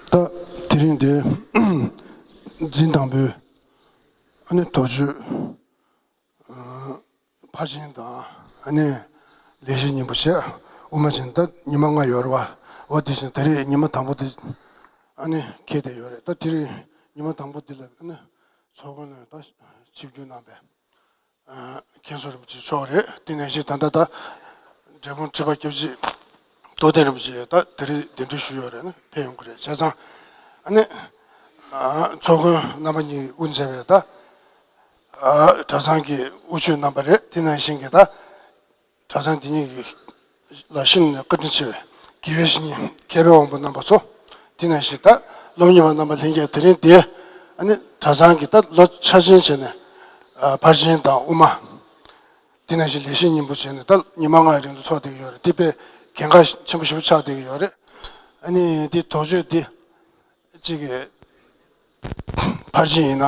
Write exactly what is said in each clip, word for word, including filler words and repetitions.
ད་དེ་རིང་འདི་འཛིན་དང་པོའི་ཨ་ནི་དོགས་གཅོད་ཕར་ཕྱིན་དང་ཨ་ནི་ལས་གཞི་སྙིང་པོ་བྱས། དབུ་མ་བྱས་ནས་ད་ཉི་མ་ལྔ་ཡོད་རེད་བ། འོ་དེ་བཞིན་ད་རེས་ཉི་མ་དང་པོ་དེ་ཨ་ནི་འཁེལ་བསྡད་ཡོད་རེད། ད་དེ་རིང་ཉི་མ་དང་པོ་འདི་ལ་ཨ་ནི་ཚོགས་མགོན་ལ་ད་ཆིབས་བསྒྱུར་གནང་པའི་མཁན་ཟུར་རིན་པོ་ཆེ་མཆོག་རེད། དེ་ནང་བཞིན་ད་ལྟ་ད་འབྲས་སྤུངས་ཁྲི་པ་སྐྱབས་རྗེ་རྟོགས་ལྡན་རིན་པོ་ཆེ་ད་དེ་རིང་གདན་འདྲེན་ཞུས་ཡོད་རེད། ཕེབས་ཡོང་གི་རེད། བྱས་ཙང་ཨ་ནི་ཚོགས་མགོན་རྣམ་པ་གཉིས་དབུ་མཛད་པའི་ད་གྲྭ་ཚང་གི་དབུ་ཆོས་རྣམ་པ་རེད། དེ་ནང་བཞིན་གྱི་ད་གྲྭ་ཚང་འདི་ཉིད་ཀྱི་ལ་ཤིན་ཏུ་བཀའ་དྲིན་ཆེ་བའི་དགེ་བའི་བཤེས་གཉེན་མཁས་པའི་དབང་པོ་རྣམ་པ་ཚོ། དེ་ནང་བཞིན་ད་སློབ་གཉེར་བ་རྣམ་པ་ལྷན་རྒྱས་དེ་རིང་འདིར་ཨ་ནི་གྲྭ་ཚང་གི་ད་ལོ་འཆར་ཅན་བྱས་ནས་ཕར་ཕྱིན་དང་དབུ་མ། དེ་ནང་བཞིན་ལས་གཞི་སྙིང་པོ་བྱས་ནས་ད་ཉི་མ་ལྔའི་རིང་དུ་ཚོགས་བསྡད་ཀྱི་ཡོད་རེད། དེ་དཔེ་གལ་འགངས་ཆེན་པོ་ཞེ་པོ་ཆགས་བསྡད་ཀྱི་ཡོད་རེད། ཨ་ནི་འདི་དོགས་གཅོད་འདི་གཅིག་གི་ཕར་ཕྱིན་ཡིན་ན་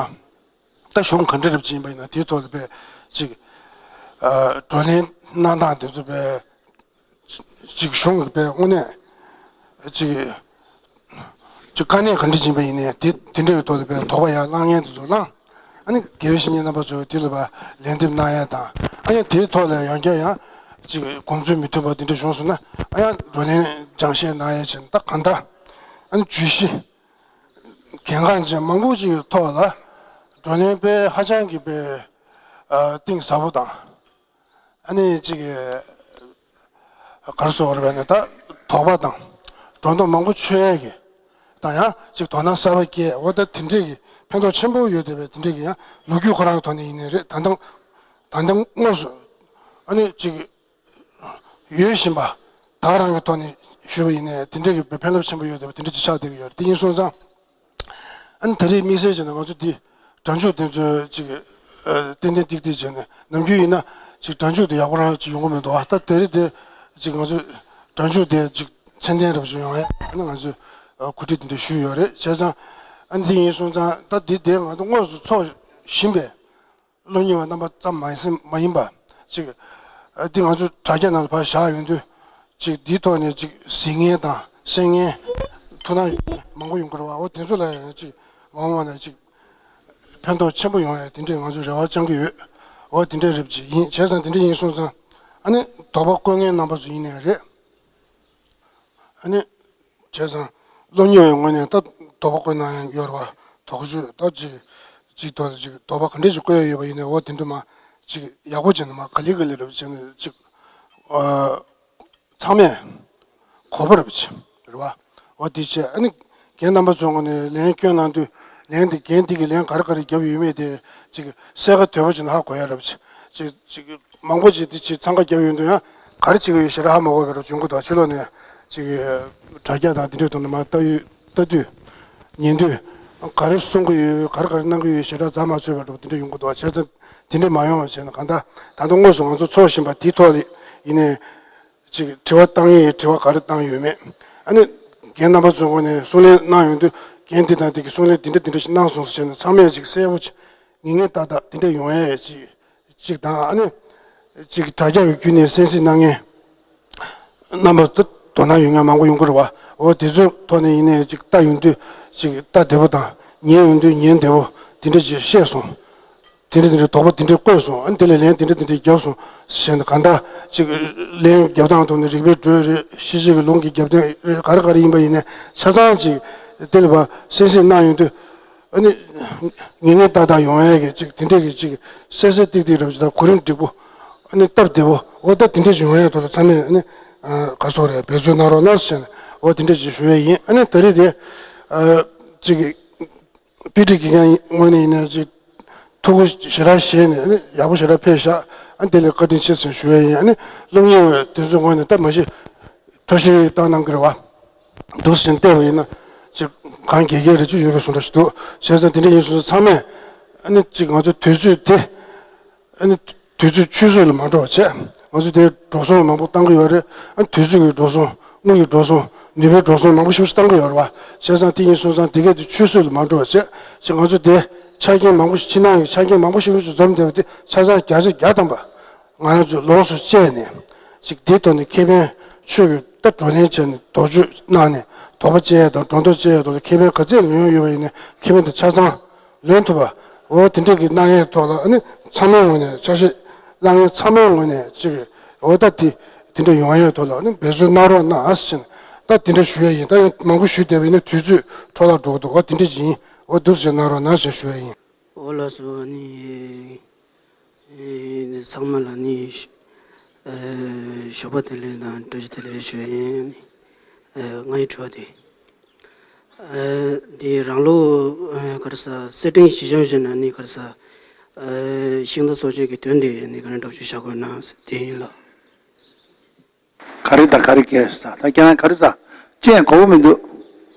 ད་གཞུང་ག་འདྲ་རབ་ཕྱིན་པ་ཡིན་ན་དེའི་ཐོག་ལ་དཔེ་གཅིག་བགྲོ་གླེང་གནང་སྟངས་དེ་ཚོ་དཔེ་གཅིག་གཞུང་གི་དཔེ་དངོས་གནས་གཅིག་གཅིག་དཀའ་གནད་ག་འདྲ་ཕྱིན་པ་ཡིན་ནའི་དེ་དེ་འདྲ་བའི་ཐོག་ལ་དཔེ་དོགས་པ་ཡར་བསླང་མཁན་དེ་ཚོ་བསླངས། ཨ་ནི་དགེ་བའི་བཤེས་གཉེན་རྣམ་པ་ཚོས་དེ་ལ་ཕར་ལན་འདེབས་གནང་ཡས་དང་། ཨ་ཡང་དེའི་ཐོག་ལ་ཡང་བསྐྱར་ཡང་ཅིག་དགོངས་ཚུལ་མི་མཐུན་པ་དེ་འདྲ་བྱུང་སོང་ན་ཨ་ཡང་བགྲོ་གླེང་སྦྱང་བཤད་གནང་ཡས་བྱས་ནས་ད་གང་ལྟར་ཨ་ནི་བརྗོད་གཞི་གལ་འགངས་ཅན་མང་པོ་ཅིག་གི་ཐོག་ལ་བགྲོ་གླེང་དཔེ་ཧ་ཅང་གི་དཔེ་གཏིང་ཟབ་པོ་དང་། ཨ་ནི་ཅིག་ག་རེ་ཟེར་དགོས་རེད་པས་ན། ད་དོགས་པ་དང་སྒྲོ་འདོགས་མང་པོ་ཆོད་ཡས་ཀྱི་དང་ཡང་ཅིག་དོ་སྣང་གསར་པ་སྐྱེས། འོ་ད་དེ་འདྲས་ཀྱི་ཕན་ཐོགས་ཆེན་པོ་ཡོད་བསྡད་པའི་དེ་འདྲས་ཀྱི་ཡང་ལོ་རྒྱུས་ཁོ་རང་གི་ཐོག་ནས་ཡིན་ནའི་རེད། ད་ལྟ་ད་ལྟ་དངོས་སུ་ཨ་ནི་ཅིག་ཡོད་བཞིན་པ་ད་ག་རང་གི་ཐོག་ནས་ཞུས་པ་ཡིན་ནའི་དེ་འདྲས་ཀྱི་ཕན་རླབས་ཆེན་པོ་ཡོད་བསྡད་པ་དེ་འདྲས་ཅིག་ཆགས་བསྡད་ཀྱི་ཡོད་རེད། དེ་ཡིན་སོང་ཙང་། ཨ་ནི་ད་རེས་དམིགས་བསལ་བྱས་ན་ང་ཚོ་འདི་སྒྲ་འཇུག་དེ་ཚོ་ཅིག་ཨ་ཏན་ཏན་ཏིག་ཏིག་བྱས་ནས། ནམ་རྒྱུན་ཡིན་ན་ཅིག་སྒྲ་འཇུག་དེ་ཡག་པོ་རང་ཅིག་ཡོང་གི་མི་འདུག་ཨ། ད་དེ་རེས་དེ་ཅིག་ང་ཚོ་སྒྲ་འཇུག་དེ་ཅིག་ཚད་ལྡན་རབ་ཅིག་ཡོང་ཡས་ཨ་ནི་ང་ཚོས་ཨ་གོ་སྒྲིག་དེ་འདྲ་ཞུས་ཡོད་རེད། བྱས་ཙང་ཨ་ནི་དེ་ཡིན་སོང་ཙང་ད་འདི་དེ་ང་ཚོ་དངོས་སུ་ཚོགས་བཞིན་པའི་སློབ་གཉེར་བ་རྣམ་པ་ཙམ་མ་ཡིན་མ་ཡིན་པ་ཅིག་ཨ་འདི་ང་ཚོ་དྲ་རྒྱ་ནང་ལ་ཕར་བཞག་ཡོང་དུས་ཅིག་འདིའི་ཐོག་ནས་ཅིག་གཟིགས་མཁན་དང་གསན་མཁན་ཐུགས་སྣང་ཡོད་མཁན་མང་པོ་ཡོང་གི་རེད་བ། འོ་དེ་ཚོ་ལ་ཡང་ཅིག་མ་འོངས་པ་ན་ཅིག་ཕན་ཐོགས་ཆེན་པོ་ཡོང་ཡ་དེ་འདྲས་ང་ཚོས་རེ་བ་བཅང་གི་ཡོད། འོ་དེ་འདྲས་རེད་ཅིག་ཡིན། བྱས་ཙང་དེ་འདྲས་ཡིན་སོང་ཙང་ཨ་ནི་དོགས་པ་བཀོད་མཁན་རྣམ་པ་ཚོ་ཡིན་ནའི་རེད། ཨ་ནི། བྱས་ཙང་སློབ་གཉེར་བའི་ངོས་ནས་ད་དོགས་པ་བཀོད་གནང་ཡང་ཡོད་རེད་བ། དོགས་གཅོད་ད་ཅིག་ཅིག་ཐོག་ཅིག་དོགས་པ་ག་འདྲས་ཅིག་བཀོད་ཡ་ཡོད་པ་ཡིན་ནའི་འོ་དེ་འདྲ་མ་ཅིག་ཡག་པོ་བྱས་ནས་མ་ག་ལེ་ག་ལེ་རེད་བྱས་ནས་ཅིག་ཨ་ཚང་མས་གོ་བ་རེད་བྱས་རེད་བ། འོ་དེ་བྱས་ཨ་ནི་རྒན་རྣམ་པ་ཚོའི་ངོས་ནས་ལན་བསྐྱོན་གནང་དུས་ལན་དེ་རྒན་དེ་གིས་ལན་ག་རེ་ག་རེ་བརྒྱབ་ཡོད་མེད་དེ་ཅིག་གསལ་ཁ་དོད་པོ་བྱས་ནས་ཧ་གོ་ཡ་རེད་བྱས་ཅིག་ཅིག་མང་པོ་ཅིག་དེ་ཅིག་འཚང་ཁ་བརྒྱབ་ཡོང་དུས་ཡང་ག་རེ་བྱེད་ཀྱི་ཡོད་ཞེ་དྲག་ཧ་མ་གོ་བ་རུ་བྱུང་གི་འདུག་ཕྱི་ལོགས་ནས་ཅིག་དྲ་རྒྱ་དང་དེ་འདྲའི་ཐོག་ནས་མར་ལྟ་ཡུལ་ལྟ་དུས་ཉན་དུས་ག་རེ་གསུང་གི་ཡོད་ག་རེ་ག་རེ་གནང་གི་ཡོད་ཞེ་དྲག་རྩ་མ་ཆོད་པ་འདྲ་བོ་དེ་འདྲ་ཡོང་གི་འདུག་བྱས་ཙང་དེ་འདྲ་མ་ཡོང་བ་བྱས་ན་གང་ལྟར་ད་དུང་དངོས་སུ་ང་ཚོ་ཚོགས་བཞིན་པ་དེའི་ཐོག་ལ་ཡིན་ནའི་ཅིག་དྲི་བ་བཏང་ཡས་དྲི་བ་ག་རེ་བཏང་ཡོད་མེད་ཨ་ནི་རྒན་རྣམ་པ་ཚོའི་ངོས་ནས་གསུང་ལན་གནང་ཡོང་དུས་རྒན་དེ་དང་དེ་གིས་གསུང་ལན་དེ་འདྲ་དེ་འདྲ་ཞིག་གནང་སོང་ཟེར་བྱས་ནས་ཚང་མས་ཅིག་གསལ་པོ་ཅིག་ངེས་ངེས་ཏག་ཏག་དེ་འདྲ་ཡོང་ཡས་ཅིག་ཅིག་དང་ཨ་ནི་ཅིག་དྲ་རྒྱ་གི་བརྒྱུད་ནས་གསན་གཟིགས་གནང་མཁན་རྣམ་པ་དུ་དོ་སྣང་ཡོད་མཁན་མང་པོ་ཡོང་གི་རེད་བ། འོ་དེ་ཚོའི་ཐོག་ནས་ཡིན་ནའི་ཅིག་ལྟ་ཡོང་དུས་ཅིག་ལྟ་བདེ་པོ་དང་ཉན་ཡོང་དུས་ཉན་བདེ་པོ་དེ་འདྲ་ཅིག་བཤད་སོང་། དེ་འདྲ་དེ་འདྲ་དོགས་པ་དེ་འདྲ་བཀོད་སོང་། ཨ་ནི་དེ་ལ་ལན་དེ་འདྲ་དེ་འདྲ་བརྒྱབ་སོང་ཞེས་ནས་གང་ལྟར་ཅིག་ལན་བརྒྱབ་སྟངས་ཐོག་ནས་རིག་པའི་འགྲོས་རེད། ཤེས་བྱའི་ལུང་གི་རྒྱབ་རྟེན་རེད། ག་རེ་ག་རེ་ཡིན་པ་ཡིན་ནའི་ཆ་ཚང་ཅིག་དེ་ལ་ཕར་གསན་གཟིགས་གནང་ཡོང་དུས། ཨ་ནི། ངེས་ངེས་ཏག་ཏག་ཡོང་ཡས་ཀྱི་ཅིག་དེ་འདྲས་ཀྱི་ཅིག་གསལ་གསལ་ཏིག་ཏིག་རབ་ཅིག་དང་གོ་རིམ་འགྲིག་པོ། ཨ་ནི་སྟབས་བདེ་པོ་འོ་ད་དེ་འདྲས་ཅིག་ཡོང་ཡས་ཐོག་ལ་ཚང་མས་ཨ་ནི། ག་སོགས་རེད་འབད་བརྩོན་གནང་རོགས་གནང་ཟེར་ནས་འོ་དེ་འདྲས་ཅིག་ཞུ་ཡས་ཡིན། ཨ་ནི་ད་རེས་དེ། ཅིག་དཔེ་ཁྲིད་དགེ་རྒན་ངོས་ནས་ཡིན་ན་ཅིག་ཐུགས་ཁུར་ཞེ་དྲག་བཞེས་ནས་ཨ་ནི་ཡག་པོ་ཞེ་དྲག་ཕེབས་ཤག་ཨ་ནི་དེ་ལ་བཀའ་དྲིན་ཆེ་ཟེར་ཞུ་ཡས་ཡིན། ཨ་ནི་སློབ་གཉེར་བ་དེ་ཚོའི་ངོས་ནས་ད་མ་གཞི་ཐུགས་ཞིབ་བཏང་གནང་གི་རེད་བ། འདུག་སེ་བལྟས་པ་ཡིན་ན་ཅིག་གང་དགེ་རྒན་རེ་ཅིག་ཡོད་པའི་བཟོ་འདྲ་ཞིག་འདུག་བྱས་ཙང་དེ་འདྲ་ཡིན་སོང་ཙང་ཚང་མས་ཨ་ནི་ཅིག་ང་ཚོ་དུས་ཚོད་དེ་ཨ་ནི་དུས་ཚོད་ཆུད་ཟོས་ལ་མ་འགྲོ་བ་བྱས། ང་ཚོ་དེ་འགྲོ་སོང་མང་པོ་བཏང་གི་ཡོད་རེད། ཨ་ནི་དུས་ཚོད་ཀྱི་འགྲོ་སོང་དངུལ་གྱི་འགྲོ་སོང་ནུས་པའི་འགྲོ་སོང་མང་པོ་ཞིག་བཏང་གི་ཡོད་རེད་བ། བྱས་ཙང་དེ་ཡིན་སོང་ཙང་དེ་གས་དེ་ཆུད་ཟོས་ལ་མ་འགྲོ་བ་བྱས། ཅིག་ང་ཚོ་དེ་ཆ་རྐྱེན་མང་པོ་ཞིག་ཕྱི་ནང་གི་ཆ་རྐྱེན་མང་པོ་ཞིག་འཛོམས་བསྡད་པ་དེ་ཆ་ཚང་བརྒྱ་ཆ་བརྒྱ་ཐམ་པ། ང་རང་ཚོས་ལོངས་སུ་སྤྱད་ནས་ཅིག་འདིའི་ཐོག་ནས་ཁེ་ཕན་ཆོད་ཀྱི་ད་བགྲོ་གླེང་བྱས་ནས་དོགས་གཅོད་གནང་ནས་ དོགས་པ་བཅད་ཡས་དང་སྒྲོ་འདོགས་བཅད་ཡས་ཐོག་ལ་ཁེ་ཕན་ག་ཚད་ལེན་ཡོང་ཡོད་པ་ཡིན་ན་ཁེ་ཕན་དེ་ཆ་ཚང་ལེན་ཐུབ་པ། འོ་དེ་འདྲ་གི་གནང་ཡས་ཐོག་ལ་ཨ་ནི་ཚང་མའི་ངོས་ནས་ཆ་ཤས་བླ་ངན་ཚང་མའི་ངོས་ནས་ཅིག་འོ་ད་དེ་དེ་འདྲ་ཡོང་ཡས་ཐོག་ལ་ཨ་ནི་འབད་བརྩོན་གནང་རོགས་གནང་ཟེར་ནས་ད་དེ་འདྲ་ཞུ་ཡས་ཡིན། ད་ཡང་མང་པོ་ཞུས་བསྡད་པ་ཡིན་ན་དུས་ཚོད་འཕྲོ་བརླག་འགྲོ་གི་འདུག་འོ་དེ་འདྲ་ཅིག་ཡིན། འོ་འདུག་སེ་གནང་རོགས་གནང་ཞེས་ཞུ་ཡས་ཡིན། འོ་ལགས་སོ། ཨ་ནི་ཚང་མ་ལ་ནི་ཞོགས་པ་བདེ་ལེགས་དང་བཀྲ་ཤིས་བདེ་ལེགས་ཞུ་ཡས་ཡིན། ཨ་ནི་ཨ་ངའི་དྲི་བ་དེ། ཨ་འདི་རང་ལུགས་ཨ་ག་རེ་ཟ་གསེར་ཕྲེང་ཞི་འཇམ་ཞེས་ན་ནི་ག་རེ་ཟ། ཨ་ཤིང་རྟ་གསོ་དཔྱད་ཀྱི་དོན་དེ་ནི་ག་ནས་འགྲོ་ཆུ་བཞག་དགོས་ན་དེ་ཡིན་ལ། ག་རེ་དང་ག་རེ་གས་ཟ། ད་ཁྱེད་རང་ག་རེ་ཟ། ཅན་གོ་བོ་མི་འདུག་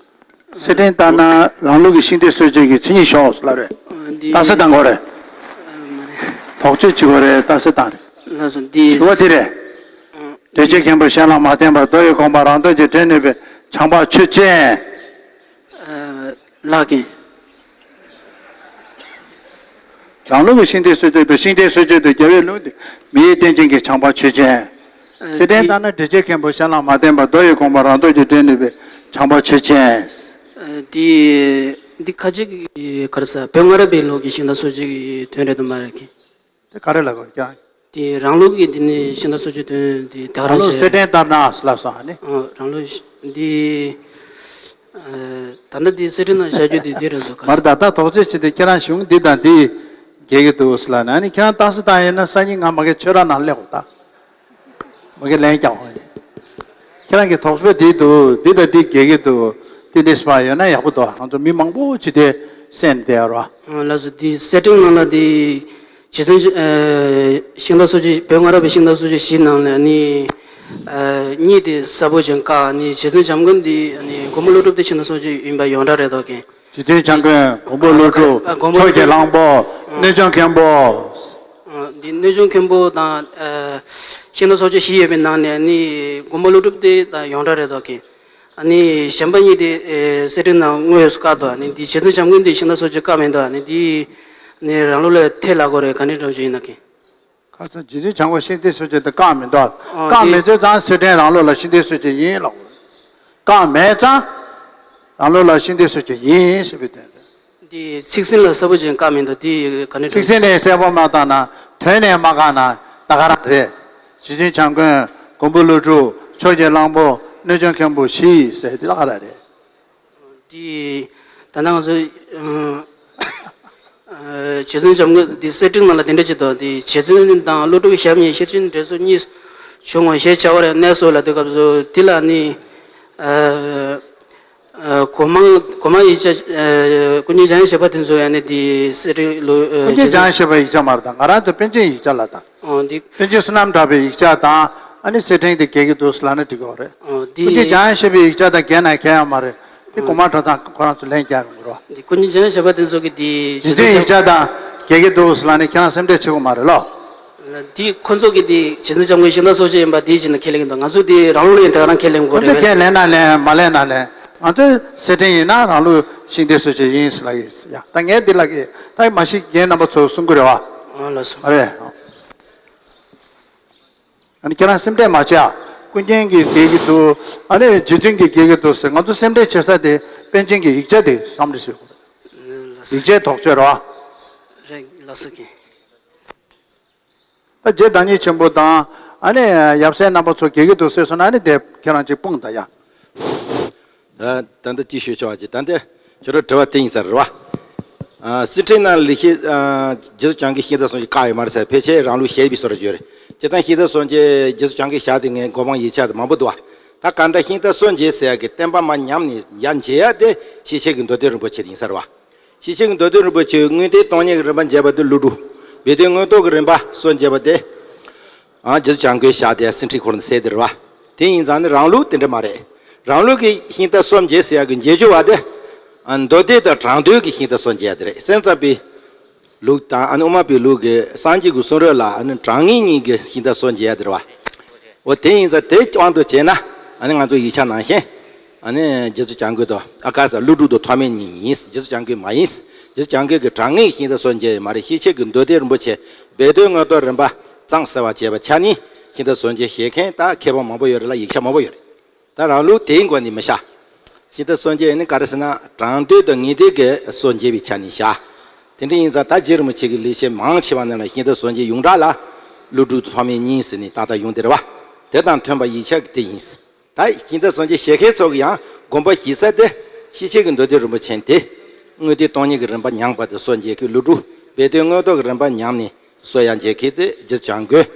གསེར་ཕྲེང་ལྟར་ན་རང་ལུགས་ཀྱི་ཤིང་རྟའི་སྲོལ་འབྱེད་ཀྱི་མཚན་ཉིད་ཤོག་ལབ་རེད། ཨ་འདི་རྟགས་གསལ་བཏང་དགོས་རེད། ཨ་མ་རེད། དོགས་གཅོད་བྱེད་དགོས་རེད། རྟགས་གསལ་བཏང་རེད། ལགས་སོ་འདི། དྲི་བ་དེ་རེད། ཨ་འདི་འདྲེ་ཆོས་མཁན་པོ་གཞན་ལ་མ་བརྟེན་པར་མདོ་ཡི་དགོངས་པ་རང་དོན་གྱིས་འདྲེན་ནུས་པའི་བྱམས་པ་ཆོས་ཅན། ཨ་ལགས་ཀྱིས། རང་ལུགས་ཀྱི་ཤིང་རྟའི་སྲོལ་འབྱེད་དུ་ཤིང་རྟའི་སྲོལ་འབྱེད་དུ་རྒྱལ་བའི་ལུང་དེ་མི་ཡི་རྟེན་ཅན་གྱི་བྱམས་པ་ཆོས་ཅན། ཨ་གསེར་ཕྲེང་འདི་ལྟར་ན་འདྲེ་ཆོས་མཁན་པོ་གཞན་ལ་མ་བརྟེན་པར་མདོ་ཡི་དགོངས་པ་རང་དོན་གྱིས་འདྲེན་ནུས་པའི་བྱམས་པ་ཆོས་ཅན། ཨ་འདི་འདི་ཁ་ཅིག་གིས་ག་རེ་ཟ་བོད་སྔ་རབས་པའི་ལུགས་ཀྱི་ཤིང་རྟ་སྲོལ་འབྱེད་ཀྱི་དོན་རེད་དམ་མ་རེད་ཀྱི། དེ་ག་རེ་ལབ་དགོས་ཀྱང་། དེ་རང་ལུགས་ཀྱི་དེ་ནི་ཤིང་རྟ་སྲོལ་འབྱེད་དོན་དེ་ད་ག་རང་རང་ལུགས་གསེར་ཕྲེང་ལྟར་ན་ལབ་སོང་ཨ་ནི། ཨ་རང་ལུགས་ཤི་འདི། ཨ་ད་ལྟ་འདི་གསེར་ཕྲེང་ནང་བཞག་རྒྱུ་དེ་འདི་རེད་འདུག་ག་མར་ད་ལྟ་དོགས་གཅོད་བྱེད་དུས་ཁྱེད་རང་གཞུང་འདི་དང་འདི་འགལ་གྱི་འདུག་ཟེར་ལབ་ན་ཨ་ནི་ཁྱེད་རང་རྟགས་གསལ་བཏང་ཡིན་ན་སང་ཉིན་ང་མ་གི་ཆོས་ར་ནང་སླེབས་དགོས་ད། མ་གི་ལན་རྒྱག་དགོས་ནི། ཁྱེད་རང་གི་དོགས་པ་འདི་འདུག་འདི་དང་འདི་འགལ་གྱི་འདུག་འདི་འདྲ་ཞིག་ཡོད་ན་ཡག་པོ་འདུག་ང་ཚོ་མི་མང་པོ་ཅིག་དེ་གསན་བསྡད་ཡོད་ར། ཨ་ལགས་སོ། འདི་གསེར་ཕྲེང་ནང་ལ་འདི་རྗེ་བཙུན་ཨ་ཤིང་རྟ་སྲོལ་འབྱེད་བོད་སྔ་རབས་པའི་ཤིང་རྟ་སྲོལ་འབྱེད་བཞི་ནང་ལ་ནི་ཨ་གཉིས་དེ་གསལ་པོ་ཅན་བཀག་ནི་རྗེ་བཙུན་བྱམས་མགོན་འདི་ནི་མགོན་པོ་ཀླུ་སྒྲུབ་དེ་ཤིང་རྟ་སྲོལ་འབྱེད་ཡིན་པ་ཡོངས་གྲགས་རེད་དོ་ཀྱེ། རྗེ་བཙུན་བྱམས་མགོན་མགོན་པོ་ཀླུ་སྒྲུབ་ཨ་མགོན་པོ་ཕྱོགས་ཀྱི་གླང་པོ་ཨ་གནོད་སྦྱོང་མཁན་པོ། ཨ་འདི་གནོད་སྦྱོང་མཁན་པོ་དང་ཨ་ཤིང་རྟ་སྲོལ་འབྱེད་བཞི་ཡོད་པའི་ནང་ནས་ནི་མགོན་པོ་ཀླུ་སྒྲུབ་དེ་ད་ཡོངས་གྲགས་རེད་དོ་ཀྱེ། ཨ་ནི་གཞན་པ་གཉིས་དེ་ཨེ་གསེར་ཕྲེང་ནང་དངོས་སུ་བཀག་འདུག་ཨ་ནི་འདི་རྗེ་བཙུན་བྱམས་མགོན་འདི་ཤིང་རྟ་སྲོལ་འབྱེད་བཀག་མེད་འདུག་ཨ་ནི་འདི་ནི་རང་ལུགས་ལ་ཐལ་ལ་གོ་རེད། ག་ནས་འགྲོ་རྒྱུ་ཡིན་ན་ཀྱེ། ཁ་སང་རྗེ་བཙུན་བྱམས་མགོན་ཤིང་རྟའི་སྲོལ་འབྱེད་དེ་བཀག་མི་འདུག་ཨ་བཀག་འདི་མེད་ཚེ་ཙང་གསེར་ཕྲེང་རང་ལུགས་ལ་ཤིང་རྟའི་སྲོལ་འབྱེད་ཡིན་ལབ། བཀག་མེད་ཙང་རང་ལུགས་ལ་ཤིང་རྟའི་སྲོལ་འབྱེད་ཡིན་ཞེས་པའི་དོན་དུ། འདི་ཚིག་ཟིན་ལ་གསལ་པོ་ཅན་བཀག་མི་འདུག་འདི་ག་ནས་ཚིག་ཟིན་ནས་གསལ་པོ་མ་བཏང་ན་དོན་ནས་མ་བཀག་ན་ད་ག་རང་རེད། རྗེ་བཙུན་བྱམས་མགོན་མགོན་པོ་ཀླུ་སྒྲུབ་ཕྱོགས་ཀྱི་གླང་པོ་གནོད་སྦྱོང་མཁན་པོ་བཞི་ཟེར་དེ་ད་ག་རང་རེད། འདི་ད་ནང་ཚོ་རྗེ་བཙུན་བྱམས་མགོན་འདི་གསེར་ཕྲེང་ནང་ལ་དེ་འདྲ་ཅིག་འདུག་འདི་རྗེ་བཙུན་དང་ཀླུ་སྒྲུབ་ཞབས་གཉིས་ཤེར་ཕྱིན་འབྲས་སོ་གཉིས་བྱུང་བ་ཞེས་བྱ་བ་རེད་གནས་སོ་ལ་དེ་སྐབས་སུ་འདི་ལ་ནི། ཨ་གོ་མང་གོ་མང་ཡིག་ཆ་ཨ་ཀུན་མཁྱེན་འཇམ་དབྱངས་བཞད་པ་དེ་ཚོ་ཡང་ནི་འདི་གསེར་ཕྲེང་ལོ་ཨ་ཀུན་མཁྱེན་འཇམ་དབྱངས་བཞད་པའི་ཡིག་ཆ་མ་རེད་ད། ང་རང་ཚོ་པཎ་ཆེན་ཡིག་ཆ་ལ་ད། ཨོ་འདི། པཎ་ཆེན་བསོད་ནམས་གྲགས་པའི་ཡིག་ཆ་དང་ཨ་ནི་གསེར་ཕྲེང་དེ་འགལ་གྱི་འདུག་ཟེར་ལབ་ན་འགྲིག་གི་རེད། ཨོ་འདི། ཀུན་མཁྱེན་འཇམ་དབྱངས་བཞད་པའི་ཡིག་ཆ་དང་འགལ་ན་འགལ་ཡང་མ་རེད། དེ་གོ་མང་གྲགས་དང་ཁོ་རང་ཚོ་ལན་རྒྱག་ཡོང་གི་རེད། འདི་ཀུན་མཁྱེན་འཇམ་དབྱངས་བཞད་པ་དེ་ཚོ་གི་འདི་རྗེ་བཙུན་ཡིག་ཆ་དང་འགལ་གྱི་འདུག་ཟེར་ལབ་ནས་ཁྱེད་རང་སེམས་ཁྲལ་བྱེད་དགོས་མ་རེད་ལོ། འདི་ཁོ་ཚོ་གི་འདི་རྗེ་བཙུན་བྱམས་མགོན་ཤིང་རྟ་སྲོལ་འབྱེད་ཡིན་པ་འདི་བྱས་ན་ཁས་ལེན་གྱི་འདུག་ང་ཚོ་འདི་རང་ལུགས་ལ་ཡིན་དེ་ག་རང་ཁས་ལེན་དགོས་ཁོ་རེད། ཚོ་ཁས་ལེན་ན་ལེན་མ་ལེན་ན་ལེན། ང་ཚོའི་གསེར་ཕྲེང་ཡིན་ན་རང་ལུགས་ཤིང་རྟའི་སྲོལ་འབྱེད་ཡིན་ཟེར་ལབ་ཡིན་ཡ། ད་ངས་འདི་ལ་གི་ད་མ་གཞི་རྒན་རྣམ་པ་ཚོ་གསུང་གི་རེད་བ། ཨ་ལགས་སོ། མ་རེད། ཨ་ནི་ཁྱེད་རང་སེམས་ཁྲལ་མ་བྱེད་ཨ། ཀུན་མཁྱེན་གྱིས་འགལ་གྱི་འདུག་ཨ་ནི་རྗེ་བཙུན་གྱིས་འགལ་གྱི་འདུག་ཟེར་ང་ཚོ་སེམས་ཁྲལ་བྱེད་ས་དེ་པཎ་ཆེན་གྱི་ཡིག་ཆ་དེ་བསམ་བློ་ཞིག་ཡིག་ཆའི་དོགས་གཅོད་རོ། རེད་ལགས་སོ་ཀྱེ། ད་རྗེ་བདག་ཉིད་ཆེན་པོ་དང་ཨ་ནི་ཡབ་སྲས་རྣམ་པ་ཚོ་འགལ་གྱི་འདུག་ཟེར་སོང་ན་ཨ་ནི་དེ་ཁྱེད་རང་ཅིག་སྤུངས་ད་ཡ། ད་ད་ལྟ་ཅི་ཞུ་ཆོག་ཅིག་ད་ལྟ་ཁྱོད་རང་དྲི་བ་དེ་ཡིན་ས་རེད་བ། ཨ་གསེར་ཕྲེང་ནང་ལེགས་བཤད་ཨ་རྗེ་བཙུན་བྱམས་མགོན་ཤིང་རྟ་སྲོལ་འབྱེད་བཀག་ཡོད་མ་རེད་ཟེར། ཕལ་ཆེར་རང་ལུགས་བཤད་པའི་བཟོ་འདྲ་ཡོད་རེད། སྤྱིར་བཏང་ཤིང་རྟ་སྲོལ་འབྱེད་རྗེ་བཙུན་བྱམས་མགོན་ཞལ་དེ་ངའི་མགོ་འཕང་ཡིག་ཆ་དེ་མང་པོ་འདུག་བ། ད་གང་ལྟར་ཤིང་རྟ་སྲོལ་འབྱེད་ཟེར་ཡག་གི་བསྟན་པ་མར་ཉམས་ནས་ཡར་འཇལ་ཡག་དེ་ཤེར་ཕྱིན་གྱི་མདོ་སྡེ་རིན་པོ་ཆེ་དེ་ཡིན་ས་རེད་བ། ཤེར་ཕྱིན་གྱི་མདོ་སྡེ་རིན་པོ་ཆེའི་དངོས་བསྟན་སྟོང་ཉིད་ཀྱི་རིམ་པ་འབྱེད་པ་དེ་ཀླུ་སྒྲུབ། སྦས་དོན་མངོན་རྟོགས་ཀྱི་རིམ་པ་སྲོལ་འབྱེད་པ་དེ། ཨ་རྗེ་བཙུན་བྱམས་མགོན་ཞལ་དེ་གསེར་ཕྲེང་ཁོ་རང་གསལ་དེ་རེད་བ། དེ་ཡིན་ཙང་ནི་རང་ལུགས་དེ་འདྲ་མ་རེད། རང་ལུགས་ཀྱི་ཤིང་རྟ་སྲོལ་འབྱེད་ཟེར་ཡག་གི་འབྱེད་སྦྱོར་བ་དེ། ཨ་མདོ་སྡེ་དང་དྲང་དོན་གྱི་ཤིང་རྟ་སྲོལ་འབྱེད་ཡག་དེ་རེད། སེམས་ཙམ་པའི་ལུགས་དང་ཨ་ནི་དབུ་མ་པའི་ལུགས་ཀྱི་སངས་རྒྱས་ཀྱི་གསུང་རབ་ལ་ཨ་ནི་དྲང་ངེས་ཉིད་ཀྱི་ཤིང་རྟ་སྲོལ་འབྱེད་ཡག་དེ་རེད་བ། འོ་དེ་ཡིན་ཙང་དེ་དབང་དུ་བྱས་ན་ཨ་ནི་ང་ཚོ་ཡིག་ཆ་ནང་བཞིན། ཨ་ནི་རྗེ་བཙུན་བྱམས་མགོན་དང་ཨ་ཀ་ས་ཀླུ་སྒྲུབ་དང་ཐོགས་མེད་གཉིས་ཡིན། རྗེ་བཙུན་བྱམས་མགོན་མ་ཡིན། རྗེ་བཙུན་བྱམས་མགོན་གྱི་དྲང་ངེས་ཤིང་རྟ་སྲོལ་འབྱེད་མ་རེད། ཤེར་ཕྱིན་གྱི་མདོ་སྡེ་རིན་པོ་ཆེ་སྦས་དོན་མངོན་རྟོགས་རིམ་པ་གཙང་སེལ་བར་བྱེད་པ་ཆ་ནི་ཤིང་རྟ་སྲོལ་འབྱེད་བྱེད་མཁན་ད་མཁས་པ་མང་པོ་ཡོད་རེད་ལ་ཡིག་ཆ་མང་པོ་ཡོད་རེད། ད་རང་ལུགས་དེའི་སྒོ་ནས་མི་བྱ། ཤིང་རྟ་སྲོལ་འབྱེད་ནི་ག་རེ་ཟེར་ན་དྲང་དོད་དང་ངེས་དོད་ཀྱི་སྲོལ་འབྱེད་པའི་ཆ་ནས་བཞག་དེ་འདྲ་ཡིན་ཙང་ད་རྗེ་རིན་པོ་ཆེ་གི་ལེགས་བཤད་མང་ཆེ་བ་ནང་ལ་ཤིང་རྟ་སྲོལ་འབྱེད་ཡོངས་གྲགས་ལ་ཀླུ་སྒྲུབ་ཐོགས་མེད་གཉིས་ཟེར་ནས་ཏག་ཏག་ཡོང་དེ་རེད་བ། དེ་དང་མཐུན་པ་ཡིག་ཆ་གི་དེ་ཡིན། ད་ཤིང་རྟ་སྲོལ་འབྱེད་བྱེད་མཁན་ཚོ་གི་ཡང་དགོངས་པ་བཞེས་ས་དེ་ཤེས་བྱེད་ཀྱི་མདོ་སྡེ་རིན་པོ་ཆེ་དེ་དངོས་བསྟན་སྟོང་ཉིད་ཀྱི་རིམ་པ་ཉམས་པ་དེ་སྲོལ་འབྱེད་ཀྱི་ཀླུ་སྒྲུབ་སྦས་དོན་མངོན་རྟོགས་ཀྱི་རིམ་པ་ཉམས་ནས་སྲོལ་ཡང་འབྱེད་མཁན་དེ་རྗེ་བཙུན་བྱམས་མགོན།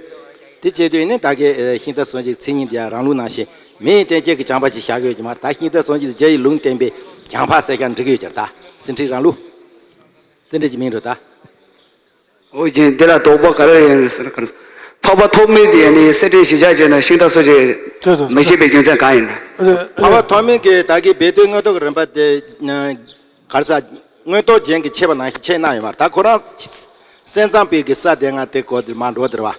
དེ་བྱེད་དུས་ནི་ད་གའི་ཤིང་རྟ་སྲོལ་འབྱེད་ཀྱི་མཚན་ཉིད་དེ་ཡང་རང་ལུགས་ནང་བཞིན་མི་ཡི་གཏན་བྱེད་ཀྱི་བྱམས་པ་ཅིག་བཞག་ཡོད་ཀྱི་མ་རེད། ད་ཤིང་རྟ་སྲོལ་འབྱེད་དེ་རྗེ་ཡི་ལུང་བསྟན་པའི་བྱམས་པ་ཟེར་ཀྱང་འགྲིག་གི་ཡོད་ཀྱི་རེད། ད་ཟིན་བྲིས་རང་ལུགས་དེ་འདྲ་ཅིག་མིན་འགྲོ་ད། འོ་ཅན་འདི་ལ་དོགས་པ་ག་རེ་ཡོད་ཟེར་ན། འཕགས་པ་ཐོགས་མེད་དེ་ཡང་ནི་གསེར་ཕྲེང་གཞིར་བཞག་བྱས་ན་ཤིང་རྟ་སྲོལ་འབྱེད་དེ་དང་མི་བྱེད་པའི་རྒྱུ་མཚན་གང་ཡིན་ན། འཕགས་པ་ཐོགས་མེད་ཀྱིས་ད་གིན་སྦས་དོན་མངོན་རྟོགས་ཀྱི་རིམ་པ་དེ་ག་རེ་ཟ། མངོན་རྟོགས་རྒྱན་གྱི་ཕྱེ་བ་ནང་བཞིན་ཕྱེ་གནང་ཡོད་མ་རེད། ད་ཁོ་རང་སེམས་ཙམ་པའི་གི་ས་དེ་ང་དེ་གོ་དེར་མ་འགྲོ་དེར་བ།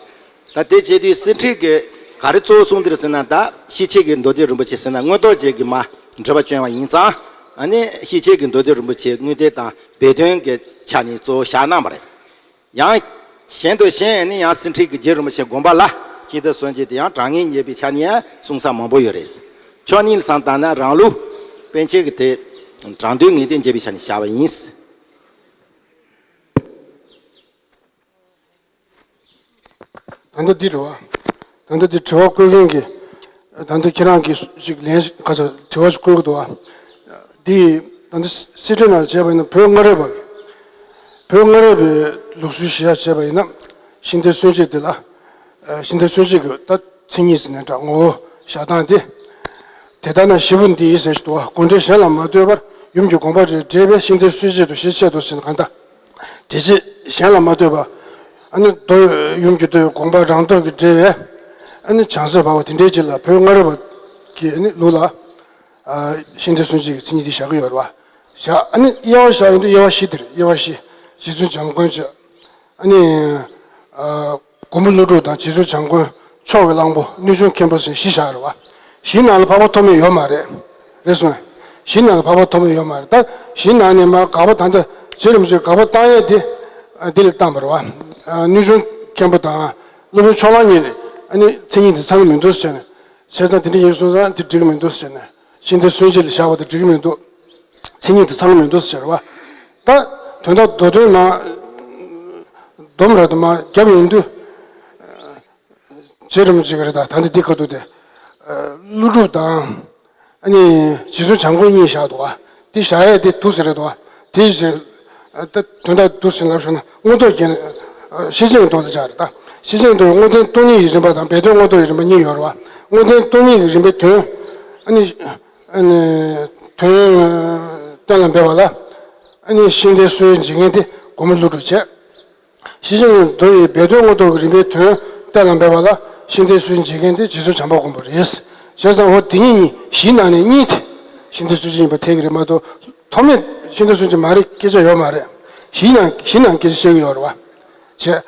ད་དེ་བྱེད་དུས་གསེར་ཕྲེང་གིས་ག་རེ་གཙོ་བོ་གསུངས་དེར་ཟེར་ན། ད་ཤེས་བྱེད་ཀྱི་མདོ་སྡེ་རིན་པོ་ཆེ་ཟེར་ན་མངོན་རྟོགས་རྒྱན་གྱི་མ་འགྲེལ་པ་བསྐྱོན་པ་ཡིན་ཙང་། ཨ་ནི་ཤེས་བྱེད་ཀྱི་མདོ་སྡེ་རིན་པོ་ཆེ་དངོས་བསྟན་དང་སྦས་དོན་གྱི་ཆ་ནས་གཙོ་བོ་བཞག་གནང་བ་རེད། ཡང་གཞན་དུ་གཞན་ནི་ཡང་གསེར་ཕྲེང་གི་རྗེ་རིན་པོ་ཆེ་དགོངས་པ་ལ་ཤིང་རྟ་སྲོལ་འབྱེད་དེ་ཡང་དྲང་ངེས་འབྱེད་པའི་ཆ་ནས་ཡང་གསུང་ས་མང་པོ་ཡོད་རེད། ཕྱོགས་གཉིས་ལ་བསམ་བཏང་ན་རང་ལུགས་པཎ་ཆེན་གྱི་དེ་དྲང་དོན་ངེས་བསྟན་འབྱེད་པའི་ཆ་ནས་བཞག་པ་ཡིན། ད་ལྟ་འདི་རེད་བ། ད་ལྟ་འདི་དྲི་བ་བཀོད་མཁན་གྱིས་ད་ལྟ་ཁྱེད་རང་གིས་ཅིག་ལན་ཁ་ཚ་དྲི་བ་ཞིག་བཀོད་ཀྱི་འདུག་བ། འདི་ད་ལྟ་གསེར་ཕྲེང་ནང་བྱས་པ་ཡིན་ན་བོད་སྔ་རབས་པ། བོད་སྔ་རབས་པའི་ལུགས་སྲོལ་གཞིར་བཞག་བྱས་པ་ཡིན་ན་ཤིང་རྟའི་སྲོལ་འབྱེད་འདི་ལ་ཤིང་རྟའི་སྲོལ་འབྱེད་ཀྱི་ད་མཚན་ཉིད་ཟེར་ན་འདྲ་ངོ་བོ་བཞག་སྟངས་དེ། དེ་ལྟར་ན་བཞི་པོ་འདི་ཡིས་ཟེར་ཞིག་འདུག་བ། དགོངས་འགྲེལ་གཞན་ལ་མ་ལྟོས་པར་ཡུམ་གྱི་དགོངས་པ་རེ་འགྲེལ་བས་ཤིང་རྟའི་སྲོལ་འབྱེད་དུ་ཞེས་འཆད་དོ་ཟེར་ན་གང་ལྟར། འགྲེལ་བྱེད་གཞན་ལ་མ་ལྟོས་པ། ཨ་ནི་མདོ་ཡུམ་གྱི་མདོའི་དགོངས་པ་རང་སྟོབས་ཀྱིས་འགྲེལ་བས། ཨ་ནི་བྱང་སེམས་འཕགས་པ་དེ་འདྲའི་ཅིག་ལ་བོད་སྔ་རབས་པ་གི་ཨ་ནི་ལུགས་ལ། ཨ་ཤིང་རྟའི་སྲོལ་འབྱེད་ཀྱི་མཚན་ཉིད་དེ་བཞག་གི་ཡོད་རེད་བ། བཞག་ཨ་ནི་དབྱེ་བ་བཞག་ཡིན་དུས་དབྱེ་བ་བཞི་དེ་རེད། དབྱེ་བ་བཞི། རྗེ་བཙུན་བྱམས་མགོན་བྱས། ཨ་ནི། ཨ་མགོན་པོ་ཀླུ་སྒྲུབ་དང་རྗེ་བཙུན་བྱམས་མགོན་ཕྱོགས་ཀྱི་གླང་པོ་གནོད་སྦྱིན་མཁན་པོ་ཟེར་བཞི་བཞག་རེད་བ། བཞིའི་ནང་ལ་འཕགས་པ་ཐོགས་མེད་ཡོད་མ་རེད། རེད་སོང་། བཞིའི་ནང་ལ་འཕགས་པ་ཐོགས་མེད་ཡོད་མ་རེད། ད་བཞིའི་ནང་ནས་མར་དགག་པ་ད་ལྟ་རྗེ་རིན་པོ་ཆེས་དགག་པ་བཏང་ཡས་དེ་ཨ་འདི་ལ་བཏང་བ་རེད་བ། ཨ་གནོད་སྦྱིན་མཁན་པོ་དང་སློབ་དཔོན་ཕྱོགས་གླང་གཉིས་ནས་ཨ་ནི་མཚན་ཉིད་འདི་ཚང་གི་མི་འདུག་ཟེར་ནས། བྱས་ཙང་དེ་འདྲ་ཡིན་སོང་ཙང་འདི་འགྲིག་གི་མི་འདུག་ཟེར་ནས། ཤིང་རྟའི་སྲོལ་འབྱེད་ལ་བཞག་པ་དེ་འགྲིག་གི་མི་འདུག་མཚན་ཉིད་དེ་ཚང་མི་འདུག་ཟེར་བ། ད་དོན་དག་མདོ་དོན་མ་སྡོམ་ར་དུ་མ་རྒྱབ་ཡིན་དུས། རྗེ་རིན་པོ་ཆེ་གི་རེད། ད་ད་འདི་འདི་ཁ་ཐུག་དེ། ཀླུ་སྒྲུབ་དང་། ཨ་ནི་རྗེ་བཙུན་བྱམས་མགོན་གཉིས་བཞག་འདུག་བ། དེ་བཞག་ཡས་དེ་འདུག་ཟེར་རེད་འདུག་བ། དེ་ཞེས། ད་དོན་དག་འདུག་ཟེར་ལབ་ཤོར་ན་མངོན་རྟོགས་རྒྱན། ཤེར་ཕྱིན་གྱི་མདོ་ལ་བཞག་རེད་ད། ཤེར་ཕྱིན་གྱི་མདོ་ཡི་མངོན་བསྟན་སྟོང་ཉིད་ཀྱི་རིམ་པ་དང་སྦས་དོན་མངོན་རྟོགས་ཀྱི་རིམ་པ་གཉིས་ཡོད་རེད་བ། མངོན་བསྟན་སྟོང་ཉིད་ཀྱི་རིམ་པའི་དོན། ཨ་ནི། ཨ་ནི། དོན། གཏན་ལ་འབེབས་པ་ལ། ཨ་ནི་ཤིང་རྟའི་སྲོལ་འབྱེད་མཁན་དེ་མགོན་པོ་ཀླུ་སྒྲུབ་བྱས། ཤེར་ཕྱིན་གྱི་མདོ་ཡི་སྦས་དོན་མངོན་རྟོགས་ཀྱི་རིམ་པའི་དོན་གཏན་ལ་འབེབས་པ་ལ་ཤིང་རྟའི་སྲོལ་འབྱེད་མཁན་དེ་རྗེ་བཙུན་བྱམས་པ་མགོན་པོ་རེད། བྱས་ཙང་འོ་དེ་གཉིས་གཉིས་བཞིའི་ནང་ནས་གཉིས་དེ་ཤིང་རྟའི་སྲོལ་འབྱེད་ཡིན་པ་ཐེག་གི་རེད་མ་གཏོགས་ཐོགས་མེད་ཤིང་རྟའི་སྲོལ་འབྱེད་མ་རེད་སྐད་ཆ་ཡོད་མ་རེད། བཞིའི་ནང་བཞིའི་ནང་སྐད་ཆ་བཤད་ཀྱི་ཡོད་རེད་བ། བྱས་ད།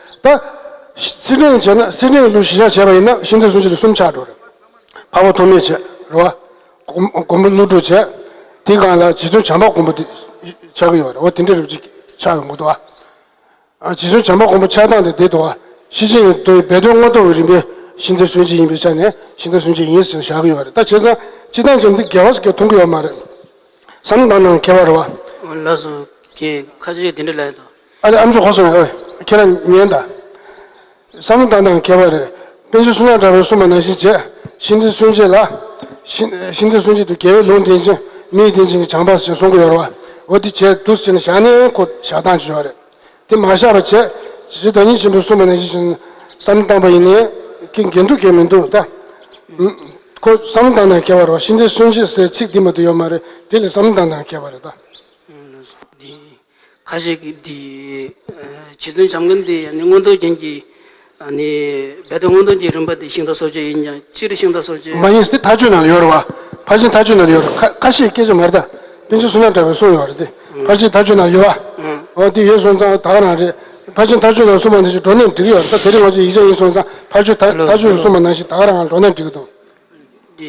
གསེར་ཕྲེང་བྱས་ན་གསེར་ཕྲེང་ལུགས་གཞིར་བཞག་བྱས་པ་ཡིན་ན་ཤིང་རྟའི་སྲོལ་འབྱེད་ལ་གསུམ་ཆགས་འགྲོ་རེད། འཕགས་པ་ཐོགས་མེད་བྱས་རེད་བ། མགོན་པོ་ཀླུ་སྒྲུབ་བྱས། དེའི་སྒང་ལ་རྗེ་བཙུན་བྱམས་པ་མགོན་པོ་དེ་ཆགས་ཀྱི་ཡོད་རེད་འོ་དེ་འདྲ་རེད་ཅིག་ཆགས་ཡོང་གི་འདུག་བ། རྗེ་བཙུན་བྱམས་པ་མགོན་པོ་ཆགས་སྟངས་དེ་བསྡད་འདུག་བ། ཤེར་ཕྱིན་གྱི་མདོ་ཡི་སྦས་དོན་མངོན་རྟོགས་ཀྱི་རིམ་པས་ཤིང་རྟའི་སྲོལ་འབྱེད་ཡིན་པའི་ཆ་ནས་ཤིང་རྟའི་སྲོལ་འབྱེད་ཡིན་ཟེར་བཞག་གི་ཡོད་རེད་ད། བྱས་ཙང་སྤྱིར་བཏང་བྱས་ན་འདི་འགལ་བ་ཟེར་མཁན་མཐོང་གི་ཡོད་མ་རེད། བསམ་བློ་བཏང་སྟངས་ཁྱད་པར་རེད་བ། ལགས་སོ། ཁྱེད་ཁ་ཤས་དེ་འདྲ་ལབ་ཡོད་དོ། ཨ་ལེ་ཨམ་ཅོག་གོ་སོང་ངས་ཨོ། ཁྱེད་རང་ཉན་ད། བསམ་བློ་བཏང་སྟངས་ཁྱད་པར་རེད། པཎ་ཆེན་བསོད་ནམས་གྲགས་པས་གསུངས་པ་ནང་བཞིན་བྱས། ཤིང་རྟའི་སྲོལ་འབྱེད་ལ། ཤིང་ཤིང་རྟའི་སྲོལ་འབྱེད་དུ་རྒྱལ་བའི་ལུང་བསྟན་ཅིང་མི་ཡི་བསྟན་ཅིང་གི་བྱམས་པ་ཞེས་གསུང་གི་ཡོད་རེད་བ། འོ་དེ་བྱས་འདུག་ཟེར་ནས་བཞག་ནས་ཁོ་བཞག་སྟངས་ཅིག་ཡོད་རེད། དེ་མ་བཞག་པ་བྱས། རྗེ་བདག་ཉིད་ཆེན་པོས་གསུངས་པ་ནང་བཞིན་བྱས་ནས་བསམ་བློ་བཏང་པ་ཡིན་ནའི་ཁྱེད་འགལ་འདུ་གང་མི་འདུག་ད། ཁོ་བསམ་བློ་བཏང་སྟངས་ཁྱད་པར་རེད་བ། ཤིང་རྟའི་སྲོལ་འབྱེད་ཟེར་ཚིག་འདི་མ་གཏོགས་ཡོད་མ་རེད། དེ་ལས་བསམ་བློ་བཏང་སྟངས་ཁྱད་པར་རེད་ད། འདི། ཁ་ཤས་ཀྱིས་འདི། རྗེ་བཙུན་བྱམས་མགོན་འདི་ནི་མངོན་རྟོགས་རྒྱན་གྱི། ནི། སྦས་དོན་མངོན་རྟོགས་ཀྱི་རིམ་པ་འདི་ཤིང་རྟ་སྲོལ་འབྱེད་ཡིན་ཀྱང་སྤྱིར་ཤིང་རྟ་སྲོལ་འབྱེད། མ་ཡིན་ཏེ་མཐའ་དཔྱོད་ནང་ལ་ཡོད་རེད་བ། ཕར་ཕྱིན་མཐའ་དཔྱོད་ནང་ལ་ཡོད་རེད། ཁ་ཁ་ཤས་སྐད་ཆ་མ་རེད་ད། པཎ་ཆེན་བསོད་ནམས་གྲགས་པས་གསུངས་ཡོད་རེད་དེ། ཕར་ཕྱིན་མཐའ་དཔྱོད་ནང་ཡོད་བ། འོ་དེ་ཡོད་སོང་ཙང་ད་ག་རང་རེད། ཕར་ཕྱིན་མཐའ་དཔྱོད་ནང་གསུངས་པ་འདི་ཞིག་འགྲོ་ནས་འགྲིག་གི་ཡོད་རེད་ད། དེ་རིང་ང་ཚོ་ཡིག་ཆ་ཡིན་སོང་ཙང་ཕར་ཕྱིན་མཐའ་མཐའ་དཔྱོད་གསུངས་པ་ནང་བཞིན་ད་ག་རང་འགྲོ་ནས་འགྲིག་གི་འདུག་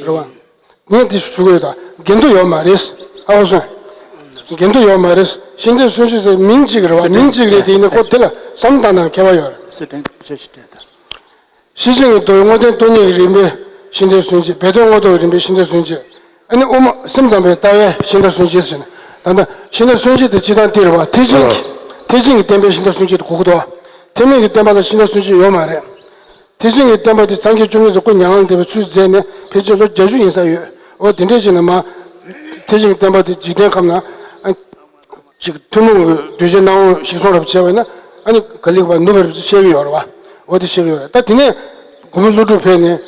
རེད་བ། ངས་འདི་ཞུ་གི་ཡོད་ད། འགལ་འདུ་ཡོད་མ་རེད། ཨ་ཁུ་སོང་། འགལ་འདུ་ཡོད་མ་རེད། ཤིང་རྟའི་སྲོལ་འབྱེད་ཟེར་མིང་གཅིག་རེད་བ། མིང་གཅིག་རེད་དེ་ཡིན་ན་ཁོ་དེ་ལ་བསམ་བློ་བཏང་སྟངས་ཁྱད་པར་ཡོད་རེད། སྲིད་དོན་ཆོས་ཀྱི་དོན་དང་། ཤེར་ཕྱིན་གྱི་མདོ་ཡི་མངོན་བསྟན་སྟོང་ཉིད་ཀྱི་རིམ་པའི་ཤིང་རྟའི་སྲོལ་འབྱེད། སྦས་དོན་མངོན་རྟོགས་ཀྱི་རིམ་པའི་ཤིང་རྟའི་སྲོལ་འབྱེད། ཨ་ནི་དབུ་མ་སེམས་ཙམ་པའི་ལྟ་བའི་ཤིང་རྟ་སུན་འབྱིན་ཟེར་ནས། ད་ལྟ་ཤིང་རྟ་སུན་འབྱིན་དེ་སྤྱིར་བཏང་འདི་རེད་བ། ཐེག་ཆེན་གྱི་ཐེག་ཆེན་གྱི་བསྟན་པའི་ཤིང་རྟ་སུན་འབྱིན་དེ་གོ་གི་འདུག་བ། ཐེག་དམན་གྱི་བསྟན་པ་ལ་ཤིང་རྟ་སུན་འབྱིན་ཡོད་མ་རེད། ཐེག་ཆེན་གྱི་བསྟན་པ་དེ་སངས་རྒྱས་བཅོམ་ལྡན་འདས་སྐུ་མྱ་ངན་ལས་འདས་པའི་ཚུལ་མཛད་ནས་ཕལ་ཆེར་ལོ་བརྒྱད་ཅུ་ཡིན་ས་ཡོད། འོ་དེ་འདྲས་བྱས་ནས་མ། ཐེག་ཆེན་གྱི་བསྟན་པ་དེ་འཇིག་རྟེན་ཁམས་ན། ཨ། ཅིག་ཐུན་མོང་གི་གདུལ་བྱའི་སྣང་བ་ཞིག་གསུང་རབ་བྱས་པ་ཡིན་ན། ཨ་ནི་ག་ལེ་ག་ལེ་ནུབ་པར་བཤད་ཀྱི་ཡོད་རེད་བ། འོ་དེ་བཤད་ཀྱི་ཡོད་རེད། ད་དེ་ནས་མགོན་པོ་ཀླུ་སྒྲུབ་ཕེབས་ནས་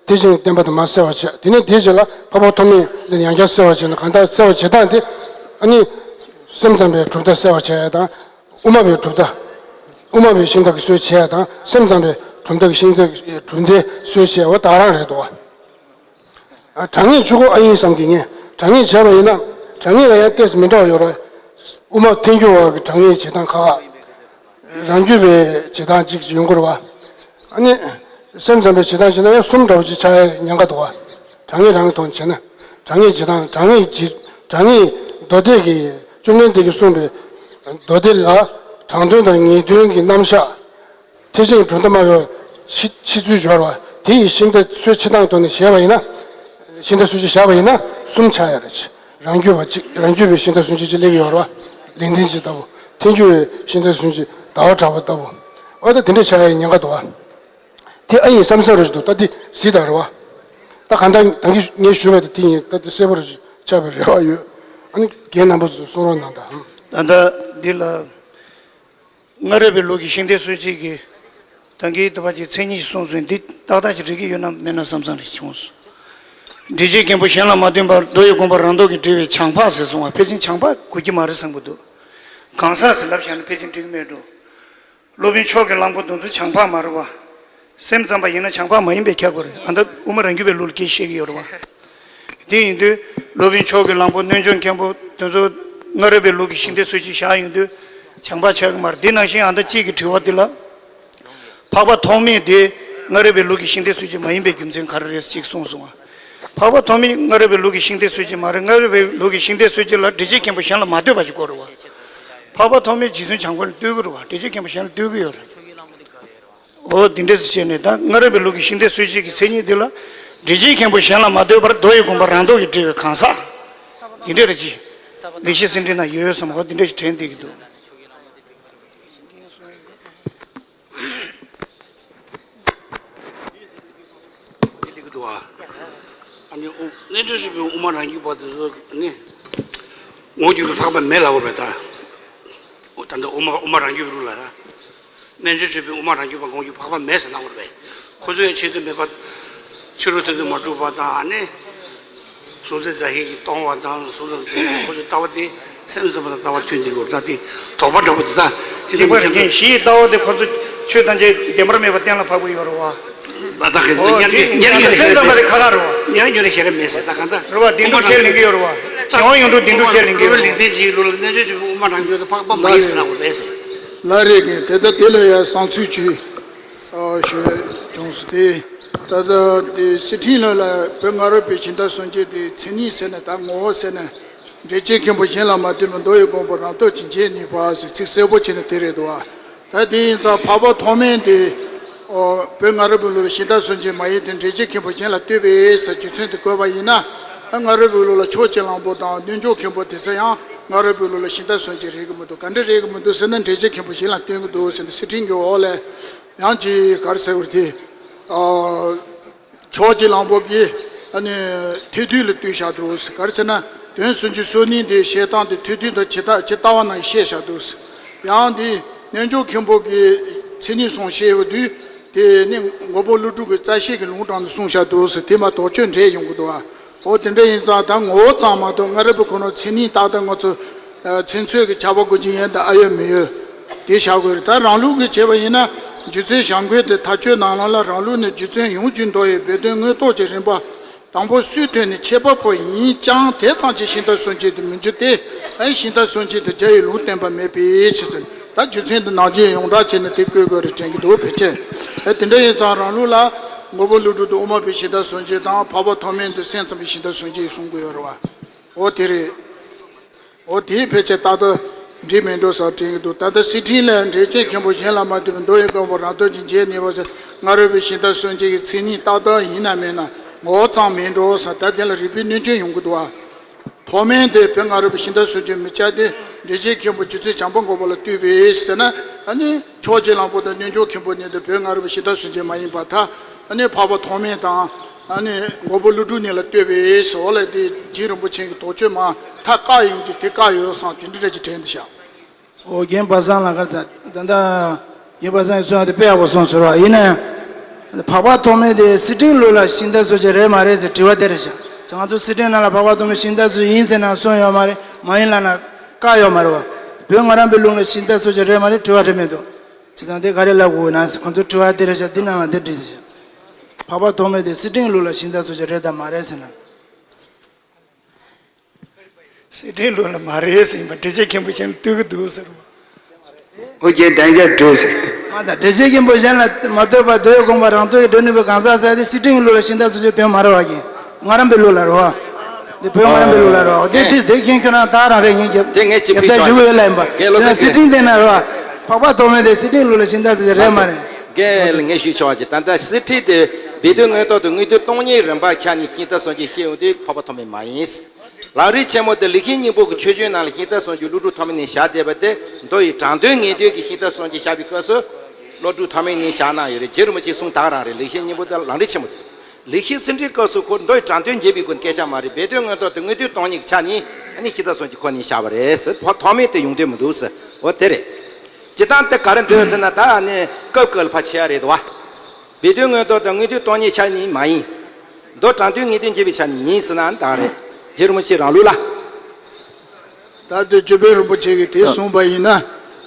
ཐེག་ཆེན་གྱི་བསྟན་པ་དེ་མར་གསལ་བར་བྱས། དེ་ནས་དེའི་རྗེས་ལ་འཕགས་པ་ཐོགས་མེད་ལ་ཡང་བསྐྱར་གསལ་བར་བྱས་ནས། གང་ལྟར་གསལ་བར་བྱེད་སྟངས་དེ། ཨ་ནི་སེམས་ཙམ་པའི་གྲུབ་མཐའ་གསལ་བར་བྱེད་ཡ་དང་། དབུ་མ་པའི་གྲུབ་མཐའ། དབུ་མ་པའི་ཤིང་རྟ་གི་སྲོལ་ཕྱེ་ཡ་དང་། སེམས་ཙམ་པའི་གྲུབ་མཐའ་གི་ཤིང་རྟ་གི་གྲུབ་མཐའི་སྲོལ་ཕྱེ་ཡ། འོ་དེ་ག་རང་རེད་འདུག་བ། ཨ། དྲང་ངེས་ཆོས་འཁོར་ཨ་ཡིན་བསམ་གྱི་ངས་དྲང་ངེས་བྱས་པ་ཡིན་ན། དྲང་ངེས་ལ་ཡང་ཏོག་ཙམ་མི་འདྲ་བ་ཡོད་རེད། དབུ་མ་ཐལ་འགྱུར་བ་གི་དྲང་ངེས་བྱེད་སྟངས་ཁག་ཁག། རང་རྒྱུད་པའི་བྱེད་སྟངས་གཅིག་ཡོང་གི་རེད་བ། ཨ་ནི་སེམས་ཙམ་པའི་བྱེད་སྟངས་བྱས་ན་ཡང་གསུམ་འདྲ་བོ་ཅིག་ཆགས་ཡ་ཉེན་ཁ་འདུག་བ། དྲང་ངེས་རང་གི་ཐོག་ནས་བྱས་ན། དྲང་ངེས་བྱེད་སྟངས། དྲང་ངེས་ཀྱི། དྲང་ངེས་མདོ་སྡེ་གི་བཅོམ་ལྡན་འདས་ཀྱིས་གསུངས་པའི་མདོ་སྡེ་ལ་དྲང་དོན་དང་ངེས་དོན་གྱི་རྣམ་གཞག་ཐེག་ཆེན་གྱི་གྲུབ་མཐའ་སྨྲ་བའི་ཕྱི་ཕྱི་ཚུལ་སྦྱོར་བ་དེ་ཡི་ཤིང་རྟ་སྲོལ་ཕྱེ་སྟངས་ཐོག་ནས་བྱས་པ་ཡིན་ན། ཤིང་རྟ་སྲོལ་ཕྱེ་བཞག་པ་ཡིན་ན་གསུམ་ཆགས་ཡ་རེད། རང་རྒྱུད་པ་གཅིག་རང་རྒྱུད་པའི་ཤིང་རྟ་སྲོལ་ཕྱེ་གཅིག་སླེབས་ཀྱི་ཡོད་རེད་བ། ལེགས་ལྡན་འབྱེད་ལྟ་བུ། ཐལ་འགྱུར་བའི་ཤིང་རྟ་སྲོལ་ཕྱེ་ཟླ་བ་གྲགས་པ་ལྟ་བུ། འོ་ད་དེ་འདྲ་ཆགས་ཡ་ཉེན་ཁ་འདུག་བ། དེ་ཨ་ཡིན་བསམ་བསམ་རེ་ཞིག་འདུག་ད་དེ་གཟིགས་དང་རེད་བ། ད་གང་ལྟར་ད་གིན་ངས་ཞུས་པ་དེ་དེ་ཡིན། ད་དེ་གསལ་པོ་རེ་ཞིག་ཆགས་པའི་རེ་བ་ཡོད། ཨ་ནི་རྒན་རྣམ་པ་ཚོས་གསུང་རོགས་གནང་དང་། ད་ལྟ་འདི་ལ། སྔ་རོལ་པའི་ལུགས་ཀྱི་ཤིང་རྟའི་སྲོལ་འབྱེད་ཀྱི་ད་གིན་ལྟ་བ་གྱི་མཚན་ཉིད་གསུངས་ཚུལ་འདི་ཏག་ཏག་ཅིག་འགྲིག་གི་ཡོད་ན་མེད་ན་བསམ་བསམ་རེ་བྱུང་སོང་། འགྲེལ་བྱེད་མཁན་པོ་གཞན་ལ་མ་སྟོན་པར་མདོ་ཡི་དགོངས་པ་རང་ལྡོག་གིས་འགྲེལ་བའི་བྱང་འཕགས་ཟེར་སོང་བ། ཕལ་ཆེར་བྱང་འཕགས་དགོས་ཀྱི་མ་རེད་བསམ་གྱི་འདུག་གང་ཟག་ཟེར་ལབ་བཞག་ན་ཕལ་ཆེར་འགྲིག་གི་མེད་འགྲོ། སློབ་དཔོན་མཆོག་གི་གླང་པོ་དེ་ཚོ་བྱང་འཕགས་མ་རེད་བ། སེམས་ཙམ་པ་ཡིན་ན་བྱང་འཕགས་མ་ཡིན་པས་ཁྱབ་དགོས་རེད། ཨ། ད་དབུ་མ་རང་རྒྱུད་པའི་ལུགས་ལ་སྐད་བཤད་ཀྱི་ཡོད་རེད་བ། དེ་ཡིན་དུས་སློབ་དཔོན་མཆོག་གི་གླང་པོ་རྣལ་འབྱོར་མཁན་པོ་དེ་ཚོ་སྔ་རོལ་པའི་ལུགས་ཀྱི་ཤིང་རྟའི་སྲོལ་ཕྱེ་བཞག་ཡོང་དུས་བྱང་འཕགས་ཆགས་ཀྱི་མ་རེད། དེ་ནང་བཞིན་ཨ། ད་གཅིག་གི་དྲི་བ་འདི་ལ། འཕགས་པ་ཐོགས་མེད་དེ་སྔ་རོལ་པའི་ལུགས་ཀྱི་ཤིང་རྟའི་སྲོལ་འབྱེད་མ་ཡིན་པའི་རྒྱུ་མཚན་ག་རེ་རེད་ཅེས་གསུངས་སོང་བ། འཕགས་པ་ཐོགས་མེད་སྔ་རོལ་པའི་ལུགས་ཀྱི་ཤིང་རྟའི་སྲོལ་འབྱེད་མ་རེད། སྔ་རོལ་པའི་ལུགས་ཀྱི་ཤིང་རྟའི་སྲོལ་འབྱེད་ལ་འགྲེལ་བྱེད་མཁན་པོ་གཞན་ལ་མ་ལྟོས་པ་ཞིག་དགོས་རེད་བ། འཕགས་པ་ཐོགས་མེད་རྗེ་བཙུན་བྱམས་མགོན་ལ་ལྟོས་ཀྱི་རེད་བ། འགྲེལ་བྱེད་མཁན་པོ་གཞན་ལ་ལྟོས་ཀྱི་ཡོད་རེད། འོ་དེ་འདྲས་སུ་བྱས་ནས་ད་སྔ་རོལ་པའི་ལུགས་ཀྱི་ཤིང་རྟའི་སྲོལ་འབྱེད་ཀྱི་མཚན་ཉིད་འདི་ལ་འགྲེལ་བྱེད་མཁན་པོ་གཞན་ལ་མ་ལྟོས་པར་མདོ་ཡི་དགོངས་པ་རང་ལྡོག་གིས་འགྲེལ་བའི་གང་ཟག་འདི་འདྲས་རེད་ཅེས་ལེགས་བཤད་ཟིན་བྲིས་ན་ཡོད་ཡོད་བསམ། འོ་དེ་འདྲས་ཞིག་དྲན་བསྡད་ཀྱི་འདུག་འདི་སླེབས་ཀྱི་འདུག་ཨ། ཨ་ནི་དབུ་རྣལ་འབྱོར་སྤྱོད་པའི་དབུ་མ་རང་རྒྱུད་པ་དེ་ཚོ་ནི་ངོ་བོ་རྒྱུད་ཀྱི་འཕགས་པ་མེད་ལབ་དགོས་པས་ད། འོ་ད་འདི་དབུ་མ་དབུ་མ་རང་རྒྱུད་པའི་ལུགས་ལ་ད། རྣལ་འབྱོར་སྤྱོད་པའི་དབུ་མ་རང་རྒྱུད་པ་ངོ་བོ་རྒྱུད་འཕགས་པ་མེད་ཟེར་ལབ་དགོས་པས། ཁོ་ཚོས་ཕྱི་དོན་མེད་པ། ཕྱི་རོལ་དོན་དུ་མ་གྲུབ་པ་དང་ཨ་ནི། གཟུང་འཛིན་རྫས་བཞི་གིས་སྟོང་བ་དང་གཟུང་འཛིན་རྫས་ཁོ་ཚོའི་ལྟ་བ་དེ་སེམས་ཙམ་པ་དང་ལྟ་བ་མཐུན་འདུག་གོ། ད་དེ་དོགས་པ་འདྲ་པོ་དེ་ད་ཅི་ལྟ་བུ་ཅིག་པ་རེད། ཅན་བཞི་ཡི་ལྟ་བ་དེ་ཁོ་ཚོ་ཆོས་ཐམས་ཅད་བདེན་པར་མེད་པ་གཏན་ལ་ཕབ་ཀྱི་ཡོད་རེད་བ། ད་ད་ཁེ་འོ་ཉར་དེ་ཉར་ཉར་ཉར་སེམས་ཙམ་པ་དེ་ཁ་ཁ་རེད་བ། ཉར་ཉར་ཤེས་ར་མེད་ཟེར་ད་གང་ད། རེད་བ། བདེན་གྲུབ་ཁས་ལེན་གྱི་ཡོད་རེད་བ། གཞན་དབང་ཡོངས་གྲུབ་བདེན་གྲུབ་ཁས་ལེན་གྱི་ཡོད་རེད། ལེགས་ལྡན་འབྱེད་ཀྱི་ལུགས་ལ་རྣལ་འབྱོར་སྤྱོད་པའི་དབུ་མ་རང་རྒྱུད་དེ་འཕགས་པ་མ་ཡིན་ཟེར་ལབ་དགོས་པས་ཟེར། ལགས་རེད། གི་དེ་ལྟ་དེ་ལ་ཡང་བསམ་ཚུལ་ཅིག་ཨ། ཞུ་བྱུང་སོང་། དེ་ད་ལྟ་དེ་སི་ཁྲིན་ལགས་ལ་བོད་སྔ་རོལ་པའི་ཤིང་རྟ་སྲོལ་འབྱེད་དེ་མཚན་ཉིད་ཟེར་ནས་ད་ངོ་བོ་ཟེར་ནས་འགྲེལ་བྱེད་མཁན་པོ་གཞན་ལ་མ་ལྟོས་པའི་མདོ་ཡི་དགོངས་པ་རང་སྟོབས་ཀྱིས་འབྱེད་ནུས་པ་ཟེར་ཚིག་གསལ་པོ་བྱས་ནས་དེ་རེད་འདུག་ཨ། ད་དེ་ཡིན་ཙང་འཕགས་པ་ཐོགས་མེད་དེ་ཨོ་བོད་སྔ་རོལ་པའི་ལུགས་ལ་ཤིང་རྟ་སྲོལ་འབྱེད་མ་ཡིན་ཏེ་འགྲེལ་བྱེད་མཁན་པོ་གཞན་ལ་ལྟོས་པས་ཟེར་རྒྱུ་མཚན་དེ་བཀོད་པ་ཡིན་ན། ཨ། སྔ་རོལ་པའི་ལུགས་ལ་མཆོག་གི་གླང་པོ་དང་རྣལ་འབྱོར་མཁན་པོ་དེ་ཚོ་ཡང་སྔ་རོལ་པའི་ལུགས་ལ་ཤིང་རྟ་སྲོལ་འབྱེད་རེད་གི་མི་འདུག་ག་འདྲ་རེད་གི་མི་འདུག་ཟེར་ན་འགྲེལ་བྱེད་མཁན་པོ་གཞན་ལ་སྟོན་གི་འདུག་ཟེར་ནས་སི་ཁྲིན་གྱི་འོག་ལ་ཡང་ཅིག་ག་རེ་ཟེར་བ་རེད་དེ། ཨ། མཆོག་གི་གླང་པོ་གིས་ཨ་ནི་ཐོས་དུས་ལ་ལྟོས་བཞག་འདུག་ཟེར། ག་རེ་ཟེར་ན་དོན་སུམ་ཅུ་སོ་གཉིས་དེ་བཤད་སྟངས་དེ་ཐོས་དུས་དང་ཇི་ལྟ་ཇི་ལྟ་བ་ནང་བཤད་བཞག་འདུག་ཟེར། ཡང་དེ་རྣལ་འབྱོར་མཁན་པོ་གིས་མཚན་ཉིད་གསུམ་བཤད་ཡོད་དུས་དེ་ནི་མགོན་པོ་ཀླུ་སྒྲུབ་ཀྱིས་རྩ་ཤེ་གི་ལུང་དྲངས་ནས་གསུངས་བཞག་འདུག་ཟེར། དེ་མ་དོགས་གཅོད་འདྲེས་ཡོང་གི་འདུག་ཨ། འོ་དེ་འདྲ་ཡིན་ཙང་ད་ངོ་བོ་ཙམ་མ་གཏོགས་སྔ་རོལ་པའི་ཁོ་ན་མཚན་ཉིད་ཏག་ཏག་ང་ཚོ་མཚན་ཚོད་ཀྱི་ཁྱབ་པ་དགོས་ཀྱི་ཡིན་ད་ཨ་ཡོད་མི་ཡོད་དེ་བཞག་དགོས་རེད། ད་རང་ལུགས་ཀྱི་བྱས་པ་ཡིན་ན་རྒྱུ་མཚན་བྱམས་མགོན་དེ་མཐའ་དཔྱོད་ནང་ལོགས་ལ་རང་ལུགས་ནས་རྒྱུ་མཚན་ཡོངས་རྒྱུ་མདོ་ཡི་སྦས་དོན་མངོན་རྟོགས་ཀྱི་རིམ་པ་དང་པོ་སུའི་དོན་ནི་ཁྱད་པར་པོ་ཡིན་ཀྱང་དེ་ཙམ་གྱིས་ཤིང་རྟ་སྲོལ་འབྱེད་དུ་མི་འགྱུར་ཏེ། ཨ་ནི་ཤིང་རྟ་སྲོལ་འབྱེད་དུ་རྒྱ་ཡི་ལུང་བསྟན་པ་མེད་པའི་ཕྱིར་ཟེར། ད་རྒྱུ་མཚན་དེ་ནང་བཞིན་ཡོངས་གྲགས་བྱས་ནས་དེ་བཀོད་དགོས་རེད་དྲན་གྱི་འདུག་ཕལ་ཆེར། ཨ། དེ་འདྲ་ཡིན་ཙང་རང་ལུགས་ལ་མགོན་པོ་ཀླུ་སྒྲུབ་དེ་དབུ་མ་པའི་ཤིང་རྟ་སྲོལ་འབྱེད་དང་འཕགས་པ་ཐོགས་མེད་དེ་སེམས་ཙམ་པའི་ཤིང་རྟ་སྲོལ་འབྱེད་གསུང་གི་ཡོད་རེད་བ། འོ་དེ་རེད། འོ་དེའི་ཕལ་ཆེར་ཏག་ཏག་འགྲིག་མི་འགྲོ་བསམ་དྲན་གྱི་འདུག་ད་ལྟ་སི་ཁྲིན་ལས་འགྲེལ་བྱེད་མཁན་པོ་གཞན་ལ་མ་ལྟོས་པའི་མདོ་ཡི་དགོངས་པ་རང་སྟོབས་ཀྱིས་འབྱེད་ནུས་པ་ཟེར། སྔ་རོལ་པའི་ཤིང་རྟ་སྲོལ་འབྱེད་ཀྱི་མཚན་ཉིད་ཏག་ཏག་ཡིན་ན་མིན་ན་ ངོ་བོ་ཙམ་མིན་འགྲོ་ཟེར། ད་དེ་ལ་རིགས་པའི་གནོད་སྐྱོན་ཡོང་གི་འདུག་བ། མཐོ་དམན་དེ་བོད་སྔ་རབས་པའི་ཤིང་རྟ་སྲོལ་འབྱེད་མི་སྐྱ་དེ་འགྲེལ་བྱེད་མཁན་པོ་རྗེ་བཙུན་བྱམས་པ་མགོན་པོ་ལ་ལྟོས་པས་ཟེར་ན། ཨ་ནི་ཕྱོགས་གཅིག་གླང་པོ་དང་གནོད་འཇོམས་མཁན་པོ་གཉིས་དེ་བོད་སྔ་རབས་པའི་ཤིང་རྟ་སྲོལ་འབྱེད་མ་ཡིན་པར་ཐལ། ཨ་ནི་འཕགས་པ་མཐོ་དམན་དང་ཨ་ནི་མགོན་པོ་ཀླུ་སྒྲུབ་གཉིས་ལ་ལྟོས་པས་ཟེར་བ་ལ། དེ་རྗེ་རིན་པོ་ཆེ་གི་དོགས་གཅོད་མ་ཐག་བཀག་ཡོང་དུས་དེ་བཀག་ཡོད་བསམ། དེ་འདྲ་འདྲ་ཅིག་དྲན་འདུག་ཤག། ཨོ་རྒན་པ་སངས་ལགས། ག་ས་ད་ལྟ་རྒན་པ་སངས་ཀྱིས་གསུངས་པ་དེ་དཔེ་ཡག་པོ་གསུངས་སོང་ར། ཡིན་ན་ཡང་འཕགས་པ་ཐོགས་མེད་དེ་སི་ཁྲོན་ལུགས་ལ་ཤིང་རྟ་སྲོལ་འབྱེད་རེད་མ་རེད་ཟེར་དྲི་བ་དེ་རེད་ཤག། ང་ཚོ་སི་ཁྲོན་ནང་ལ་འཕགས་པ་ཐོགས་མེད་ཤིང་རྟ་སྲོལ་ཡིན་ཟེར་ན་གསུངས་ཡོད་མ་རེད། མ་ཡིན་ལབ་ན་བཀག་ཡོད་མ་རེད་བ། བོད་སྔ་རབས་པའི་ལུགས་ལ་ཤིང་རྟ་སྲོལ་འབྱེད་རེད་མ་རེད་དྲི་བ་དྲི་མི་འདུག། བྱས་ཙང་དེ་ག་རེ་ལབ་དགོས་ན་ཁོང་ཚོ་དྲི་བ་དེ་རེད་ཤག། འདི་ནང་ལ་འདི་བྲིས་ཤག། འཕགས་པ་ཐོགས་མེད་དེ་སི་ཁྲོན་ལུགས་ལ་ཤིང་རྟ་སྲོལ་འབྱེད་རེད་དམ་མ་རེད་ཟེར་ན། སི་ཁྲོན་ལུགས་ལ་མ་རེད་ཟེར་ཡིན་པ་འགྲེལ་བྱེད་མཁན་པོ་གཞན་ལ་ལྟོས་ཀྱི་འདུག་ཟེར་བ། ཨོ་རྒྱན་བདེ་འཇགས་འགྲོས་ཟེར། མ་དང་འགྲེལ་བྱེད་མཁན་པོ་གཞན་ལ་མ་ལྟོས་པར་མདོའི་དགོངས་པ་རང་རྟོགས་ཀྱིས་འགྲོ་ནུས་པའི་གང་ཟག་ཟེར་དེ་སི་ཁྲོན་ལུགས་ལ་ཤིང་རྟ་སྲོལ་འབྱེད་དོན་མ་རེད་བ། རྒན། སྔ་རབས་པའི་ལུགས་ལ་རེད་བ། འདི་བོད་སྔ་རབས་པའི་ལུགས་ལ་རེད་བ། དེ་ཨོ་དེ་དེ་རྒན་ཁྱོད་རང་ད་རང་རེད། ངས་རྒྱབ་དེ་ངས་ཅིག་རྒྱབ་ཕུལ་ཆ་ཆོག་ཞུ་གི་ཡོད་ལ་ཡིན་པ། རྒན་བློ་བཟང་སི་ཁྲོན་དེ་ན་རེད་བ། འཕགས་པ་ཐོགས་མེད་དེ་སི་ཁྲོན་ལུགས་ལ་ཤིང་རྟ་སྲོལ་འབྱེད་རེད་མ་རེད། རྒན་ལ་ངས་ཞུས་ཆོག་ཅིག། ད་ལྟ་སི་ཁྲོན་དེ་སྦས་དོན་མངོན་རྟོགས་དང་དངོས་དོན་སྟོང་ཉིད་རིམ་པ་ཆ་ནས་ཤིང་རྟ་སྲོལ་འབྱེད་བཤད་ཡོང་དུས་འཕགས་པ་ཐོགས་མེད་མ་ཡིན། ལམ་རིམ་ཆེན་མོ་དེ་ལེགས་བཤད་སྙིང་པོ་གི་མཆོད་བརྗོད་ནང་ལ་ཤིང་རྟ་སྲོལ་འབྱེད་ཀླུ་སྒྲུབ་ཐོགས་མེད་ནས་བཞག་བསྡད་པ་དེ། མདོ་ཡི་དྲང་དོན་ངེས་དོན་གྱི་ཤིང་རྟ་སྲོལ་འབྱེད་བཞག་པའི་སྐབས་སུ་ཀླུ་སྒྲུབ་ཐོགས་མེད་ནས་བཞག་གནང་ཡོད་རེད། རྗེ་རིན་པོ་ཆེའི་གསུང་དག་རང་རེད། ལེགས་བཤད་སྙིང་པོ་དང་ལམ་རིམ་ཆེན་མོ་དེ། ལེགས་བཤད་ཚིག་འགྲེལ་སྐབས་སུ་ཁོ་མདོ་ཡི་དྲང་དོན་འབྱེད་པའི་སྐོར་སྐད་ཆ་མ་རེད། སྦས་དོན་མངོན་རྟོགས་དང་དངོས་དོན་སྟོང་ཉིད་ཀྱི་ཆ་ནས་ཨ་ནི་ཤིང་རྟ་སྲོལ་འབྱེད་ཁོ་ནས་བཞག་པ་རེད་ཟེར། ཐོགས་མེད་དེ་ཡོང་དོན་མི་འདུག་ཟེར། འོ་དེ་རེད། སྤྱིར་བཏང་དེ་ག་རེ་འདོད་ཟེར་ན། ད་ཨ་ནི་སྐབས་སྐབས་ལ་ཕར་ཕྱེ་ཡ་རེད་དོ། སྦས་དོན་མངོན་རྟོགས་དང་དངོས་དོན་སྟོང་ཉིད་ཆ་ནས་མ་ཡིན། མདོ་དྲང་དོན་ངེས་དོན་འབྱེད་པའི་ཆ་ནས་ཡིན་ཟེར་ན་ད་རེད། རྗེ་རིན་པོ་ཆེ་རང་ལུགས་ལ། ད་ལྟ་ཇོ་བོ་རིན་པོ་ཆེ་གིས་དེ་གསུངས་པ་ཡིན་ན།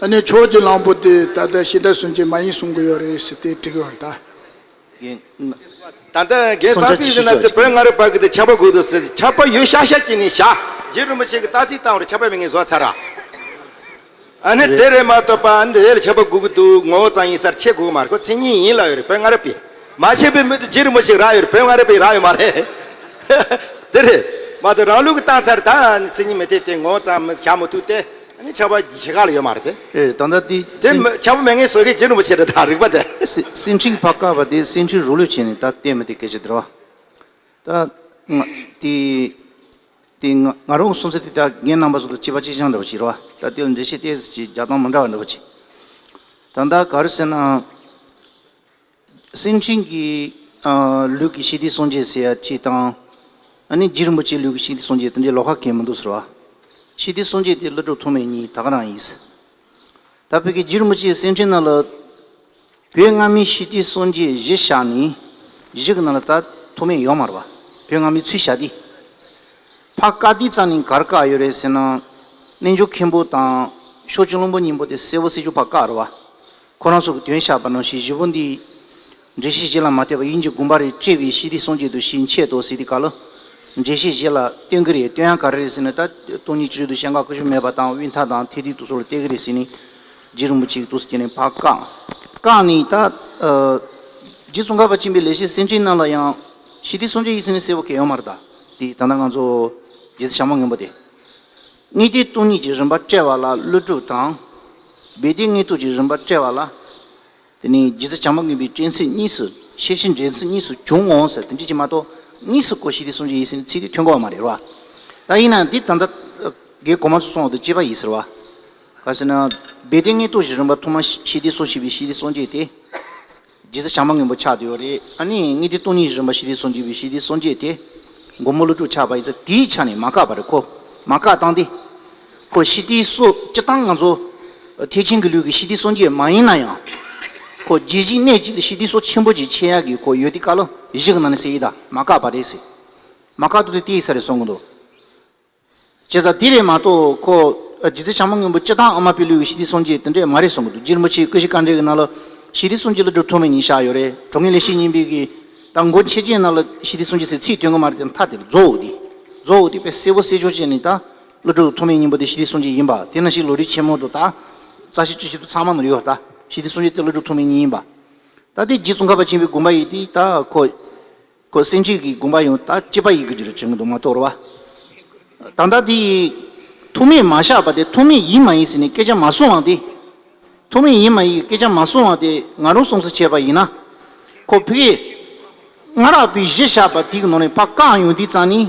ཨ་ནི་ཕྱོགས་ཀྱི་གླང་པོ་དེ་ད་ལྟ་ཤིང་རྟ་སྲོལ་འབྱེད་མ་ཡིན་གསུང་གི་ཡོད་རེད་ཟེར་དེ་འགྲིག་གི་ཡོད་རེད་ད། ད་ལྟ་རྒན་བསམ་འཕེལ་ཟེར་ན་དེ་བོད་སྔ་རབས་པ་གི་དེ་ཆར་པ་དགོས་འདུག་ཟེར། ཆར་པ་ཡོད་ཤག་ཤག་ཅིག་ནས་བཞག། རྗེ་རིན་པོ་ཆེ་གིས་རྟགས་གསལ་བཏང་བར་ཆར་པ་མེད་མཁན་བཟོས་ཚར་ར། ཨ་ནི་དེ་རེད་མ་གཏོགས་པ། ཨ་ནི་དེ་ལ་ཆར་པ་དགོས་ཀྱི་འདུག། ངོ་བོ་ཙམ་ཡིན་ས་རེད། ཁྱེད་དགོས་ཀྱི་མ་རེད། ཁོ་མཚན་ཉིད་ཡིན་ལབ་ཡོད་རེད། བོད་སྔ་རབས་པས། མ་ཕྱེད་པའི་མི་དེ་རྗེ་རིན་པོ་ཆེས་རག་ཡོད་རེད། བོད་སྔ་རབས་པས་རག་ཡོད་མ་རེད། དེ་རེད་མ་གཏོགས་རང་ལུགས་ཀྱི་བཏང་ཚར། ད་ཨ་ནི་མཚན་ཉིད་མི་འཐད་དེ། ངོ་བོ་ཙམ་བཞག་མི་ཐུབ་སྟེ། ཨ་ནི་ཆར་པ་ཞེ་དྲག་ལ་ཡོད་མ་རེད་དེ། ཨེ། ད་ལྟ་དེ་དེ་སེམས་མི་ཆར་པ་མེད་མཁན་བཟོ་མཁན་རྗེ་རིན་པོ་ཆེ་རེད། ད་རིག་པ་དེ། སེ་སེམས་ཁྲིད་ཕར་བཀག་པ་དེ་སེམས་ཁྲིད་རང་ལུགས་བྱས་ནས་ད་བསྟན་མི་དེ་སྐད་ཆ་དེ་རེད་བ། ད་ང་དེ། དེ་ང་ང་རང་གི་གསུང་ཚུལ་དེ་ད་རྒན་རྣམ་པ་ཚོ་དང་གཅིག་པ་གཅིག་རྐྱང་འདྲ་བོ་ཞིག་རེད་བ། ད་དེ་ལ་འགྲེལ་བཤད་ཏོག་ཙམ་ཅིག་རྒྱག་སྟངས་མི་འདྲ་བ་འདྲ་བོ་ཅིག། ད་ལྟ་ག་རེ་ཟེར་ན། སེམས་ཅན་གྱི་ཨ་ལུགས་ཀྱི་ཤིང་རྟའི་སྲོལ་འབྱེད་ཟེར་ཡ་གཅིག་དང་། ཨ་ནི་རྗེ་རིན་པོ་ཆེའི་ལུགས་ཀྱི་ཤིང་རྟའི་སྲོལ་འབྱེད་དེ་འདྲའི་ལོགས་ཀ་གང་ཡང་མི་འདུག་ཟེར་བ། ཤིང་རྟའི་སྲོལ་འབྱེད་དེ་ཀླུ་སྒྲུབ་ཐོགས་མེད་གཉིས་ད་ག་རང་ཡིན། ད་བོད་ཀྱི་རྗེ་རིན་པོ་ཆེའི་སེམས་ཅན་རྣམས་ལ་བོད་སྔ་མའི་ཤིང་རྟའི་སྲོལ་འབྱེད་གཞི་བཞག་ནས། གཞི་གི་ནང་ལ་ད་ཐོགས་མེད་ཡོད་མ་རེད་བ། བོད་སྔ་མའི་ཚུལ་བཞག་དུས། ཕར་བཀག་དུས་ཙམ་ནས་ག་རེ་བཀག་ཡོད་རེད་ཟེར་ན། རྣལ་འབྱོར་མཁན་པོ་དང་ཕྱོགས་བཅུའི་གླང་པོ་གཉིས་པོ་དེ་གསལ་པོ་གསལ་ཆོག་ཕར་བཀག་རེད་བ། ཁོ་རང་ཚོ་གིས་དོན་བཞག་པ་ནང་བཞིན་བཞི་པོ་འདི། འགྲེལ་བཤད་གཞི་ལ་མ་ལྟོས་པར་དབྱིངས་ཀྱི་དགོངས་པ་རེ་བཀྲལ་བའི་ཤིང་རྟའི་སྲོལ་འབྱེད་དུ་ཞིག་འཆད་དོ་ཟེར་དུས་སྐབས་ལ། འགྲེལ་བཤད་གཞི་ལ་སྟོན་གྱི་རེད། སྟོན་ཡ་ག་རེ་རེད་ཟེར་ན། ད་སྟོང་ཉིད་སྤྱི་རོད་དུ་ཞེན་ཁ་ཀུན་སྤྱོད་མེད་པ་དང་དབུས་མཐའ་དང་ཐེག་ཐིག་དུ་སོགས་ལ་བལྟ་གི་རེད་ཟེར་ནས། རྗེ་རིན་པོ་ཆེས་འདུག་སེ་བྱས་ནས་ཕར་བཀག། བཀག་ནས་ད། ཨ། རྗེ་ཙོང་ཁ་པ་ཆེན་པོས་ལེགས་བཤད་སེམས་ཅན་རྣམས་ལ་ཡང་ཤིང་རྟའི་སྲོལ་འབྱེད་ཡིན་ཟེར་ནས་གསལ་པོ་གང་ཡང་ཡོད་མ་རེད་ད། དེ་ད་ལྟ་ང་ཚོ་རྗེ་བཙུན་བྱམས་པ་མགོན་པོ་དེ། དངོས་བསྟན་སྟོང་ཉིད་ཀྱི་རིམ་པ་བཀྲལ་བ་ལ་ཀླུ་སྒྲུབ་དང་། སྦས་དོན་དངོས་རྟོགས་ཀྱི་རིམ་པ་བཀྲལ་བ་ལ། དེ་ནས་རྗེ་བཙུན་བྱམས་པ་མགོན་པོའི་དྲན་ཚུལ་གཉིས་སུ། ཤེར་ཕྱིན་འདྲེན་ཚུལ་གཉིས་སུ་བྱུང་ངོ་ཟེར་དེ་འདྲ་ཅིག་མ་གཏོགས། དངོས་སུ་ཁོ་ཤིང་རྟའི་སྲོལ་འབྱེད་ཡིན་ཟེར་ནས་ཚིག་དེ་ཐོན་གྱི་ཡོད་མ་རེད་བ། ད་ཡིན་ན་འདི་ད་ལྟ་རྒན་གོང་མ་ཚོས་གསུངས་པ་དང་གཅིག་པ་ཡིན་ཟེར་བ། ག་ཟེར་ན། སྦས་དོན་དངོས་རྟོགས་ཀྱི་རིམ་པ་ཐོག་མ་ཤིང་རྟའི་སྲོལ་ཞེས་པའི་ཤིང་རྟའི་སྲོལ་འབྱེད་དེ། རྗེ་བཙུན་བྱམས་པ་མགོན་པོ་ཆགས་བསྡད་ཡོད་རེད། ཨ་ནི་དངོས་བསྟན་སྟོང་ཉིད་ཀྱི་རིམ་པ་ཤིང་རྟའི་སྲོལ་འབྱེད་པའི་ཤིང་རྟའི་སྲོལ་འབྱེད་དེ། མགོན་པོ་ཀླུ་སྒྲུབ་ཆགས་པ་ཡིན་ཙང་དེའི་ཆ་ནས་མ་བཀག་པ་རེད། ཁོ་མ་བཀག་སྟངས་དེ། ཁོ་ཤིང་རྟའི་སྲོལ་སྤྱིར་བཏང་ང་ཚོ་ཐེག་ཆེན་གྱི་ལུགས་ཀྱི་ཤིང་རྟའི་སྲོལ་འབྱེད་མ་ཡིན་ན་ཡང་། ཁོ་རྒྱུད་གཞི་གནས་གཅིག་ལ་ཤིང་རྟའི་སྲོལ་ཆེན་པོ་ཅིག་འཆད་ཡག་གི་ཁོ་ཡོད་དུས་སྐབས་ལ་གཞི་གི་ནང་ནས་ཟེར་ཡིན་ད། མ་བཀག་པ་རེད་ཟེར། མ་བཀག་དུས་དེ་དེ་ཡིན་ས་རེད་གསུང་གི་འདུག། བྱས་ཙང་དེ་རེད་མ་གཏོགས་ཁོ། རྗེ་བཙུན་བྱམས་པ་མགོན་པོ་སྤྱིར་བཏང་ཨ་མ་པའི་ལུགས་ཀྱི་ཤིང་རྟའི་སྲོལ་འབྱེད་དེ་འདྲས་མ་རེད་གསུང་གི་འདུག། རྗེ་རིན་པོ་ཆེའི་ཀུན་གཞི་དཀའ་འགྲེལ་གྱི་ནང་ལ་ཤིང་རྟའི་སྲོལ་འབྱེད་ཀླུ་སྒྲུབ་ཐོགས་མེད་གཉིས་བཞག་ཡོད་རེད། གྲོང་ངེས་ལེགས་བཤད་སྙིང་པོའི་གི་ད་མགོ་མཆེད་ཅན་ནང་ལ་ཤིང་རྟའི་སྲོལ་འབྱེད་ཟེར་ཚིག་ཐོན་གི་མ་རེད་དེ། མཐའ་དེ་ལ་རྫོགས་འོ་དེ། རྫོགས་འོ་དེ་དཔེ་གསལ་པོ་གསལ་ཆོག་བྱས་ནས་ད་ཀླུ་སྒྲུབ་ཐོགས་མེད་སྙིང་པོ་དེ་ཤིང་རྟའི་སྲོལ་འབྱེད་ཡིན་པ་དེ་ནང་བཞིན་ལམ་རིམ་ཆེན་མོ་དང་ད་རྩ་ཤེ་བཅུ་བཞི་དེ་ཚང་མ་ནང་ཡོད་ད། ཤིང་རྟའི་སྲོལ་འབྱེད་དེ་ཀླུ་སྒྲུབ་ཐོགས་མེད་གཉིས་ཡིན་པ། ད་དེ་རྗེ་ཙོང་ཁ་པ་ཆེན་པོའི་དགོངས་པ་ཡིན་དུས་ད་ཁོ། ཁོ་སེམས་ཅན་གྱི་དགོངས་པ་ཡང་ད་གཅིག་པ་ཡིན་དགོས་ཀྱི་རེད་དྲན་གྱི་འདུག་མ་གཏོགས་རེད་བ། ད་ལྟ་དེ་ཐོགས་མེད་མ་བཞག་པ་དེ་ཐོགས་མེད་ཡིན་མ་ཡིན་ཟེར་ནས་སྐད་ཆ་མ་གསུངས་པ་དེ། ཐོགས་མེད་ཡིན་མ་ཡིན་སྐད་ཆ་མ་གསུངས་པ་དེ་ང་རང་སོང་ཙང་བྱས་པ་ཡིན་ན། ཁོ་ཕ་གིའི་ སྔ་རབས་པའི་གཞི་བཞག་པ་དེའི་ནང་ནས་ཕར་བཀག་ཡོང་དུས་ཙང་ནི།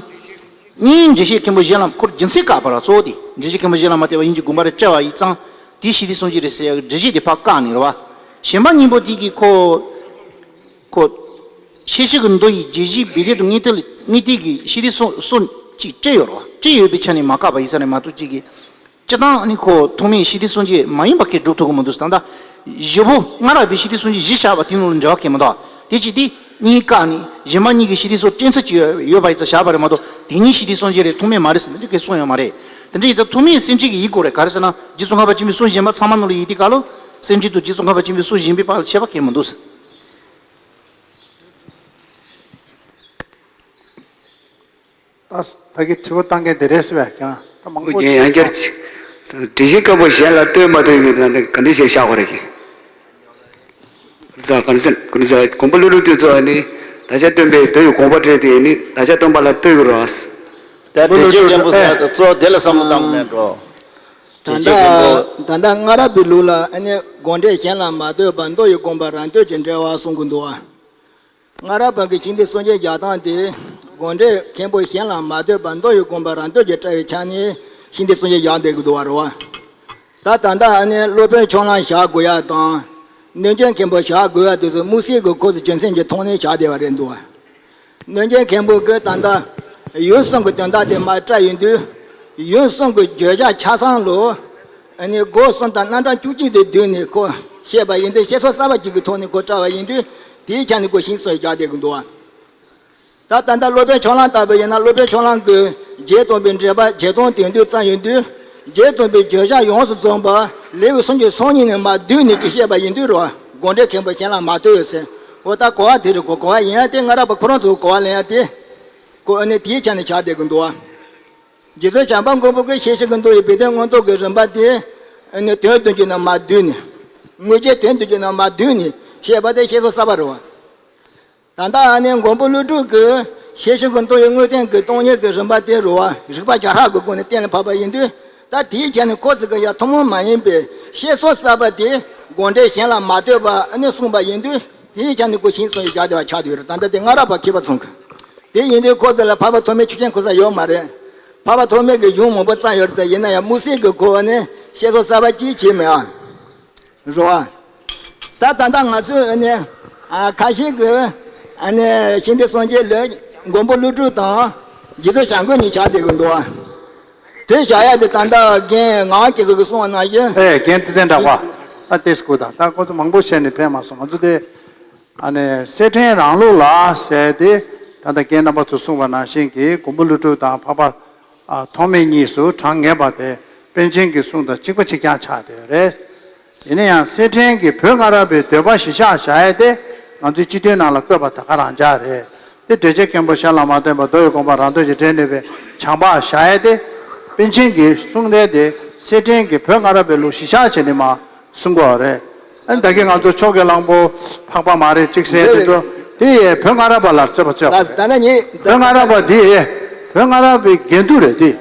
གཉིས་འགྲེལ་བཤད་མཁན་པོ་གཞན་ལ་ཁོར་རྒྱུ་མཚན་བཀག་པ་ར་གཙོ་བོ་དེ་འགྲེལ་བཤད་མཁན་པོ་གཞན་ལ་མ་བལྟས་པ་ཡིན་གྱི་དགོངས་པ་རེ་བཀྲལ་བ་ཡིན་ཙང་དེ་ཤེས་ཏེ་གསུང་གི་རེད་ཟེར་ཡག་གི་འགྲེལ་བཤད་དེ་ཕར་བཀག་ནས་རེད་བ། གཞན་པ་གཉིས་པོ་དེ་གི་ཁོ། ཁོ། ཤེར་ཕྱིན་གྱི་མདོ་ཡི་རྒྱས་བཤད་བེ་དེ་དང་དངོས་ཐད་ལ་དངོས་ཐད་ཀྱི་ཤེས་ཏེ་གསུང་གསུང་གཅིག་བཀྲལ་ཡོད་རེད་བ། བཀྲལ་ཡོད་པའི་ཆ་ནས་མ་བཀག་པ་ཡིན་ས་རེད་མ་གཏོགས་གཅིག་གི་སྤྱིར་བཏང་ནི་ཁོ་ཐོག་མའི་ཤེས་ཏེ་གསུང་གཅིག་མ་ཡིན་པ་ཁས་སྒྲུབ་ཐུབ་ཀྱི་མི་འདུག་ད་ལྟ་བཞི་པོ་སྔ་རབས་པའི་ཤེས་ཏེ་གསུང་གཅིག་བཞི་བཞག་པ་དེ་ནང་ལ་འབྲེལ་བ་གང་མི་འདུག་དེ་ཅི་སྟེ་གཉིས་བཀག་ནས་གཞན་མ་གཉིས་ཀྱི་ཤེས་ཏེ་གསུང་བཀྲལ་ཚུལ་གཅིག་ཡོད་པ་ཡིན་ཙང་བཞག་པ་རེད་མ་གཏོགས་དེ་གཉིས་ཤེས་ཏེ་གསུང་གཅིག་རེད་ཐོག་མའི་མ་རེད་ཟེར་ན་འདི་སྐད་གསུངས་ཡོད་མ་རེད། དེ་འདྲ་ཡིན་ཙང་ཐོག་མའི་སེང་ཁྲིད་ཀྱི་ཡིག་གོ་རེད་ག་རེ་ཟེར་ན་རྗེ་ཙོང་ཁ་པ་ཆེན་པོའི་གསུང་གཞན་པ་ཚང་མ་ནང་ལ་ཡིན་དེ་ག་ལོ། སེང་ཁྲིད་དུ་རྗེ་ཙོང་ཁ་པ་ཆེན་པོའི་གསུང་གཞན་པའི་བར་ལ་ཁྱད་པར་གང་མི་འདུག་ད་ད་གི་དྲི་བ་བཏང་མཁན་དེ་རེད་ཟེར་བས་ཀྱང་ད་མང་པོ་ཡང་ཡང་བསྐྱར། དེ་བཞིན་སྐབས་པོ་གཞན་ལ་ལྟོས་མ་ལྟོས་ཀྱི་ལ་ནི་ག་འདྲ་ཞིག་བཞག་པ་རེད་ཀྱི། ཀུན་བཟང་ཀུན་བཟང་མགོན་པོ་ཀླུ་སྒྲུབ་དེ་ཚོ་ནི་བདག་ཅག་སྟོན་པའི་མདོ་ཡི་དགོངས་པ་བཀྲལ་ཏེ་ནི་བདག་ཅག་སྟོན་པ་ལ་ལྟོས་ཀྱི་རོ། དེ་འགྲེལ་བཤད་མགོན་པོ་ས་གཙོ་བོ་དེ་ལ་བསམ་བློ་བཏང་མེད་འགྲོ། ད་ལྟ་ད་ལྟ་སྔ་རབས་པའི་ལུགས་ལ་ཨ་ནི་དགོངས་འགྲེལ་གཞན་ལ་མ་ལྟོས་པར་མདོ་ཡི་དགོངས་པ་རང་ལྟོས་ཀྱིས་འགྲེལ་བ་གསུང་གི་འདུག་བ། སྔ་རབས་པ་གི་ཤིང་རྟའི་སངས་རྒྱས་རྒྱག་སྟངས་དེ། དགོངས་འགྲེལ་མཁན་པོ་གཞན་ལ་མ་ལྟོས་པར་མདོ་ཡི་དགོངས་པ་རང་ལྟོས་ཀྱིས་བཀྲལ་བའི་ཆ་ནས་ཤིང་རྟའི་སངས་རྒྱས་རྒྱག་བསྡད་ཀྱི་འདུག་བ་རེད་བ། ད་ད་ལྟ་ཨ་ནི་སློབ་དཔོན་ཕྱོགས་གླང་བཞག་དགོས་ཡ་དང་། གནོད་སྦྱིན་མཁན་པོ་བཞག་དགོས་ཡ་དེ་ཚོ་དམིགས་བསལ་གྱི་ཁོ་ཚོ་རྒྱུ་མཚན་གྱི་ཐོག་ནས་བཞག་བསྡད་པ་རེད་འདུག་བ། གནོད་སྦྱིན་མཁན་པོ་གིས་ད་ལྟ་ཡུལ་གསུམ་གྱི་དོན་དག་དེ་མར་བཀྲལ་ཡོང་དུས། ཡུལ་གསུམ་གྱི་བརྗོད་བྱ་ཆ་ཚང་ལོ། ཨ་ནི་སྒོ་གསུམ་དང་རྣམ་གྲངས་བཅུ་གཅིག་དེ་བསྡུས་ནས་ཁོ་བཤད་པ་ཡིན་དུས་བཤད་སྲོལ་གསར་པ་གཅིག་གི་ཐོག་ནས་ཁོ་བཀྲལ་བ་ཡིན་དུས་དེའི་ཆ་ནས་ཁོ་ཤིང་སོགས་རྒྱག་བསྡད་ཀྱི་འདུག་བ། ད་ད་ལྟ་སློབ་དཔོན་ཕྱོགས་གླང་ལྟ་བུ་ཡིན་ན་སློབ་དཔོན་ཕྱོགས་གླང་གིས་རྗེ་སྟོན་པའི་འགྲེལ་པ་རྗེ་སྟོན་དོན་བསྡུས་བརྩམས་ཡོང་དུས་རྗེ་སྟོན་པའི་བརྗོད་བྱ་ཡོངས་སུ་རྫོགས་པ་ལེའུ་སུམ་ཅུ་སོ་གཉིས་ནས་མར་བསྡུས་ནས་ཅིག་བཤད་པ་ཡིན་དུས་རོ། དགོངས་འགྲེལ་མཁན་པོ་གཞན་ལ་མ་ལྟོས་ཡོད་ཟེར། འོ་ད་གོ་བ་དེ་རེད་གོ་གོ་བ་ཡིན་ཡ་དེ་སྔ་རབས་པ་ཁོ་རང་ཚོའི་གོ་བ་ལེན་ཡ་དེ། ཁོ་ཨ་ནི་དེའི་ཆ་ནས་ཆགས་བསྡད་ཀྱི་འདུག་བ། རྗེ་བཙུན་བྱམས་པ་མགོན་པོ་གིས་ཤེར་ཕྱིན་གྱི་མདོ་ཡི་སྦས་དོན་མངོན་རྟོགས་ཀྱི་རིམ་པ་དེ། ཨ་ནི་དོན་བདུན་ཅུ་ནས་མར་བསྡུས་ནས། དངོས་རྗེས་དོན་བདུན་ཅུ་ནས་མར་བསྡུས་ནས་བཤད་པ་དེ་བཤད་སྲོལ་གསར་པ་རེད་བ། ད་ལྟ་ཨ་ནི་མགོན་པོ་ཀླུ་སྒྲུབ་ཀྱིས་ཤེར་ཕྱིན་གྱི་མདོ་ཡི་དངོས་བསྟན་གྱི་སྟོང་ཉིད་ཀྱི་རིམ་པ་དེ་རེད་བ་རིགས་པ་བརྒྱ་ཕྲག་གི་སྒོ་ནས་གཏན་ལ་ཕབ་པ་ཡིན་དུས། ད་དེའི་ཆ་ནས་ཁོ་ཚོ་གི་ཡ་ཐུན་མོང་མ་ཡིན་པའི་བཤད་སྲོལ་གསར་པ་དེ་དགོངས་འགྲེལ་གཞན་ལ་མ་ལྟོས་པ་ཨ་ནི་གསུངས་པ་ཡིན་དུས། དེའི་ཆ་ནས་ཁོ་ཤིང་སོགས་ཀྱི་རྒྱ་དེ་བ་ཆགས་ཡོད་རེད། ད་ལྟ་དེ་སྔ་རབས་པ་མཁས་པ་ཚོ་གི། དེ་ཡིན་དུས་ཁོ་ཚོ་ལ་འཕགས་པ་ཐོགས་མེད་ཆོས་ཅན་གོ་ས་ཡོད་མ་རེད། འཕགས་པ་ཐོགས་མེད་ཀྱི་གཞུང་མང་པོ་བརྩམས་ཡོད་རེད་དེ་ཡིན་ན་ཡང་དམིགས་བསལ་གྱི་ཁོ་བ་ནི་བཤད་སྲོལ་གསར་པ་གཅིག་བྱས་མེད་ཨ། རོ་ཨ། ད་ད་ལྟ་ང་ཚོས་ཨ་ནི་ཨ་ཁ་ཤས་ཀྱིས་ཨ་ནི་ཤིང་རྟའི་སངས་རྒྱས་ལ་མགོན་པོ་ཀླུ་སྒྲུབ་དང་རྗེ་བཙུན་བྱམས་མགོན་གཉིས་ཆགས་བསྡད་ཀྱི་འདུག་ཨ། དེ་བྱ་ཡ་དེ་ད་ལྟ་རྒན་ངག་དབང་སྐལ་བཟང་གིས་གསུངས་པ་ནང་བཞིན། ཨེ་རྒན་བསྟན་འཛིན་གྲགས་པ། ད་ཏེས་སྐུ་དང་ད་ཁོ་ཚོ་མང་པོ་བྱས་ནས་ཕེབས་མ་སོང་། ང་ཚོ་དེ་ཨ་ནི་གསེར་ཕྲེང་རང་ལུགས་ལ་ཟེར་ཏེ་ད་ལྟ་རྒན་རྣམ་པ་ཚོ་གསུངས་པ་ནང་བཞིན་གྱི་མགོན་པོ་ཀླུ་སྒྲུབ་དང་འཕགས་པ་ཨ་ཐོགས་མེད་གཉིས་སུ་གྲངས་ངེས་པ་དེ་པཎ་ཆེན་གྱི་གསུང་དང་གཅིག་པ་གཅིག་རྐྱང་ཆགས་བསྡད་ཡོད་རེད། ཡིན་ན་ཡང་གསེར་ཕྲེང་གི་བོད་སྔ་རབས་པའི་འདོད་པ་གཞིར་བཞག་བཞག་ཡས་དེ་ང་ཚོའི་སྤྱི་དོན་ནང་ལ་བཀོད་པ་ད་ག་རང་འཇགས་རེད། དེ་འགྲེལ་བྱེད་མཁན་པོ་གཞན་ལ་མ་ལྟོས་པར་མདོ་ཡི་དགོངས་པ་རང་ལྟོས་ཀྱིས་འགྲེལ་ནུས་པའི་བྱམས་པ་བཞག་ཡས་དེ། པཎ་ཆེན་གྱི་གསུང་རེད་དེ་གསེར་ཕྲེང་གི་བོད་སྔ་རབས་པའི་ལུགས་གཞིར་བཞག་བྱས་ནས་མ་གསུང་གི་ཡོད་རེད། ཨ་ནི་ད་གིན་ང་ཚོ་ཕྱོགས་ཀྱི་གླང་པོ་འཕགས་པ་མ་རེད་ཅིག་ཟེར་དེ་ཚོ་དེ་ཡས་བོད་སྔ་རབས་པ་ལ་རྩོད་པ་རྩོད་པ། ལགས་སོ་ད་ནི་ངས་བོད་སྔ་རབས་པ་འདི་བོད་སྔ་རབས་པའི་འགལ་འདུ་རེད་དེ།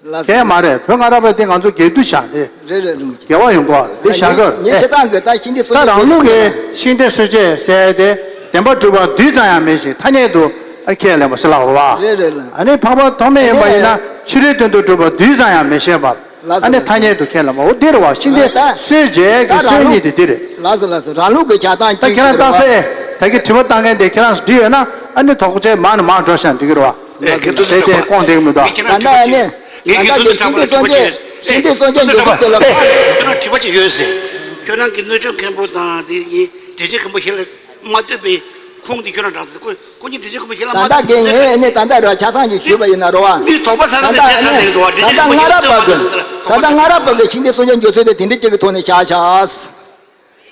ལགས་སོ། དེ་མ་རེད། བོད་སྔ་རབས་པ་དེ་ང་ཚོ་འགལ་འདུ་བཞག་སྟེ། རེད་རེད་རེད། འགལ་བ་ཡོང་གི་རེད། དེ་བཞག་གི་རེད། ངས་བྱེད་སྟངས་ཀྱི་ད་ཤིང་རྟའི་སྲོལ་ད་རང་ལུགས་ཀྱི་ཤིང་རྟའི་སྲོལ་འབྱེད་ཟེར་ཏེ་བདེན་པ་གྲུབ་པ་རྡུལ་ཙམ་ཡང་མེད་ཅིང་ཐ་སྙད་དུ་ཁས་ལེན་པ་ཟེར་ལབ་རེད་བ། རེད་རེད་ལགས། ཨ་ནི་འཕགས་པ་ཐོགས་མེད་ཡིན་པ་ཡིན་ན་ཕྱི་རོལ་སྟོན་ཐོག་གྲུབ་པ་རྡུལ་ཙམ་ཡང་མི་ཤེས་པར། ལགས་སོ། ཨ་ནི་ལགས་སོ། ཐ་སྙད་དུ་ཁས་ལེན་པ་འོ་དེ་རེད་བ། ཤིང་རྟའི་ད་སྲོལ་འབྱེད་ཀྱི་ད་རང་སྲོལ་གཉིས་ལུགས་དེ་དེ་རེད། ལགས་སོ་ལགས་སོ། རང་ལུགས་ཀྱི་བྱེད་སྟངས་ད་གཅིག་ཁྱེད་རང་རེད་བ། བཏང་སའི་ད་གི་དྲི་བ་བཏང་མཁན་དེ་ཁྱེད་རང་འདྲི་ཡོད་ན་ཨ་ནི་དོགས་གཅོད་མང་ནས་མང་འགྲོ་ཤག་འགྲིག་གི་རེད་བ། ལགས་སོ། དེ་དེ་སྐོང་བསྡད་ཀྱི་མི་འདུག་ད་ལྟ་ཨ་ནི་ད་ལྟ་དེ་ཤིང་རྟའི་སྲོལ་འབྱེད་ཤིང་རྟའི་སྲོལ་འབྱེད་འགྱུར་ཚུལ་དེ་ལ། ཁྱོད་རང་དྲི་བ་ཅིག་ཡོད་ཟེར། ཁྱོད་རང་གི་གནོད་སྦྱིན་མཁན་པོ་དང་དེ་གཉིས་འགྲེལ་བྱེད་མཁན་པོ་ཞིག་ལ། མ་ལྟོས་པའི་ཁུངས་འདི་ཁྱོད་རང་དྲངས་ཏེ་ཁོ་ཁོ་གཉིས་འདི་ཅི་ཁོ་མི་ཤེས་ལ་མ་ད་ལྟ་གི་ངས་ནི་ད་ལྟ་ར་ཆ་ཚང་གི་ཞུས་པ་ཡིན་ན་རོ་བ། མི་དོགས་པ་ཟ་ས་ད་ནི་ལྟ་དེ་ས་ནས་འདུག་བ། ད་ལྟ་སྔ་རབས་པ་གི་ད་ལྟ་སྔ་རབས་པ་གི་ཤིང་རྟའི་སྲོལ་འབྱེད་འགྱུར་ཚུལ་དེ་དེ་འདྲ་ཅིག་གི་ཐོག་ནས་བཞག་བཞག་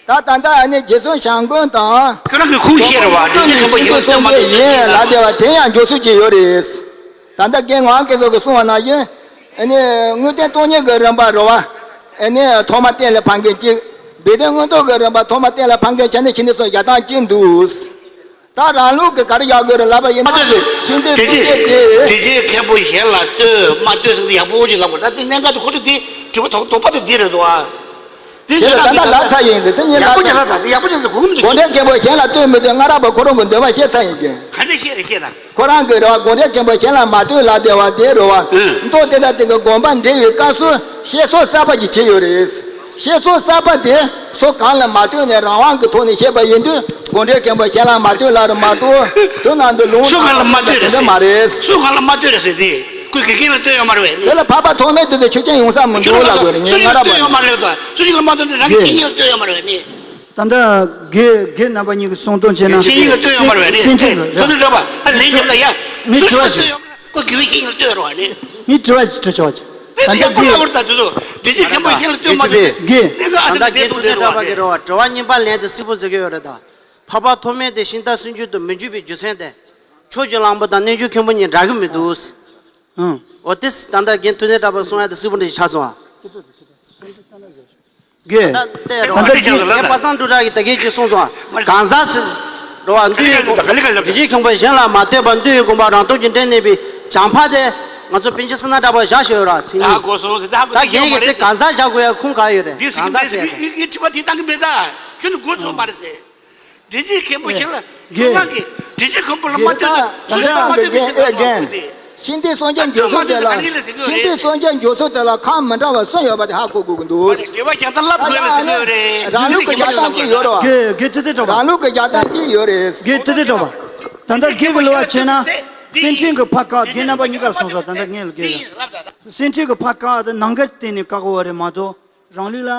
ད་ད་ལྟ་ཨ་ནི་རྗེ་བཙུན་བྱམས་མགོན་དང་། ཁྱོད་རང་གི་ཁུངས་ཤེས་རེད་བ། འདི་ཅི་ཁོ་མི་ཤེས་ལ་མ་ལྟོས་ཡིན་ལ་དེ་བ་དེ་ཡང་འགྱུར་ཚུལ་ཅིག་ཡོད་རེད། ད་ལྟ་རྒན་ངག་དབང་སྐལ་བཟང་གིས་གསུངས་པ་ནང་བཞིན། ཨ་ནི་དངོས་བསྟན་སྟོང་ཉིད་ཀྱི་རིམ་པ་རེད་བ། ཨ་ནི་ཐོག་མ་གཏན་ལ་ཕབ་མཁན་གཅིག་སྦས་དོན་མངོན་རྟོགས་ཀྱི་རིམ་པ་ཐོག་མ་གཏན་ལ་ཕབ་མཁན་བྱས་ནས་ཤིང་རྟའི་སྲོལ་བཞག་སྟངས་གཅིག་འདུག་ད་རང་ལུགས་ཀྱི་ག་རེ་བཞག་དགོས་རེད་ལབ་པ་ཡིན་ན། ཤིང་རྟའི་སྲོལ་འབྱེད་དེ། དེ་རྗེས་མཁན་པོ་གཞན་ལ་ལྟོས་མ་ལྟོས་ཟེར་ཏེ་ཡག་པོ་ཅིག་ལབ་དགོས། ད་དེ་གནད་འགག་དེ་ཁོ་ཚོ་དེ་དྲི་བ་དོགས་དོགས་པ་དེ་འདི་རེད་འདུག་ཨ། དེ་ཁྱེད་ལ་ད་ལྟ་ལབ་ཚར་ཡིན་ཟེར། དེ་ཉིད་ཡག་པོ་ལབ་བྱས་ལ་ད་ཡག་པོ་བྱས་ལ་གོ་གི་མི་འདུག་དགོངས་འགྲེལ་མཁན་པོ་གཞན་ལ་ལྟོས་མི་ལྟོས། སྔ་རབས་པ་ཁོ་རང་གི་འདོད་པ་བཤད་ཚར་ཡིན་ཀྱང་། ག་འདྲ་བཤད་རེད་བཤད་དང་། ཁོ་རང་གིས་རེད་བ། དགོངས་འགྲེལ་མཁན་པོ་གཞན་ལ་མ་ལྟོས་ལབ་བསྡད་པ་དེ་རེད་བ། ཨང་། མདོ་དེ་དང་དེ་གི་དགོངས་པ་འགྲེལ་བའི་སྐབས་སུ་བཤད་སྲོལ་གསར་པ་ཅིག་བྱས་ཡོད་རེད། བཤད་སྲོལ་གསར་པ་དེ་སོ་གང་ལ་མ་ལྟོས་ནས་རང་དབང་གི་ཐོག་ནས་བཤད་པ་ཡིན་དུས། དགོངས་འགྲེལ་མཁན་པོ་གཞན་ལ་མ་ལྟོས་ལབ་རེད་མ་གཏོགས། དོན་དམ་དུ་ལུང་སུ་གང་ལ་མ་ལྟོས་རེད་དེ་འདྲ་མ་རེད། སུ་གང་ལ་མ་ལྟོས་རེད་ཟེར་དེ། ཁོས་དགེ་རྒན་ལ་ལྟོས་ཡོད་མ་རེད་བས་ནི། དེ་ལ་འཕགས་པ་ཐོགས་མེད་དེ་ཚོ་ཆོས་ཅན་ཡོང་ས་མི་འདུག་ལབ་དགོས་རེད། ངས་སྔ་རབས་པ་ལྟོས་ཡོད་མ་རེད་ད། སུ་ཞིག་ལ་མ་ལྟོས་ན་རང་གི་དགེ་རྒན་ལ་ལྟོས་ཡོད་མ་རེད་བས་ནི། ད་ལྟ་དགེ་དགེ་རྣམ་པ་གཉིས་ཀྱིས་གསུང་དོན་བྱས་ན། ཤེས་ཡོན་ལ་ལྟོས་ཡོད་མ་རེད་བས་ནི། སེམས་ཁྲིད་ལ་ཐོ་ཐོ་གྲོགས་པ་ལས་ཉམས་ལ་ཡ། མི་སུ་དྲི་བ་ཞིག་ལ་ལྟོས་ཡོད་མ་རེད། ཁོ་དགེ་བའི་ཤེས་ཡོན་ལ་ལྟོས་ཡོད་རེད་བ་ནི། མི་དྲི་བ་ཞིག་དྲི་ཆོག་ཅིག་ད་ལྟ་ཡག་པོ་ལབ་དགེ་དགོས་རེད་ད་དེ་ཚོ། དྲི་ཆེ་མཁན་པོ་ཤེས་ཡོན་ལ་ལྟོས་མ་ལྟོས། དགེ་ནས་ང་ཨ་ད་ལྟ་སེམས་དགེ་ཐུབ་བདེ་དྲག་པ་གི་རེད་བ། དྲི་བ་གཉིས་པ་ལན་དེ་སིལ་བུ་ཟེར་གི་ཡོད་རེད་ད། འཕགས་པ་ཐོགས་མེད་དེ་ཤིང་རྟ་སུམ་ཅུ་དུ་མི་འཇུག་པའི་རྒྱུ་མཚན་དེ། ཕྱོགས་ཀྱི་གླང་པོ་དང་རྣལ་འབྱོར་མཁན་པོ་གཉིས་འདྲ་གི་མི་འདུག་ཨང་། འོ་དེ་ད་ལྟ་རྒན་ཐུབ་བསྟན་གྲགས་པ་གསུང་ཡ་དེ་སིལ་བུ་འདྲ་ཞིག་ཆགས་སོང་ཨ། དགེ། ད་ལྟ་དེ་རེད་བ། དགེ་རྒན་པ་སངས་སྒྲོལ་གྲགས་ཀྱིས་ད་གིན་ཅིག་གསུངས་སོང་ཨ། གང་ཟག་ཟེར། རེད་བ། འདུས་ཡོད་དགོངས། དེ་བཞིན་ཁྱུང་པོ་གཞན་ལ་མ་ལྟོས་པར་འདུས་ཡོད་དགོངས་པ་རང་སྟོབས་ཀྱིས་འདྲེན་གནས་པའི་བྱང་འཕགས་དེ། ང་ཚོ་པཎ་ཆེན་བསོད་ནམས་གྲགས་པ་བཞག་ཤོད་ར་མཚན་ཉིད། ད་གིན་གྱི་དེ་གང་ཟག་བཞག་དགོས་ཡ་ཁུངས་ག་ཡོད་རེད། གང་ཟག་ཟེར་ཡ་དེ། ངས་དྲི་བ་དེ་བཏང་གི་མེད་ད། ཁྱོད་ནི་མགོ་ཚོས་མ་རེད་ཟེར། དྲིན་ཅན་མཁན་པོ་གཞན་ལ་གསུང་ངག་གི་དྲིན་ཅན་མཁན་པོ་ལ་མ་ལྟོས་ན་སུ་ལ་མ་ལྟོས་པའི་ཞེ་དྲག་མ་གོ་སྟེ། ཤིང་རྟའི་སངས་རྒྱས་འགྱུར་སྲོལ་དེ་ལ། ཤིང་རྟའི་སངས་རྒྱས་འགྱུར་སྲོལ་དེ་ལ་ཁག་མི་འདྲ་བ་གསུམ་ཡོད་པ་དེ་ཧ་གོ་དགོས་ཀྱི་འདུག་དགེ་བ་རྒྱག་སྟངས་བསླབ་དགོས་རེད་ཟེར་གྱི་ཡོད་རེད། རང་ལུགས་ཀྱི་རྒྱག་སྟངས་གཅིག་ཡོད་རེད་བ། དགེ་དགེ་ཐུབ་བསྟན་གྲགས་པ། རང་ལུགས་ཀྱི་རྒྱག་སྟངས་གཅིག་ཡོད་རེད། དགེ་ཐུབ་བསྟན་གྲགས་པ། ད་ལྟ་དགེ་གི་ལོ་བ་བྱས་ན། སེང་ཁྲིན་གྱི་ཕ་ཁ་དགེ་རྣམ་པ་གཉིས་ཀར་གསུངས་སོང་། ད་ལྟ་ངས་ལ་དགེ་ལ། སེང་ཁྲིན་གྱི་ཕ་ཁ་དེ་ནང་འགལ་བསྟན་ནས་བཀག་གོ་བ་རེད་མ་གཏོགས། རང་ལུགས་ལ་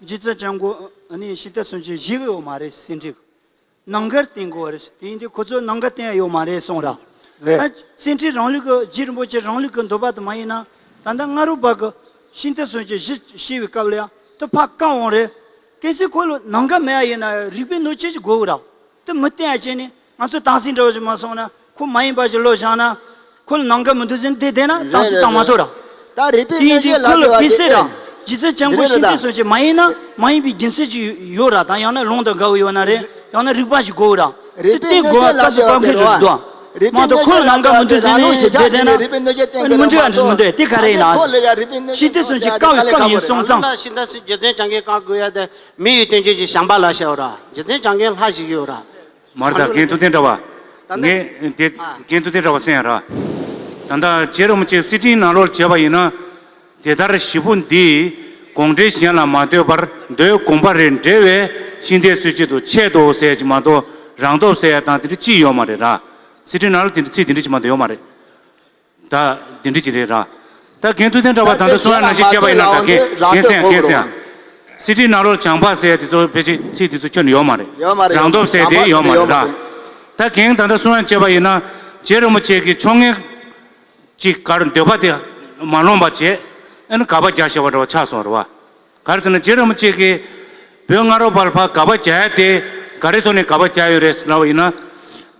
རྗེ་བཙུན་བྱམས་མགོན་ནི་ཤིང་རྟ་སུམ་ཅུ་བཞེས་ཀྱི་ཡོད་མ་རེད། སེང་ཁྲིན་གྱི། ནང་འགལ་བསྟན་དགོས་པ་རེད། དེ་ཡིན་དུས་ཁོ་ཚོས་ནང་འགལ་བསྟན་ཡ་ཡོད་མ་རེད་གསུངས་ར། རེད། ད་སེང་ཁྲིན་རང་ལུགས་ཀྱི་རྗེ་རིན་པོ་ཆེ་རང་ལུགས་ཀྱི་འདོད་པ་དེ་མ་ཡིན་ན། ད་ལྟ་སྔ་རབས་པ་གི་ཤིང་རྟ་སུམ་ཅུ་བཞེས་བཞེས་པའི་སྐབས་ལ་ཡང་དེ་ཕར་བཀག་འོང་རེད། གལ་སྲིད་ཁོ་ལ་ནང་འགལ་མེད་ཡ་ཡིན་ན་རིགས་པའི་གནོད་བྱེད་ཅིག་དགོས་ར། དེ་མི་བསྟན་ཡ་བྱས་ནས་ང་ཚོ་དྭངས་སིང་འདྲ་བོ་ཞིག་མ་སོང་ན། ཁོ་མ་ཡིན་པ་ཞིག་བློ་བཞག་ན། ཁོ་ལ་ནང་འགལ་མི་འདུག་ཟེར་ནས་དེ་བསྡད་ན་དྭངས་སིང་བཏང་མ་ཐུབ་ར། ད་རིགས་པའི་དེ་ཡིན་གནོད་བྱེད་དུས་ལབ་ཁོ་ལ་དགོས་པ་དཔེ་དེ་སྲིད་ར། རེད། རྗེ་བཙུན་བྱམས་མགོན་ཤིང་རྟའི་སུམ་ཅུ་མ་ཡིན་ན་མ་ཡིན་པའི་རྒྱུ་མཚན་ཅིག་ཡོད་ར། ད་ཡང་ན་ལུང་དང་འགལ་བ་ཡོད་ན་རེད། ཡང་ན་རིགས་པ་ཞིག་དགོས་ར། དེ་བསྟན་དགོས་པ་སྐབས་སུ་བབ་མཁན་ཅིག་འདུག་མ་གཏོགས་ཁོ་ལ་ནང་འགལ་མི་འདུག་ཟེར་ནས་བསྡད་བསྡད་ན། མི་འགྲིག་ཨ་འགྲིག་མི་འགྲིག་དེ་ག་རེ་ཡིན་ན། ཤིང་རྟའི་སུམ་ཅུ་བཀག་པའི་སྐབས་ཡིན་སོང་ཙང་། ཤིང་རྟའི་སུམ་ཅུ་རྒྱུ་མཚན་བྱ་མཁན་བཀག་དགོས་ཡ་དེ་མི་ཡི་དོན་བྱེད་ཀྱི་བྱམས་པ་ལ་བྱའོ་ར། རྒྱུ་མཚན་བྱ་མཁན་ལྷ་ཞིག་ཡོད་ར། མ་རེད་ད། རྒན་ཐུབ་བསྟན་གྲགས་པ། ད་ལྟ་ངས་དེ་ཨ། རྒན་ཐུབ་བསྟན་གྲགས་པ་གསན་ཡ་ར། ད་ལྟ་རྗེ་རིན་པོ་ཆེ་གསེར་ཕྲེང་ནང་ལོགས་བྱས་པ་ཡིན་ན། དེ་ལྟར་བཞི་པོ་འདི་དགོངས་འགྲེལ་གཞན་ལ་མ་ལྟོས་པར་འདོད་དགོངས་པ་རེ་འགྲེལ་བས་ཤིང་རྟའི་སྲོལ་འབྱེད་དུ་འཆད་དོ་ཟེར་གྱི་མ་གཏོགས། རང་སྟོབས་ཟེར་ཡ་དང་དེ་འདྲ་ཅི་ཡོད་མ་རེད་ར། གསེར་ཕྲེང་ནང་ལོགས་དེ་འདྲ་ཚིག་དེ་འདྲ་ཅིག་མ་གཏོགས་ཡོད་མ་རེད། ད་དེ་འདྲ་ཅིག་རེད་ར། ད་རྒན་ཐུབ་བསྟན་གྲགས་པ་ད་ལྟ་གསུང་ཡ་ནང་བཞིན་བྱས་པ་ཡིན་ན། ད་རྒན་རྒན་གསན་ཡ་རྒན་གསན་ཡ། གསེར་ཕྲེང་ནང་ལོགས་བྱམས་པ་ཟེར་ཡ་དེ་ཚོ་ཕལ་ཆེར་ཚིག་དེ་ཚོ་ཁྱོན་ནས་ཡོད་མ་རེད། ཡོད་མ་རེད། རང་སྟོབས་ཟེར་དེ་ཡོད་མ་རེད་ར། ད་རྒན་ད་ལྟ་གསུང་ཡ་བྱས་པ་ཡིན་ན། རྗེ་རིན་པོ་ཆེ་གིས་ཕྱོགས་སྔོན་གྱི་གར་འདོད་པ་དེ་མ་ལོངས་པ་བྱས། ཨ་ནི་དགག་པ་རྒྱག་བཞག་པ་འདྲ་བ་ཆགས་སོང་རེད་བ། ག་རེ་ཟེར་ན། རྗེ་རིན་པོ་ཆེ་གིས་བོད་སྔ་རབས་པ་ལ་ཕར་དགག་པ་རྒྱག་ཡ་དེ་ག་རེ་ཐོག་ནས་དགག་པ་རྒྱག་ཡོད་རེད་ཟེར་ལབ་པ་ཡིན་ན།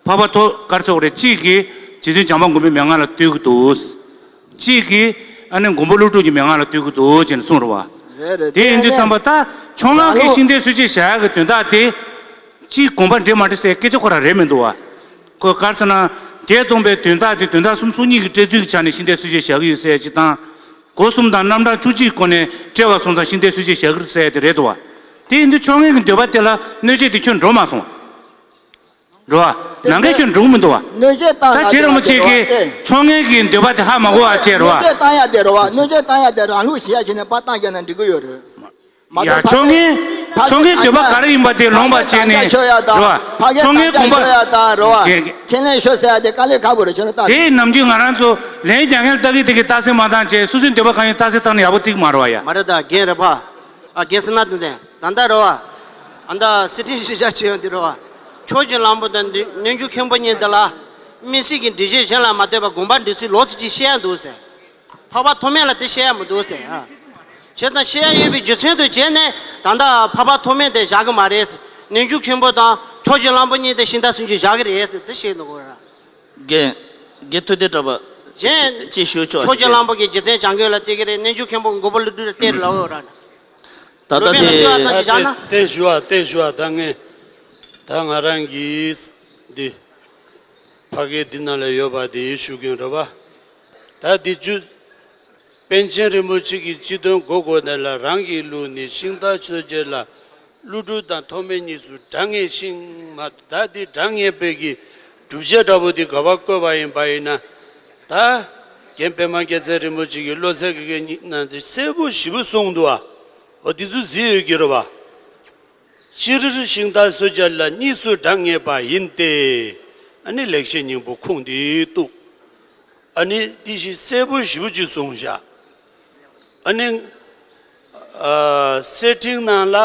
འཕགས་པ་ཐོགས་ག་རེ་ཟེར་དགོས་རེད། གཅིག་གིས་རྗེ་བཙུན་བྱམས་པ་མགོན་པོའི་མན་ངག་ལ་ལྟོས་ཀྱི་འདུག་གཅིག་གིས་ཨ་ནི་མགོན་པོ་ཀླུ་སྒྲུབ་ཀྱི་མན་ངག་ལ་ལྟོས་ཀྱི་འདུག་ཅེས་གསུངས་རེད་བ། རེད་རེད། དེ་ཡིན་དུས་ཙམ་པ་ད་ཕྱོགས་སྔོན་གྱི་ཤིང་རྟའི་སྲོལ་འབྱེད་བྱ་ཡག་གི་དོན་དག་དེ། གཅིག་དགོངས་པ་འགྲེལ་མ་འགྲེལ་ཟེར་སྐད་ཆ་ཁོ་རང་རེད་མི་འདུག་བ། ཁོ་ག་རེ་ཟེར་ན། བརྒྱད་སྟོང་པའི་དོན་དག་དེ་དོན་དག་གསུམ་གསུམ་གཉིས་ཀྱི་འགྲེལ་ཚུལ་གྱི་ཆ་ནས་ཤིང་རྟའི་སྲོལ་འབྱེད་བྱ་གི་ཡོད་ཟེར་གྱི་དང་། སྒོ་གསུམ་དང་རྣམ་གྲངས་བཅུ་གཅིག་སྒོ་ནས་བཀྲལ་བ་སོང་ཙང་ཤིང་རྟའི་སྲོལ་འབྱེད་བྱ་གི་རེད་ཟེར་དེ་རེད་འདུག་བ། དེ་ཡིན་དུས་ཕྱོགས་སྔོན་གྱི་འདོད་པ་དེ་ལ་གནོད་བྱེད་དེ་ཁྱོན་འགྲོ་མ་སོང་། རེད་བ། ནང་འགལ་ཁྱོན་འགྲོ་གི་མི་འདུག་བ། གནོད་བྱེད་བཏང་ད་ཡ་རྗེ་རིན་པོ་ཆེ་གིས་ཕྱོགས་སྔོན་གྱི་འདོད་པ་དེ་ཧ་མ་གོ་བ་བྱས་རེད་བ། གནོད་བྱེད་བཏང་ཡ་དེ་རེད་བ། གནོད་བྱེད་བཏང་ཡ་དེ་རང་ལུགས་བྱེད་ཡ་བྱས་ནས་ཕར་བཏང་རྒྱག་ན་འགྲིག་གི་ཡོད་རེད། མ་ཡ་གཏོགས་ཕྱོགས་སྔོན་ཕ་ཕྱོགས་སྔོན་འདོད་པ་ག་རེ་ཡིན་པ་དེ་ལོངས་པ་བྱས་ནས་རེད་བ། ཕྱོགས་སྔོན་དགོངས་པ་ཤོད་ཡ་དང་རེད་བ། ཁས་ལེན་ཤོད་ཟེར་ཡ་དེ་དཀའ་ལས་ཁག་པོ་རེད། ཁྱོད་རང་ལྟ། དེ་ནམ་རྒྱུན་ང་རང་ཚོ་ལན་རྒྱག་མཁན་ལ་ལྟ་གི་དེ་གི་རྟགས་གསལ་མ་བཏང་བྱས། སོ་སོའི་འདོད་པ་གང་ཡིན་རྟགས་གསལ་བཏང་ན་ཡག་པོ་བརྩི་གི་མ་རེད་བ་ཡ། མ་རེད་ད། རྒན་རེད་པ། ཨ། རྒན་ཟེར་ན་ཏན་ཏན་ད་ལྟ་རེད་བ། ཨ་ད་གསེར་ཕྲེང་ཞེས་བྱ་ཆེ་ཡང་དེ་རེད་བ། ཕྱོགས་ཀྱི་གླང་པོ་དང་རྣལ་འབྱོར་མཁན་པོ་གཉིས་འདི་ལ། དམིགས་བསལ་གྱི་འགྲེལ་བཤད་གཞན་ལ་མ་ལྟོས་པར་དགོངས་པ་འགྲེལ་ཚུལ་ལོགས་སུ་ཅིག་བཤད་ཡ་འདུག་ཟེར། འཕགས་པ་ཐོགས་མེད་ལ་དེ་བཤད་ཡ་མི་འདུག་ཟེར། ཨ། བྱས་ཙང་བཤད་ཡ་ཡོད་པའི་རྒྱུ་མཚན་དུ་བྱས་ནས་ད་ལྟ་འཕགས་པ་ཐོགས་མེད་དེ་བཞག་གི་མ་རེད། རྣལ་འབྱོར་མཁན་པོ་དང་ཕྱོགས་ཀྱི་གླང་པོ་གཉིས་དེ་ཤིང་རྟ་སུམ་ཅུ་བཞག་གི་རེད་ཟེར་དེ་བཤད་འདུག་གོ་ར། རྒན། རྒན་ཐུབ་བསྟན་གྲགས་པ། གཞན། ཅིག་ཞུ་ཆོག་ཕྱོགས་ཀྱི་གླང་པོ་གི་རྗེ་བཙུན་བྱམས་མགོན་ལ་བལྟས་ཀྱི་རེད། རྣལ་འབྱོར་མཁན་པོ་མགོན་པོ་ཀླུ་སྒྲུབ་ལ་བལྟས་རེད་ལབ་ཡོད་ར། ད་ལྟ་རོ་པས་ལ་ལྟོས་ཨ་ཙམ་ཅིག་བཞག་ན། དེ་ཞུ་བ་དེ་ཞུ་བ་ད་ངས། ད་ང་རང་གིས་འདི་ཕ་གི་འདི་ནང་ལ་ཡོད་པ་དེ་ཞུ་གིན་རེད་བ། ད་འདི་བཅུ། པཎ་ཆེན་རིན་པོ་ཆེ་གི་སྤྱི་དོན་གོ་དགོས་ན་ལ། རང་གི་ལུགས་ནི་ཤིང་རྟ་སོས་བྱེད་ལ། ཀླུ་སྒྲུབ་དང་ཐོགས་མེད་གཉིས་སུ་གྲངས་ངེས་ཤིང་། མ་ད་འདི་གྲངས་ངེས་པའི་གི་སྒྲུབ་བྱེད་འདྲ་པོ་འདི་ག་པར་བཀོད་པ་ཡིན་པ་ཡིན་ན། ད་རྒན་པདྨ་རྒྱལ་མཚན་རིན་པོ་ཆེ་གི་བློ་གསལ་དགེ་རྒན་གཉིས་ནང་དུ་གསལ་པོ་ཞེ་པོ་གསུངས་འདུག་ཨ། འོ་འདི་ཚོ་གཟིགས་ཡོད་ཀྱི་རེད་བ། སྤྱིར་ཤིང་རྟ་སོས་བྱེད་ལ་གཉིས་སུ་གྲངས་ངེས་པ་ཡིན་ཏེ། ཨ་ནི་ལེགས་བཤད་སྙིང་པོ་ཁུངས་འདི་གཏུགས། ཨ་ནི་འདི་ཞིག་གསལ་པོ་ཞེ་པོ་ཅིག་གསུངས་བཞག། ཨ་ནི་ཨ་གསེར་ཕྲེང་ནང་ལ་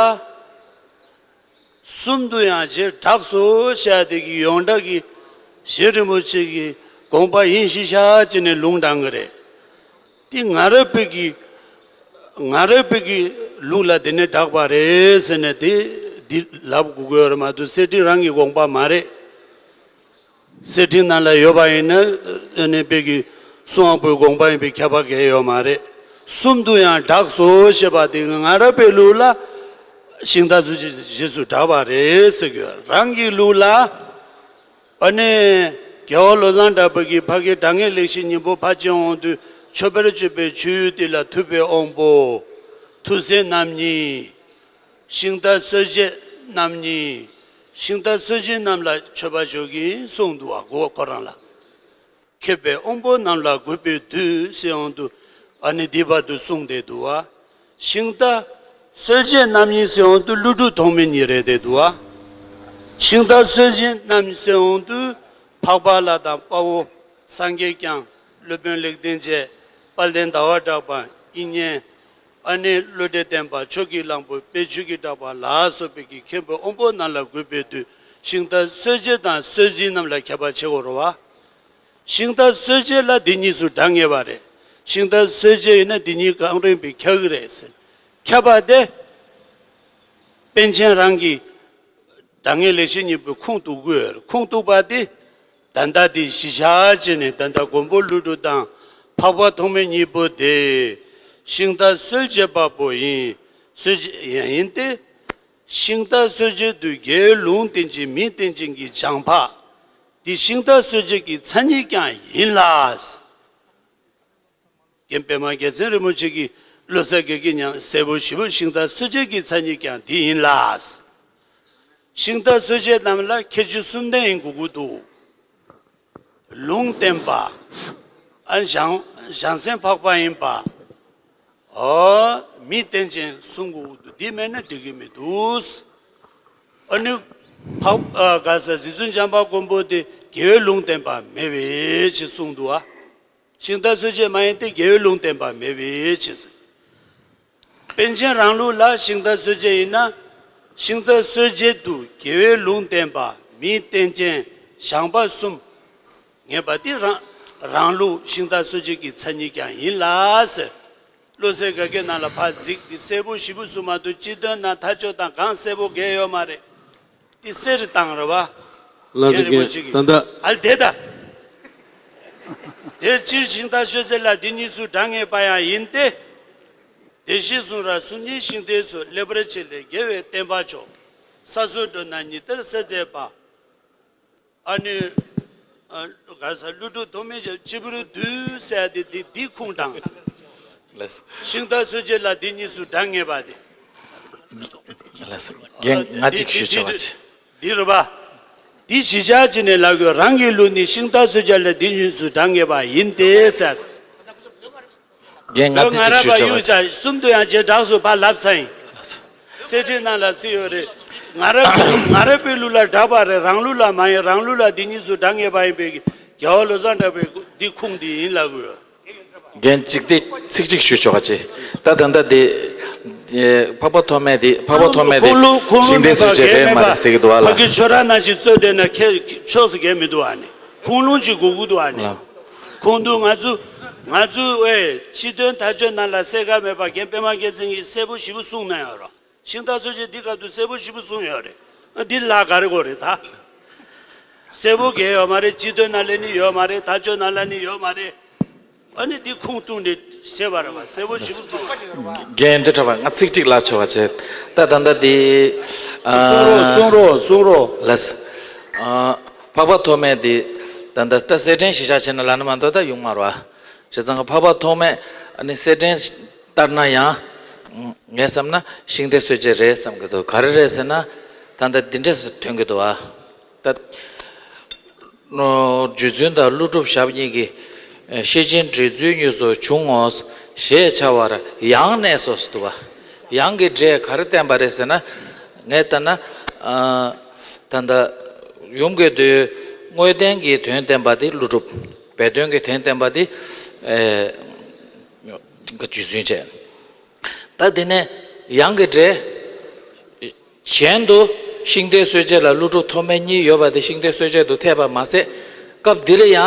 གསུམ་དུ་ཡང་བྱེ་བྲག་སོ་བཤད་དེ་གི་ཡོངས་གྲགས་ཀྱི་རྗེ་རིན་པོ་ཆེ་གི་དགོངས་པ་ཡིན་ཞེས་བྱ་ཅེས་ནས་ལུང་དྲངས་ཀྱི་རེད། དེ་ང་རབ་པའི་གི་ང་རབ་པའི་གི་ལུགས་ལ་དེ་ནས་གྲགས་པ་རེད་ཟེར་ནས་དེ་འདི་ལབ་དགོས་ཀྱི་ཡོད་རེད་མ་གཏོགས་གསེར་ཕྲེང་རང་གི་དགོངས་པ་མ་རེད། གསེར་ཕྲེང་ནང་ལ་ཡོད་པ་ཡིན་ན་ཨ་ནི་པའི་གི་སུ་དབང་པོའི་དགོངས་པ་ཡིན་པའི་ཁྱབ་པ་གལ་ཡོད་མ་རེད། གསུམ་དུ་ཡང་གྲགས་སོ་ཞེས་པ་དེ་ང་རབ་པའི་ལུགས་ལ་ཤིང་རྟ་སོས་བྱེད་རྗེས་སུ་གྲགས་པ་རེད་ཟེར་གྱི་ཡོད། རང་གི་ལུགས་ལ། ཨ་ནི་རྒྱལ་བ་བློ་བཟང་གྲགས་པ་གིས་ཕ་གི་གྲངས་ངེས་ལེགས་བཤད་སྙིང་པོ་ཕར་ཕྱིན་འོང་དུས། མཆོད་པར་བརྗོད་པའི་མཆོད་ཡུལ་དེ་ལ་ཐུབ་པའི་དབང་པོ། ཐུགས་སྲས་རྣམ་གཉིས། ཤིང་རྟ་སོས་བྱེད་རྣམ་གཉིས། ཤིང་རྟ་སོས་བྱེད་རྣམས་ལ་མཆོད་པ་བརྗོད་ཀྱིན་གསུངས་འདུག་བ། གོ་ཁོ་རང་ལ། མཁས་པའི་དབང་པོ་རྣམས་ལ་གུས་པས་འདུད་ཟེར་འོང་དུས། ཨ་ནི་འདི་བར་དུ་གསུངས་བསྡད་འདུག་བ། ཤིང་རྟ་སོས་བྱེད་རྣམ་གཉིས་ཟེར་འོང་དུས་ཀླུ་སྒྲུབ་ཐོགས་མེད་གཉིས་རེད་བསྡད་འདུག་བ། ཤིང་རྟ་སོས་བྱེད་རྣམས་ཟེར་འོང་དུས་འཕགས་པ་ལྷ་དང་དཔའ་བོ་སངས་རྒྱས་བསྐྱངས། སློབ་དཔོན་ལེགས་ལྡན་འབྱེད། དཔལ་ལྡན་ཟླ་བ་གྲགས་པ། དབྱིག་གཉེན། ཨ་ནི་བློ་གྲོས་བརྟན་པ། ཕྱོགས་ཀྱི་གླང་པོ། དཔལ་ཆོས་ཀྱི་གྲགས་པ་ལ་སོགས་པའི་གི་མཁན་པོ་དབང་པོ་རྣམས་ལ་གུས་པས་འདུད། ཤིང་རྟ་སོས་བྱེད་དང་སོས་འཛིན་རྣམས་ལ་ཁྱད་པར་ཕྱེ་དགོས་རེད་བ། ཤིང་རྟ་སོས་བྱེད་ལ་འདི་གཉིས་སུ་གྲངས་ངེས་པ་རེད། ཤིང་རྟ་སོས་བྱེད་ཡིན་ན་འདི་གཉིས་གང་རུང་པའི་ཁྱབ་ཀྱི་རེད་ཟེར། ཁྱབ་པ་དེ་པཎ་ཆེན་རང་གི་གྲངས་ངེས་ལེགས་བཤད་སྙིང་པོའི་ཁུངས་གཏུགས་དགོས། ཁུངས་གཏུགས་པ་དེ་ད་ལྟ་དེ་གཞི་བཞག་བྱས་ནས། ད་ལྟ་མགོན་པོ་ཀླུ་སྒྲུབ་དང་འཕགས་པ་ཐོགས་མེད་གཉིས་པོ་དེ་ཤིང་རྟ་སོས་བྱེད་པ་པོ་ཡིན། སོས་བྱེད་ཡང་ཡིན་ཏེ། ཤིང་རྟ་སོས་བྱེད་དུ་རྒྱལ་བའི་ལུང་བསྟན་ཅིང་མིང་བསྟན་ཅིང་གི་སྦྱངས་འཕགས་དེ་ཤིང་རྟ་སོས་བྱེད་ཀྱི་མཚན་ཉིད་ཀྱང་ཡིན་ལ། རྒན་པདྨ་རྒྱལ་མཚན་རིན་པོ་ཆེ་གིས་བློ་གསལ་དགེ་རྒན་ཉང་གསལ་པོ་ཞེ་པོ། ཤིང་རྟ་སོས་བྱེད་ཀྱི་མཚན་ཉིད་ཀྱང་འདི་ཡིན་ལ། ཤིང་རྟ་སོས་བྱེད་རྣམས་ལ་ཁྱད་ཆོས་གསུམ་ལྡན་ཡིན་དགོས་ཀྱི་འདུག། ལུང་བསྟན་པ། ཨ་བྱང་བྱང་སེམས་འཕགས་པ་ཡིན་པ། ཨོ། མིང་བསྟན་ཅིང་གསུང་དགོས་ཀྱི་འདུག། འདི་མེད་ན་འགྲིག་གི་མི་འདུག། ཨ་ནི་འཕགས་ཨ་ག་ས་རྗེ་བཙུན་བྱམས་པ་མགོན་པོ་དེ་རྒྱལ་བའི་ལུང་བསྟན་པ་མེད་པའི་ཕྱིར་གསུངས་འདུག་ཨ། ཤིང་རྟ་སོས་བྱེད་མ་ཡིན་ཏེ་རྒྱལ་བའི་ལུང་བསྟན་པ་མེད་པའི་ཕྱིར། པཎ་ཆེན་རང་ལུགས་ལ་ཤིང་རྟ་སོས་བྱེད་ཡིན་ན། ཤིང་རྟ་སོས་བྱེད་དུ་རྒྱལ་བའི་ལུང་བསྟན་པ། མིང་བསྟན་ཅིང་སྦྱངས་པ་གསུམ་ངེས་པ་དེ་རང་རང་ལུགས་ཤིང་རྟ་སོས་བྱེད་ཀྱི་མཚན་ཉིད་ཀྱང་ཡིན་ལ་ཟེར། བློ་གསལ་དགེ་རྒན་ནང་ལ་ཕར་གཟིགས་ཏེ་གསལ་པོ་ཞེ་པོ་གསུངས་མ་གཏོགས། སྤྱི་དོན་ནང་མཐའ་དཔྱོད་དང་གང་གསལ་པོ་གང་ཡོད་མ་རེད། དེ་གསེར་བཏང་རེད་བ། ལགས་སོ། རྒན་རིན་པོ་ཆེ་གིས། ད་ལྟ། ཨ་ལ་དེ་ད། དེ་སྤྱིར་ཤིང་རྟ་སོས་བྱེད་ལ་འདི་གཉིས་སུ་གྲངས་ངེས་པ་ཡང་ཡིན་ཏེ། བདེ་གཤེགས་གསུང་རབ་གསུམ་གཉིས་ཤིང་རྟའི་ཚུལ། ལེགས་པར་ཕྱེ་ལེགས་རྒྱལ་བའི་བསྟན་པ་མཆོག། ས་སྲོག་འགྲོ་རྣམས་ཉི་ལྟར་གསལ་མཛད་པ། ཨ་ནི་ཨ་ག་ས་ཀླུ་སྒྲུབ་ཐོགས་མེད་ཅེས་སྤྱི་བོར་འདུད་ཟེར་ཡ་དེ་དེ་འདི་ཁུངས་དྲངས། ལགས། ཤིང་རྟ་སོས་བྱེད་ལ་འདི་གཉིས་སུ་གྲངས་ངེས་པ་དེ། ལགས་སོ། རྒན་ང་གཅིག་ཞུ་ཆོག་པ་ཅི། འདི་རེད་པ། འདི་གཞི་བཞག་བྱས་ནས་ལབ་དགོས། རང་གི་ལུགས་ནི་ཤིང་རྟ་སོས་བྱེད་ལ་འདི་གཉིས་སུ་གྲངས་ངེས་པ་ཡིན་ཏེ་ཟེར། རྒན་ང་འདི་ང་གཅིག་རབ་ཞུ་པ་ཆོག་པ་ཡུག་ཅི། ས་གསུམ་དུ་ཡང་བྱེ་བྲག་སོགས་ཕར་ལབ་ཚར་ཡིན། གསེར་ཕྲེང་ནང་ལ་ཚུད་ཡོད་རེད། ང་རབ་ང་རབ་པའི་ལུགས་ལ་གྲགས་པ་རེད། རང་ལུགས་ལ་མ་ཡིན། རང་ལུགས་ལ་འདི་གཉིས་སུ་གྲངས་ངེས་པ་ཡིན་པའི་རྒྱལ་བ་བློ་བཟང་གྲགས་པའི་འདི་ཁུངས་འདི་ཡིན་ལབ་དགོས། རྒན་གཅིག་དེ་ཚིག་གཅིག་ཞུ་ཆོག་པ་ཅི། ད་ད་ལྟ་དེ་འཕགས་པ་ཐོགས་མེད་དེ་འཕགས་པ་ཐོགས་མེད་དེ་ཁུངས་ལུང་ཁུངས་ལུང་ཤིང་རྟའི་མེད་པ་ཚུལ་བྱེད་གལ་རེད་མ་མེད་པ། རེད་ཟེར་གྱི་འདུག་བ་ལ། ཕ་གི་ཁྱོད་རང་ནང་བཞིན་རྩོད་བསྡད་ན་ཁྱད་ཆོས་སུ་གལ་མི་འདུག་ཨ་ནི། ཁུངས་ལུང་ཅིག་དགོས་ཀྱི་འདུག་ཨ་ནི། ལགས། ཁུངས་འདུག། ང་ཚོ་ང་ཚོ་ཨེ་སྤྱི་དོན་མཐའ་དཔྱོད་ནང་ལ་གསལ་ཁ་མེད་པ་རྒན་པདྨ་རྒྱལ་མཚན་གྱིས་གསལ་པོ་ཞེ་པོ་གསུངས་གནང་ཡོད་རེད། ཤིང་རྟ་སོས་བྱེད་འདི་སྐབས་དུ་གསལ་པོ་ཞེ་པོ་གསུངས་ཡོད་རེད། ཨ་འདི་ལ་ག་རེ་དགོས་རེད་ད། གསལ་པོ་གང་ཡོད་མ་རེད། སྤྱི་དོན་ནང་ལ་ནི་ཡོད་མ་རེད། མཐའ་དཔྱོད་ནང་ལ་ནི་ཡོད་མ་རེད། ཨ་ནི་འདི་ཁུངས་གཏུགས་ནས་བཤད་པ་རེད་བ། གསལ་པོ་ཞེ་པོ་གསུངས་ཡོད་རེད། རྒན་འདི་འདྲ་བ་ང་ཚིག་གཅིག་ལབ་ཆོག་པ་བྱས། ད་ད་ལྟ་འདི། ཨ། གསུང་རོགས་གསུང་རོགས་གསུང་རོགས། ལགས་སོ། ཨ། འཕགས་པ་ཐོགས་མེད་འདི། ད་ལྟ་ད་གསེར་ཕྲེང་གཞི་བཞག་བྱས་ན་ལབ་ན་མ་གཏོགས་ད་ཡོང་མ་རེད་བ། བྱས་ཙང་འཕགས་པ་ཐོགས་མེད། ཨ་ནི་གསེར་ཕྲེང་ལྟར་ན་ཡང་ངས་བསམ་ན་ཤིང་རྟའི་སྲོལ་འབྱེད་རེད་བསམ་གྱི་འདུག་ག་རེ་རེད་ཟེར་ན། ད་ལྟ་འདི་འདྲས་སུ་ཐོན་གྱི་འདུག་ཨ། ད་རྗེ་བཙུན་དང་ཀླུ་སྒྲུབ་ཞབས་གཉིས་ཀྱིས་ཤེར་ཕྱིན་འགྲེལ་ཚུལ་གཉིས་སུ་བྱུང་ངོ་ཞེས་བྱ་བར་ཡང་གནས་སོ་ཟེར་འདུག་བ། ཡང་གི་སྒྲས་ག་རེ་བསྟན་པ་རེད་ཟེར་ན། ངས་ལྟ་ན་ད་ལྟ་ཡུམ་གྱི་མདོའི་དངོས་བསྟན་གྱི་དོན་བསྟན་པ་དེ་ཀླུ་སྒྲུབ། སྦས་དོན་གྱི་དོན་བསྟན་པ་དེ་རྗེ་བཙུན་བྱས། ད་དེ་ནས་ཡང་གི་སྒྲས། གཞན་དུ་ཤིང་རྟའི་སྲོལ་འབྱེད་ལ་ཀླུ་སྒྲུབ་ཐོགས་མེད་གཉིས་ཡོད་པ་དེ་ཤིང་རྟའི་སྲོལ་འབྱེད་དུ་འཐད་པ་མ་ཟད། སྐབས་འདིར་ཡང་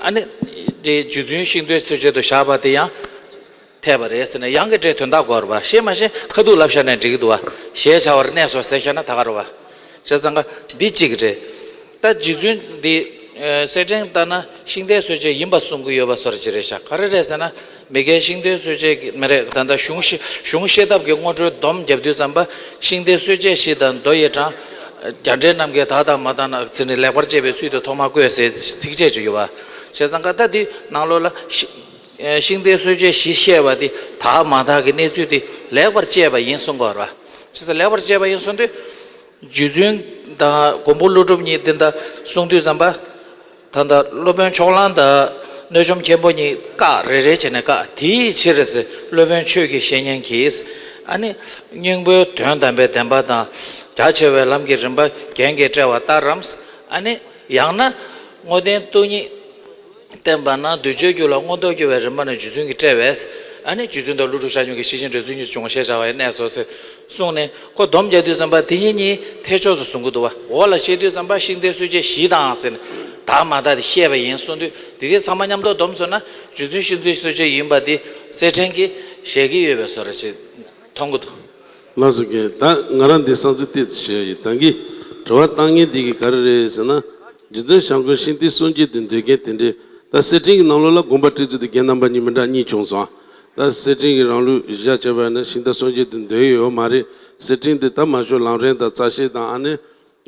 ཨ་ནི་དེ་རྗེ་བཙུན་ཤིང་རྟའི་སྲོལ་འབྱེད་དུ་བཞག་པ་དེ་ཡང་འཐད་པ་རེད་ཟེར་ནས་ཡང་གི་སྒྲའི་དོན་དག་གོ་བར་བ་ཤེས་མ་ཤེས་ཁ་ཐུག་ལབ་བཞག་ནས་འགྲིག་གི་འདུག་བ། ཞེས་བྱ་བར་གནས་སོ་ཟེར་བཞག་ན་ད་ག་རེད་བ། བྱས་ཙང་ཀ་འདི་གཅིག་རེད། ད་རྗེ་བཙུན་འདི་གསེར་ཕྲེང་ལྟར་ན་ཤིང་རྟའི་སྲོལ་འབྱེད་ཡིན་པ་གསུང་གི་ཡོད་པ་སོར་ཅི་རེད་ཤག་ག་རེ་རེད་ཟེར་ན། མི་དགེ་ཤིང་རྟའི་སྲོལ་འབྱེད་ཀྱི་མི་རེད། ད་ལྟ་གཞུང་ཤེས་གཞུང་ཤེས་ཐབས་ཀྱི་སྔོན་འགྲོའི་སྡོམ་བརྒྱབ་དུས་ཙམ་པ་ཤིང་རྟའི་སྲོལ་འབྱེད་བཞི་དང་མདོ་ཡི་གྲངས། རྒྱ་འགྲེལ་རྣམས་ཀྱིས་དག་དང་མ་དག་ན་ཚིག་ནི་ལེགས་པར་དཔྱད་པའི་ཚུལ་དུ་ཐོག་མར་བཀོད་ཟེར་ཚིགས་བཅད་ཅིག་ཡོད་པ། བྱས་ཙང་ཀ་ད་འདི་ནང་ལོགས་ལ་ཤི་ཤིང་རྟའི་སྲོལ་འབྱེད་བཞི་བཤད་པ་འདི་དག་མ་དག་གི་གནས་ཚུལ་འདི་ལེགས་པར་དཔྱད་པ་ཡིན་གསུང་གི་ཡོད་རེད་བ། བྱས་ཙང་ལེགས་པར་དཔྱད་པ་ཡིན་གསུང་དུས། རྗེ་བཙུན་དང་མགོན་པོ་ཀླུ་སྒྲུབ་གཉིས་འདི་འདྲ་གསུང་དུས་ཙམ་པ། ད་ལྟ་སློབ་དཔོན་ཕྱོགས་གླང་དང་གནོད་འཇོམས་མཁན་པོ་གཉིས་བཀག་རེ་རེ་བྱས་ནས་བཀག་དེའི་ཕྱིར་ཟེར་སློབ་དཔོན་ཆོས་ཀྱི་བཤེས་གཉེན་གྱིས། ཨ་ནི་སྙིང་པོའི་དོན་དམ་པའི་བདེན་པ་དང་རྒྱ་ཆེ་བའི་ལམ་གྱི་རིམ་པ་རྒྱན་གྱིས་བཀྲལ་བ་ལྟར་རམ། ཨ་ནི་ཡང་ན་དངོས་བསྟན་སྟོང་ཉིད། བསྟན་པ་ན་གདུལ་བྱའི་རྒྱུད་ལ་མངོན་རྟོགས་སྐྱེ་བའི་རིམ་པ་ནི་རྗེ་བཙུན་གྱིས་བཀྲལ་བས། ཨ་ནི་རྗེ་བཙུན་དང་ཀླུ་སྒྲུབ་ཞབས་གཉིས་ཀྱིས་ཤེར་ཕྱིན་འགྲེལ་ཚུལ་གཉིས་སུ་བྱུང་ཞེས་བྱ་བ་ཡི་གནས་སོ་ཟེར་གསུངས་ནས་ཁོ་སྡོམ་རྒྱག་དུས་ཙམ་པ་དེ་གཉིས་གཉིས་འཐད་ཕྱོགས་སུ་གསུང་གི་འདུག་བ། འོག་ལ་བཤད་དུས་ཙམ་པ་ཤིང་རྟའི་སྲོལ་འབྱེད་བཞི་དང་ཟེར་ནས་དག་མ་དག་དེ་བཤད་པ་ཡིན་གསུངས་དུས་དེ་དེ་ཚང་མ་མཉམ་དུ་སྡོམ་སོང་ན་རྗེ་བཙུན་ཤིང་རྟའི་སྲོལ་འབྱེད་ཡིན་པ་དེ་གསེར་ཕྲེང་གིས་བཞེད་ཀྱི་ཡོད་པའི་བཟོ་འདྲ་ཅིག་མཐོང་གི་འདུག་ལགས་སོ་རྒན། ད་ང་རང་འདི་བསམ་ཚུལ་ཏོག་ཙམ་ཞུ་ཡ་ཡིན། ད་གིན་དྲི་བ་བཏང་མཁན་འདི་གིས་ག་རེ་རེད་ཟེར་ན། རྗེ་བཙུན་བྱམས་མགོན་ཤིང་རྟའི་སྲོལ་འབྱེད་དུ་འདོད་མཁན་དེ་འདྲས། ད་གསེར་ཕྲེང་གི་ནང་ལོགས་ལ་དགོངས་པ་བཀྲལ་ཚུལ་དེ་རྒན་རྣམ་པ་གཉིས་མི་འདྲ་གཉིས་བྱུང་སོང་། ད་གསེར་ཕྲེང་གི་རང་ལུགས་གཞི་བཞག་བྱས་པ་ཡིན་ན་ཤིང་རྟ་སྲོལ་འབྱེད་དུ་འདོད་ཡོད་མ་རེད། གསེར་ཕྲེང་འདི་ད་མ་ཤོ་ལམ་རིམ་དང་རྩ་ཤེ་དང་ཨ་ནི།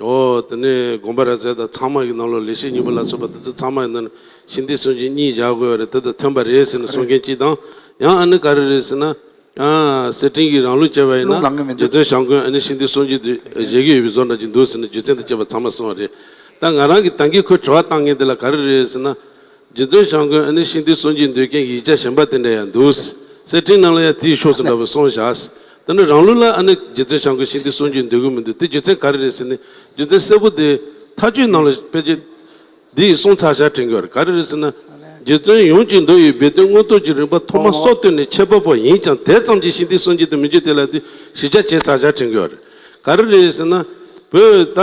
ཨོ་དེ་ནས་དགོངས་པ་རབ་གསལ་དང་ཚང་མ་གི་ནང་ལོགས་ལེགས་བཤད་སྙིང་པོ་ལ་སོགས་པ་དེ་ཚོ་ཚང་མ་ཡིན་ན་ཤིང་རྟའི་སྲོལ་འབྱེད་གཉིས་བཞག་དགོས་པ་རེད། དེ་དང་མཐུན་པ་རེད་ཟེར་ནས་གསུང་མཁན་གཅིག་དང་། ཡང་ཨ་ནི་ག་རེ་རེད་ཟེར་ན། ཨ། གསེར་ཕྲེང་གི་རང་ལུགས་བྱས་པ་ཡིན་ན་རྒྱུ་མཚན་བྱམས་མགོན་ཨ་ནི་ཤིང་རྟའི་སྲོལ་འབྱེད་དུ་བཞེད་ཀྱི་ཡོད་པའི་བཟོ་འདྲ་ཅིག་འདུག་ཟེར་ནས་རྒྱུ་མཚན་དང་བཅས་པ་ཚང་མ་གསུངས་པ་རེད། ད་ང་རང་གིས་ད་གིན་ཁོས་དྲི་བ་བཏང་མཁན་དེ་ལ་ག་རེ་རེད་ཟེར་ན། རྗེ་བཙུན་བྱམས་མགོན་ཨ་ནི་ཤིང་རྟའི་སྲོལ་འབྱེད་འདོད་མཁན་གྱི་ཡིག་ཆ་གཞན་པ་དེ་འདྲ་ཡང་འདུག་གསེར་ཕྲེང་ནང་ལ་ཡང་དེའི་ཕྱོགས་སུ་འདྲ་པོ་གསུངས་བཞག་དེ་ནི་རང་ལུགས་ལ་ཨ་ནི་རྗེ་བཙུན་བྱམས་མགོན་ཤིང་རྟའི་སྲོལ་འབྱེད་འདོད་ཀྱི་མི་འདུག་དེ་རྒྱུ་མཚན་ག་རེ་རེད་ཟེར་ནས་རྒྱུ་མཚན་གསལ་པོ་དེ་མཐའ་དཔྱོད་ནང་ལ་དཔེ་ཆ་འདི་ཡིས་གསུངས་ཚར་བཞག་དྲན་གྱི་ཡོད་རེད། ག་རེ་རེད་ཟེར་ན། རྗེ་བཙུན་ཡུམ་གྱི་མདོ་ཡི་སྦས་དོན་མངོན་རྟོགས་ཀྱི་རིམ་པ་ཐོག་མར་སྲོལ་བཏོད་ནས་ཁྱད་པར་པོ་ཡིན་ཀྱང་དེ་ཙམ་གྱིས་ཤིང་རྟའི་སྲོལ་འབྱེད་དུ་མི་འགྱུར་དེ་ལ་དེ་ཞིབ་ཆ་བྱས་ཚར་བཞག་དྲན་གྱི་ཡོད་རེད། ག་རེ་རེད་ཟེར་ན། བོད་ད་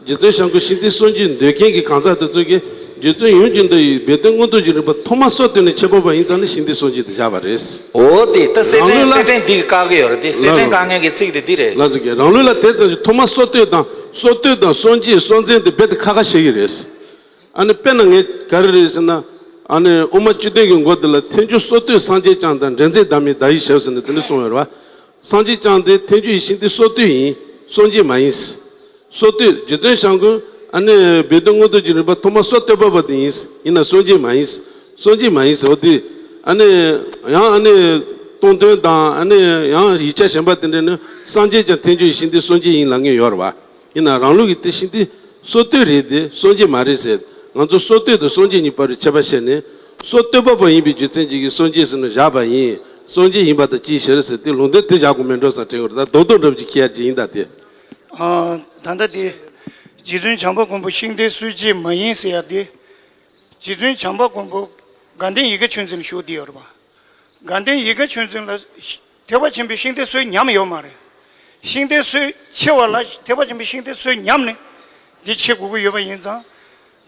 རྗེ་བཙུན་བྱམས་མགོན་ཤིང་རྟའི་སྲོལ་འབྱེད་འདོད་མཁན་གྱི་གང་ཟག་དེ་ཚོ་གིས་རྗེ་བཙུན་ཡུམ་གྱི་མདོ་ཡི་སྦས་དོན་མངོན་རྟོགས་ཀྱི་རིམ་པ་ཐོག་མར་སྲོལ་བཏོད་ནས་ཁྱད་པར་པ་ཡིན་ཙང་ནི་ཤིང་རྟའི་སྲོལ་འབྱེད་དུ་བཞག་པ་རེད། འོ་དེ་ད་གསེར་ཕྲེང་རང་ལུགས་ལ་གསེར་ཕྲེང་འདི་གིས་བཀག་གི་ཡོད་རེད་དེ་གསེར་ཕྲེང་བཀག་མཁན་གྱི་ཚིག་དེ་འདི་རེད། ལགས་སོ་རྒན། རང་ལུགས་ལ་དེ་ཙམ་གྱིས་ཐོག་མར་སྲོལ་བཏོད་དང་སྲོལ་བཏོད་དང་སྲོལ་འབྱེད་སྲོལ་འཛིན་དེ་རྦད་དེ་ཁ་ཁ་བཤད་ཀྱི་རེད། ཨ་ནི་དཔེར་ན་ངས་ག་རེ་རེད་ཟེར་ན། ཨ་ནི་དབུ་མ་བཅུ་བདུན་གྱི་མགོ་འདི་ལ་ཐལ་འགྱུར་སྲོལ་བཏོད་སངས་རྒྱས་བསྐྱངས་དང་འདྲེན་མཛད་བདག་མེད་བརྡ་ཡི་ཞབས་ཟེར་ནས་དེ་འདྲ་གསུངས་ཡོད་རེད་བ། སངས་རྒྱས་བསྐྱངས་དེ་ཐལ་འགྱུར་ཡེ་ཤེས་འདི་སྲོལ་བཏོད་ཡིན། སྲོལ་འབྱེད་མ་ཡིན། སྲོལ་བཏོད་རྗེ་བཙུན་བྱམས་མགོན་ཨ་ནི་སྦས་དོན་མངོན་རྟོགས་ཀྱི་རིམ་པ་ཐོག་མར་སྲོལ་བཏོད་པ་པོ་དེ་ཡིན། ཡིན་ན་སྲོལ་འབྱེད་མ་ཡིན། སྲོལ་འབྱེད་མ་ཡིན་ཟེར་བ་དེ། ཨ་ནི་ཡང་ཨ་ནི་སྟོང་ཐུན་དང་ཨ་ནི་ཡང་ཡིག་ཆ་གཞན་པ་དེ་འདྲ་ནི་སངས་རྒྱས་ཀྱང་ཐལ་འགྱུར་ཡེ་ཤེས་འདི་སྲོལ་འབྱེད་ཡིན་ལབ་མཁན་ཡོད་རེད་བ། ཡིན་ན་རང་ལུགས་ཀྱི་དེ་ཤིང་རྟའི་སྲོལ་བཏོད་རེད་དེ་སྲོལ་འབྱེད་མ་རེད་ཟེར། ང་ཚོ་སྲོལ་བཏོད་དང་སྲོལ་འབྱེད་གཉིས་བར་དུ་ཁྱད་པར་བཤད་ནས། སྲོལ་བཏོད་པ་པོ་ཡིན་པའི་རྒྱུ་མཚན་གཅིག་གིས་སྲོལ་འབྱེད་ཟེར་ནས་བཞག་པ་ཡིན། སྲོལ་འབྱེད་ཡིན་པ་དང་གཅིག་བྱས་ཟེར་དེ་ལུང་འདྲེན་དེ་བཞག་དགོས་མེད་འགྲོ་བསམ་དྲན་གྱི་ཡོད་རེད། ད་རྡོག་རྡོག་འདྲ་པོ་ཅིག་འཁྱེར་ཡ་ཅིག་ཡིན་ད་དེ། ཨ། ད་ལྟ་དེ། རྗེ་བཙུན་བྱམས་པ་མགོན་པོ་ཤིང་རྟའི་སྲོལ་འབྱེད་མ་ཡིན་ཟེར་ཡ་དེ། རྗེ་བཙུན་བྱམས་པ་མགོན་པོ་དགའ་ལྡན་ཡིད་དགའ་ཆོས་འཛིན་ལ་བཞུགས་བསྡད་ཡོད་རེད་པ། དགའ་ལྡན་ཡིད་དགའ་ཆོས་འཛིན་ལ་ཐེག་པ་ཆེན་པོའི་ཤིང་རྟའི་སྲོལ་ཉམས་ཡོད་མ་རེད། ཤིང་རྟའི་སྲོལ་ཕྱེ་བ་ལ་ཐེག་པ་ཆེན་པོའི་ཤིང་རྟའི་སྲོལ་ཉམས་ནས་འདི་ཕྱེ་དགོས་ཀྱི་ཡོད་པ་ཡིན་ཙང་།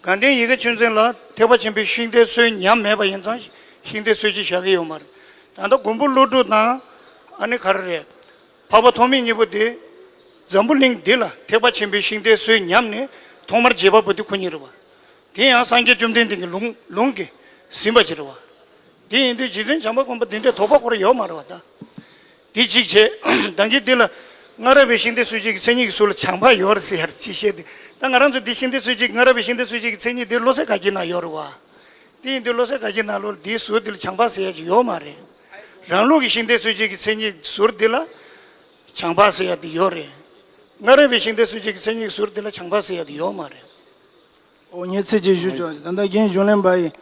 དགའ་ལྡན་ཡིད་དགའ་ཆོས་འཛིན་ལ་ཐེག་པ་ཆེན་པོའི་ཤིང་རྟའི་སྲོལ་ཉམས་མེད་པ་ཡིན་ཙང་ཤིང་རྟའི་སྲོལ་འབྱེད་བཞག་གི་ཡོད་མ་རེད། ད་ལྟ་མགོན་པོ་ཀླུ་སྒྲུབ་དང་ཨ་ནི་ག་རེ་རེད། འཕགས་པ་ཐོགས་མེད་གཉིས་པོ་དེ་འཛམ་བུ་གླིང་འདི་ལ་ཐེག་པ་ཆེན་པོའི་ཤིང་རྟའི་སྲོལ་ཉམས་ནས་ཐོག་མར་བྱེད་པ་པོ་དེ་ཁོ་གཉིས་རེད་བ། དེ་ཡང་སངས་རྒྱས་བཅོམ་ལྡན་འདས་ཀྱི་ལུང་ལུང་གིས་ཟིན་པ་ཅིག་རེད་བ། དེ་ཡིན་དུས་རྗེ་བཙུན་བྱམས་པ་མགོན་པོ་འདི་འདྲའི་དོགས་པ་སྐོར་ཡོད་མ་རེད་བ་ད། དེ་གཅིག་བྱས། ད་གིན་འདི་ལ་སྔ་རབས་པའི་ཤིང་རྟའི་སྲོལ་འབྱེད་ཀྱི་མཚན་ཉིད་ཀྱི་ཟུར་ལ་བྱང་འཕགས་ཡོད་རེད་ཟེར་ཡ་ཅིག་བཤད་དེ། ད་ང་རང་ཚོ་འདི་ཤིང་རྟའི་སྲོལ་འབྱེད་ཀྱི་སྔ་རབས་པའི་ཤིང་རྟའི་སྲོལ་འབྱེད་ཀྱི་མཚན་ཉིད་འདི་བློ་གསལ་དགའ་སྐྱིད་ནང་ཡོད་རེད་བ། དེ་ཡིན་དུས་བློ་གསལ་དགའ་སྐྱིད་ནང་ལོགས་འདིའི་ཟུར་འདི་ལ་བྱང་འཕགས་ཟེར་ཡ་ཅིག་ཡོད་མ་རེད། རང་ལུགས་ཀྱི་ཤིང་རྟའི་སྲོལ་འབྱེད་ཀྱི་མཚན་ཉིད་ཟུར་འདི་ལ་བྱང་འཕགས་ཟེར་ཡ་དེ་ཡོད་རེད། སྔ་རབས་པའི་ཤིང་རྟའི་སྲོལ་འབྱེད་ཀྱི་མཚན་ཉིད་ཟུར་འདི་ལ་བྱང་འཕགས་ཟེར་ཡ་དེ་ཡོད་མ་རེད། ཨོ་ངས་ཚིག་གཅིག་ཞུ་ཆོག་ད་ལྟ་རྒན་གཞུང་ལས་པ་ཡིས་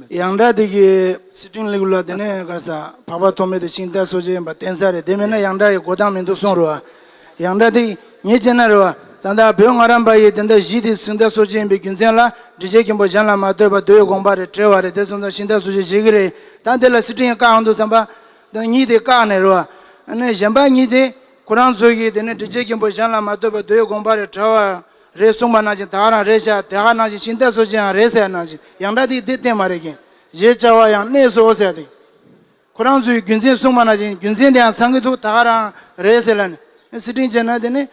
ཡང་སྒྲ་དེ་གི་སི་ཏིང་ལིག་ལ་དེ་ནས་ག་ས་འཕགས་པ་ཐོགས་མེད་དེ་ཤིང་རྟ་སྲོལ་འབྱེད་ཡིན་པ་བསྟན་ས་རེད། དེ་མིན་ན་ཡང་སྒྲ་ཡི་གོ་སྟངས་མི་འདུག་གསུངས་རོགས། ཡང་སྒྲ་དེ་ངས་བྱས་ན་རེད་བ། ད་ལྟ་བོད་སྔ་རབས་པ་ཡིས་དེ་འདྲ་གཞི་དེ་ཤིང་རྟ་སྲོལ་འབྱེད་ཡིན་པའི་རྒྱུ་མཚན་ལ་འདྲེ་རྒྱལ་མགོན་པོ་གཞན་ལ་མ་ལྟོས་པར་མདོ་ཡི་དགོངས་པ་རེད་བྲལ་བ་རེད། དེ་སོང་ཙང་ཤིང་རྟ་སྲོལ་འབྱེད་བྱེད་ཀྱི་རེད། ད་དེ་ལ་སི་ཏིང་ཡང་བཀག་འདུག་བསམ་པ། ད་གཉིས་དེ་བཀག་ནས་རེད་བ། ཨ་ནི་གཞན་པ་གཉིས་དེ། ཁོ་རང་ཚོ་གིས་དེ་ནས་འདྲེ་རྒྱལ་མགོན་པོ་གཞན་ལ་མ་ལྟོས་པར་མདོ་ཡི་དགོངས་པ་རེད་བྲལ་བ་རེད་གསུངས་པ་ནང་བཞིན་ད་ག་རང་རེད་ཤག་དེ་ག་ནང་བཞིན་ཤིང་རྟ་སྲོལ་འབྱེད་ཡང་རེད་ཟེར་ནང་བཞིན་ཡང་སྒྲ་དེ་དེ་བསྟན་མ་རེད་ཀྱི། ཞེས་བྱ་བ་ཡང་གནས་སོ་ཟེར་ཏེ། ཁོ་རང་ཚོའི་རྒྱུ་མཚན་གསུངས་པ་ནང་བཞིན་རྒྱུ་མཚན་དེ་ཡང་ཚང་གི་འདུག་ད་ག་རང་རེད་ཟེར་ལ་ནི་སི་ཏིང་བྱས་ན་དེ་ནི་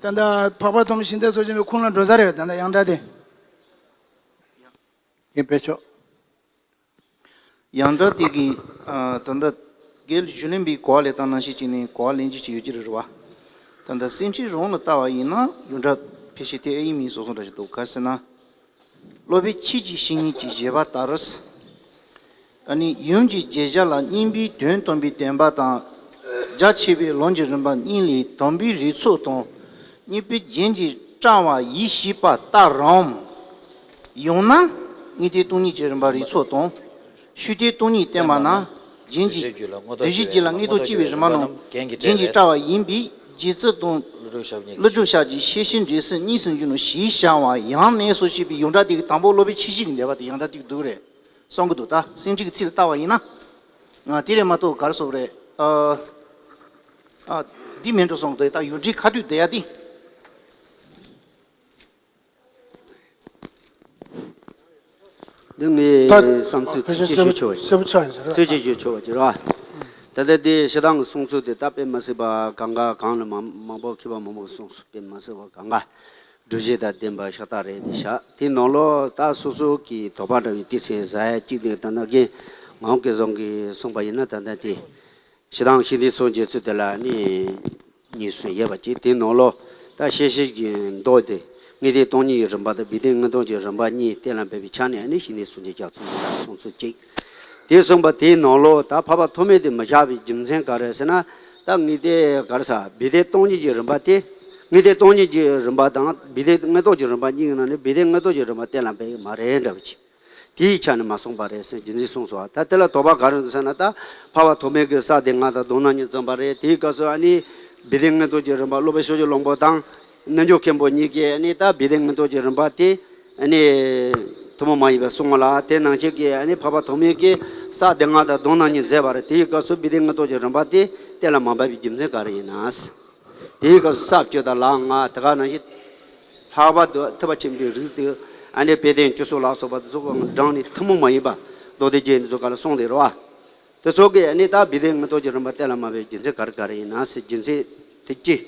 ད་ལྟ་འཕགས་པ་ཐོགས་མེད་ཤིང་རྟ་སྲོལ་འབྱེད་པའི་ཁུངས་ལ་འགྲོ་ས་རེད། ད་ལྟ་ཡང་སྒྲ་དེ། རྒན་དཔལ་མཆོག་ཡང་སྒྲ་དེ་གི་ཨ་ད་ལྟ་རྒན་གཞུང་ལས་པའི་གོ་བ་ལེན་སྟངས་ནང་བཞིན་བྱས་ནས་གོ་བ་ལེན་རྒྱུ་ཅིག་ཡོད་ཀྱི་རེད་བ། ད་ལྟ་སེམས་ཅན་རང་ལ་ལྟ་བ་ཡིན་ན་ཡང་སྒྲ་ཕལ་ཆེར་དེ་ཨེ་ཡིན་མིན་སོ་སོ་འདྲ་ཞིག་འདུག་ག་རེ་ཟེར་ན། སློབ་དཔོན་ཆོས་ཀྱི་བཤེས་གཉེན་གྱིས་བཞེད་པ་ལྟར། ཨ་ནི་ཡུམ་གྱི་བརྗོད་བྱ་ལ་སྙིང་པོའི་དོན་སྟོན་པའི་བསྟན་པ་དང་། རྒྱ་ཆེ་བའི་ལུང་གི་རིམ་པ་གཉིས་ལས་དང་པོའི་རིགས་ཚོགས་དང་། གཉིས་པའི་རྒྱན་གྱི་བཀྲ་བ་ཡིད་བྱེད་པ་ལྟར་རམ། ཡང་ན་དངོས་བསྟན་སྟོང་ཉིད་ཀྱི་རིམ་པ་རིགས་ཚོགས་དང་། ཤུགས་བསྟན་སྟོང་ཉིད་བསྟན་པ་ན་རྒྱན་གྱི་བསྡུ་བཞིའི་རྒྱན་ལ་མངོན་རྟོགས་སྐྱེ་བའི་རིམ་པ་རྣམས་རྒྱན་གྱི་བཀྲ་བའི་ཡིན་པས་རྗེ་བཙུན་དང་ཀླུ་སྒྲུབ་ཞབས་ཀྱི་ཤེར་ཕྱིན་འབྲས་གསུམ་གཉིས་སུ་འགྱུར་ནོ་ཞེས་བྱ་བ་ཡང་གནས་སོ་ཞེས་པའི་ཡང་སྒྲ་དེ་གི་དང་པོ་སློབ་དཔོན་ཆོས་བཤེས་ཀྱི་འདོད་པ་དེ་ཡང་སྒྲ་དེ་གི་འདུག་རེད། གསུང་གི་འདུག་ད་སེང་ཁྲི་གི་ཚིག་ལ་ལྟ་བ་ཡིན་ན། ང་དེ་རེད་མ་གཏོགས་ག་རེ་ཟེར་རེད། ཨ། ཨ། འདི་མིན་འགྲོ་སོང་དེ་ད་ཡུལ་འདྲི་ཁ་དུས་དེ་ཡ་དེ། འདི་ངའི་ད་བསམ་ཚུལ་ཕལ་ཆེར་ཚིག་གཅིག་ཞུ་ཆོག་པ་ཅིག་གསལ་པོ་ཆགས་ཡིན་ཟེར། ཚིག་གཅིག་ཞུ་ཆོག་པ་ཅིག་ར། ད་ལྟ་འདི་ཞེ་སྡང་གི་གསུང་ཚུལ་དེ་ད་དཔེ་མ་སྲིད་པ་གང་ག་གང་ལ་མང་མང་པོ་མཁས་པ་མང་པོ་གི་གསུང་སོང་། དཔེ་མ་སྲིད་པ་གང་ག་སྒྲུབ་བྱེད་དང་ལྡན་པ་ཤ་སྟག་རེད་དེ་བཞག་དེ་ནང་ལོགས་ད་སོ་སོ་གི་དོགས་པ་འདྲ་བའི་ཏི་སེ་ཟ་ཡ་གཅིག་དེ་ད་ནང་རྒན་ངག་དབང་སྐལ་བཟང་གིས་གསུངས་པ་ཡིན་ན་ད་ལྟ་དེ་ཞེ་སྡང་ཤིང་རྟའི་སྲོལ་འབྱེད་ཚུལ་དེ་ལ་ནི་གཉིས་སུ་ཡོད་པ་གཅིག་དེ་ནང་ལོགས་ད་ཤེར་ཕྱིན་གྱི་མདོ་དེ་དངོས་བསྟན་སྟོང་ཉིད་ཀྱི་རིམ་པ་དང་བི་དན་མངོན་རྟོགས་ཀྱི་རིམ་པ་གཉིས་གཏན་ལ་འབེབས་པའི་ཆ་ནས་ནི་ཤིང་རྟའི་སྲོལ་འབྱེད་རྒྱ་མཚོ་མི་འདྲ་གསུང་ཚུལ་གཅིག་དེ་གསུངས་པ་དེའི་ནང་ལོགས་ད་འཕགས་པ་ཐོགས་མེད་དེ་མི་བཞག་པའི་རྒྱུ་མཚན་ག་རེ་ཟེར་ན། ད་དངོས་བསྟན་ག་རེ་ཟ་བི་དན་སྟོང་ཉིད་ཀྱི་རིམ་པ་དེ། དངོས་བསྟན་སྟོང་ཉིད་ཀྱི་རིམ་པ་དང་བི་དན་མངོན་རྟོགས་ཀྱི་རིམ་པ་གཉིས་ཀྱི་ནང་ནས་བི་དན་མངོན་རྟོགས་ཀྱི་རིམ་པ་གཏན་ལ་འབེབས་ཀྱི་མ་རེད་འདྲ་བ་ཅིག་དེའི་ཆ་ནས་མ་གསུངས་པ་རེད་ཟེར་རྒྱུ་མཚན་གསུངས་སོང་བ། ད་དེ་ལ་དོགས་པ་ག་རེ་འདུག་ཟེར་ན། ད་འཕགས་པ་ཐོགས་མེད་ཀྱིས་ས་སྡེ་ལྔ་དང་མདོ་སྣ་གཉིས་བརྩམས་པ་རེད། དེའི་སྐབས་སུ་ཨ་ནི་བི་དན་མངོན་རྟོགས་ཀྱི་རིམ་པ་སློབ་དཔོན་ཕྱོགས་བཅུའི་བློན་པོ་དང་། རྣལ་འབྱོར་མཁན་པོ་གཉིས་ཀྱིས་ཨ་ནི་ད་བི་དན་མངོན་རྟོགས་ཀྱི་རིམ་པ་དེ་ཨ་ནི་ཐུན་མོང་མ་ཡིན་པར་གསུངས་ལ། དེ་ནང་བཞིན་གྱི་ཨ་ནི་འཕགས་པ་ཐོགས་མེད་ཀྱིས་ས་སྡེ་ལྔ་དང་མདོ་སྣ་གཉིས་མཛད་པ་རེད། དེའི་སྐབས་སུ་བི་དན་མངོན་རྟོགས་ཀྱི་རིམ་པ་དེ་གཏན་ལ་མ་འབེབས་པའི་རྒྱུ་མཚན་ག་རེ་ཡིན་ན། དེའི་སྐབས་སུ་ས་བཅུ་དང་ལམ་ལྔ་དེ་ག་ནང་བཞིན་ལྷག་པར་དུ་ཐེག་པ་ཆེན་པོའི་རིགས་དེ་ཨ་ནི་དཔལ་ལྡན་བཅུ་གསུམ་ལ་སོགས་པ་དེ་ཚོ་གི་དྲངས་ནས་ཐུན་མོང་མ་ཡིན་པ་མདོ་སྡེ་རྒྱན་དེ་ཚོ་ག་ལ་གསུངས་ཏེ་རེད་བ། དེ་ཚོ་གིས་ཨ་ནི་ད་བི་དན་མངོན་རྟོགས་ཀྱི་རིམ་པ་གཏན་ལ་མ་འབེབས་རྒྱུ་མཚན་ག་རེ་ག་རེ་ཡིན་ན་ཟེར་རྒྱུ་མཚན་དེ་གཅིག་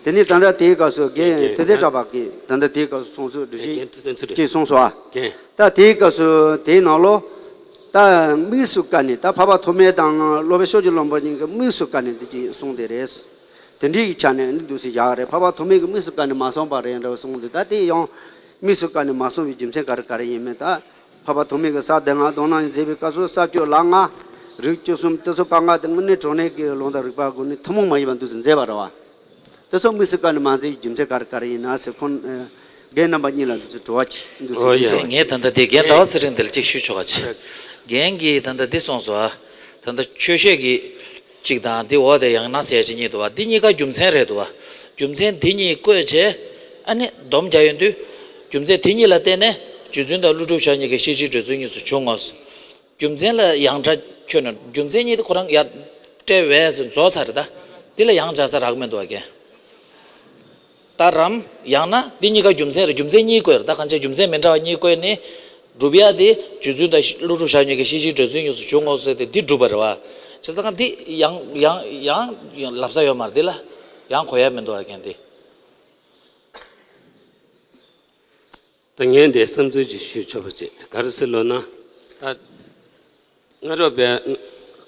དེ་ནས་ད་ལྟ་དེའི་སྐབས་སུ་རྒན་ཐུབ་བསྟན་གྲགས་པ་གིས་ད་ལྟ་དེའི་སྐབས་སུ་གསུང་ཚུལ་འགྲེལ་བཤད་གཅིག་གསུངས་སོང་ཨ། ད་དེའི་སྐབས་སུ་དེའི་ནང་ལོགས་ད་དམིགས་སུ་བཀར་ནས་ད་འཕགས་པ་ཐོགས་མེད་དང་སློབ་དཔོན་ཕྱོགས་བཅུའི་བློན་པོ་གཉིས་ཀྱིས་དམིགས་སུ་བཀར་ནས་འདི་གཅིག་གསུངས་ཏེ་རེད། དེ་འདྲའི་ཡི་ཆ་ནས་ནི་འདུག་སེ་བཞག་རེད། འཕགས་པ་ཐོགས་མེད་ཀྱིས་དམིགས་སུ་བཀར་ནས་མ་གསུངས་པ་རེད་འདྲ་བ་གསུངས་འདུག་ད་དེ་ཡང་དམིགས་སུ་བཀར་ནས་མ་གསུངས་པའི་རྒྱུ་མཚན་ག་རེ་ག་རེ་ཡིན་མིན་ད། འཕགས་པ་ཐོགས་མེད་ཀྱིས་ས་སྡེ་ལྔ་མདོ་སྣ་གཉིས་མཛད་པའི་སྐབས་སུ་ས་བཅུ་ལམ་ལྔ། རིགས་བཅུ་གསུམ་དེ་ཚོ་གང་ག་དེ་དངོས་གནས་དྲང་གནས་ཀྱི་ལུང་དང་རིགས་པ་སྒོ་ནས་ཐུན་མོང་མ་ཡིན་པ་འདུག་སེ་མཛད་པ་རེད་བ། དེ་ཚོ་དམིགས་སུ་བཀར་ནས་མ་མཛད་པའི་རྒྱུ་མཚན་ག་རེ་ག་རེ་ཡིན་ན་ཟེར་ཁོང་རྒན་རྣམ་པ་གཉིས་ལ་འདུག་སེ་དྲི་བ་ཅིག་འདུག་སེ་ཨོ་ཡ། ཞུ་ཆོག་ངས་ད་ལྟ་དེ་རྒན་ཟླ་བ་ཚེ་རིང་དེ་ལ་ཅིག་ཞུ་ཆོག་ག་ཅིག་རྒན་གྱིས་ད་ལྟ་འདི་གསུངས་སོང་ཨ། ད་ལྟ་ཆོས་བཤད་ཀྱི་གཅིག་དང་འདི་འོག་དེ་ཡང་ན་ཟེར་ཡ་ཅིག་གཉིས་འདུག་བ། འདི་གཉིས་ཀ་རྒྱུ་མཚན་རེད་འདུག་བ། རྒྱུ་མཚན་འདི་གཉིས་བཀོད་བྱས་ཨ་ནི་སྡོམ་རྒྱག་ཡོང་དུས། རྒྱུ་མཚན་དེ་གཉིས་ལ་བརྟེན་ནས་རྗེ་བཙུན་དང་ཀླུ་སྒྲུབ་ཞབས་གཉིས་ཀྱི་ཤེར་ཕྱིན་འབྲས་གསུམ་གཉིས་སུ་བྱུང་ངོ་། རྒྱུ་མཚན་ལ་ཡང་སྒྲ་ཁྱོད་ན་རྒྱུ་མཚན་གཉིས་དེ་ཁོ་རང་ཡར་སྤྲད་པས་ཟེར་རྫོགས་ཚར་རེད་ད། འདི་ལ་ཡང་སྦྱར་ས་རག་མི་འདུག་བ་རྒན། ད་རམ། ཡང་ན་འདི་གཉིས་ཀ་རྒྱུ་མཚན་རེད། རྒྱུ་མཚན་གཉིས་བཀོད་རེད་ད། གང་ཅི་རྒྱུ་མཚན་མི་འདྲ་བ་གཉིས་བཀོད་ནས་སྒྲུབ་ཡ་དེ་རྗེ་བཙུན་དང་ཀླུ་སྒྲུབ་ཞབས་གཉིས་ཀྱི་ཤེར་ཕྱིན་འབྲས་གསུམ་གཉིས་སུ་བྱུང་ངོ་ཟེར་ཏེ་འདི་སྒྲུབ་པ་རེད་བ། བྱས་ཙང་འདི་ཡང་ཡང་ཡང་ལབ་ས་ཡོད་མ་རེད། འདི་ལ་ཡང་གོ་ཡ་མི་འདུག་བ་རྒན་འདི། ད་ངས་འདི་བསམ་ཚུལ་ཅིག་ཞུས་ཆོག་པ་ཅིག་ག་རེ་ཟེར་ལབ་ན། ད་སྔ་རབས་པའི་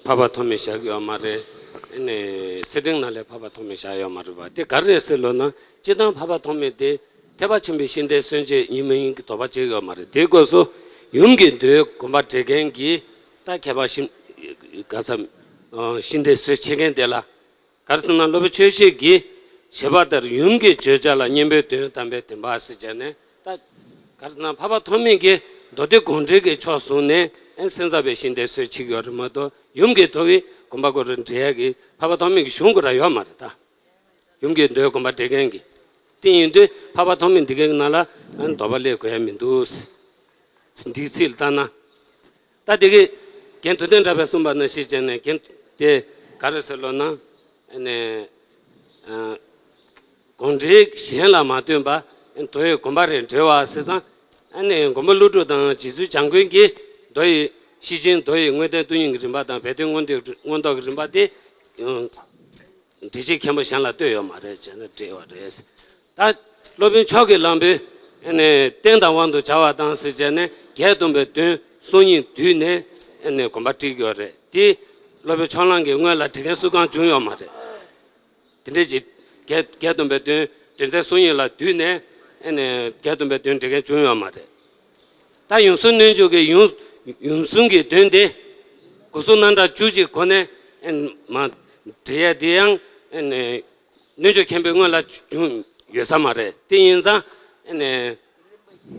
འཕགས་པ་ཐོགས་མེད་བཞག་གི་ཡོད་མ་རེད། ཨ་ནི་སི་ཏིང་ནང་ལ་འཕགས་པ་ཐོགས་མེད་བཞག་ཡོད་མ་རེད་པ། དེ་ག་རེ་ཟེར་ལབ་ན། སྤྱིར་བཏང་འཕགས་པ་ཐོགས་མེད་དེ་ཐེག་པ་ཆེན་པོའི་ཤིང་རྟའི་སྲོལ་འབྱེད་ཡིན་མ་ཡིན་གྱི་དོགས་པ་བྱེད་ཀྱི་ཡོད་མ་རེད། དེའི་སྐབས་སུ་ཡུམ་གྱི་མདོའི་དགོངས་པ་འགྲེལ་མཁན་གྱི་ད་མཁས་པ་ཤིང་ག་ས་ ཤིང་རྟའི་སྲོལ་འཆད་མཁན་དེ་ལ། ག་རེ་ཟེར་ན་སློབ་དཔོན་ཆོས་བཤེས་ཀྱིས་བཞེད་པ་ལྟར་ཡུམ་གྱི་བརྗོད་བྱ་ལ་སྙན་པའི་དོན་དམ་པའི་བདེན་པ་ཟེར་བྱས་ནས་ད། ག་རེ་ཟེར་ན་འཕགས་པ་ཐོགས་མེད་ཀྱིས་མདོ་སྡེ་དགོངས་འགྲེལ་གྱི་ཕྱོགས་བཟུང་ནས་ཨེ་སེམས་ཙམ་པའི་ཤིང་རྟའི་སྲོལ་ཕྱེ་གི་ཡོད་རེད་མ་གཏོགས་ཡུམ་གྱི་མདོ་གི་དགོངས་པ་ཁོ་རང་འགྲེལ་ཡག་གི་འཕགས་པ་ཐོགས་མེད་ཀྱི་གཞུང་ཁོ་རང་ཡོད་མ་རེད་ད། ཡུམ་གྱི་མདོའི་དགོངས་པ་འགྲེལ་མཁན་གྱི། དེ་ཡིན་དུས་འཕགས་པ་ཐོགས་མེད་འདི་གའི་ནང་ལ་ཨ་ནི་དོགས་པ་སླེབས་དགོས་ཡ་མི་འདུག་འདིའི་ཚིག་ལ་ལྟ་ན། ད་དེ་གི་རྒན་དུ་ལྡན་གྲགས་པས་གསུངས་པ་ནང་བཞིན་བྱས་ནས་རྒན་དེ་ག་རེ་ཟེར་ལོ་ན། ཨ་ནི་ཨ་དགོངས་འགྲེལ་གཞན་ལ་མ་ལྟོས་པ་མདོ་ཡི་དགོངས་པ་རེ་འགྲེལ་བ་ཟེར་དང་། ཨ་ནི་མགོན་པོ་ཀླུ་སྒྲུབ་དང་རྗེ་བཙུན་བྱམས་མགོན་གྱིས་མདོ་ཡི་ཤེར་ཕྱིན་མདོ་ཡི་དངོས་བསྟན་སྟོང་ཉིད་ཀྱི་རིམ་པ་དང་སྦས་དོན་མངོན་བསྟོད་མངོན་རྟོགས་ཀྱི་རིམ་པ་དེ། འགྲེལ་བྱེད་མཁན་པོ་གཞན་ལ་ལྟོས་ཡོད་མ་རེད་ཅེས་ནས་བྲིས་པ་རེད། ད་སློབ་དཔོན་ཕྱོགས་ཀྱི་ལམ་པོས་ཨ་ནི་རྟེན་དང་དབང་དུ་བྱ་བ་དང་ཟེར་བྱས་ནས་བརྒྱད་སྟོན་པའི་དོན་སོ་གཉིས་བསྡུས་ནས་ཨ་ནི་དགོངས་པ་བྲིས་ཡོད་རེད་དེ། སློབ་དཔོན་ཕྱོགས་གླང་གི་སྔོན་ལ་འགྲེལ་མཁན་སུ་གང་བྱུང་ཡོད་མ་རེད། དེ་འདྲ་ཅིག་བརྒྱད་བརྒྱད་སྟོན་པའི་དོན་དོན་ཚན་སོ་གཉིས་ལ་བསྡུས་ནས་ཨ་ནི་བརྒྱད་སྟོན་པའི་དོན་འགྲེལ་མཁན་བྱུང་ཡོད་མ་རེད། ད་ཡུམ་གསུམ་སྣོད་འཇོག་གི་ཡུམ་ཡུམ་གསུམ་གྱི་དོན་དེ་སྒོ་གསུམ་རྣམ་གྲངས་བཅུ་གཅིག་སྒོ་ནས་མ་འགྲེལ་ཡ་དེ་ཡང་སྣོད་འཇོག་མཁན་པོའི་སྔོན་ལ་བྱུང་ཡོད་ས་མ་རེད། དེ་ཡིན་ཙང་འགྲེལ་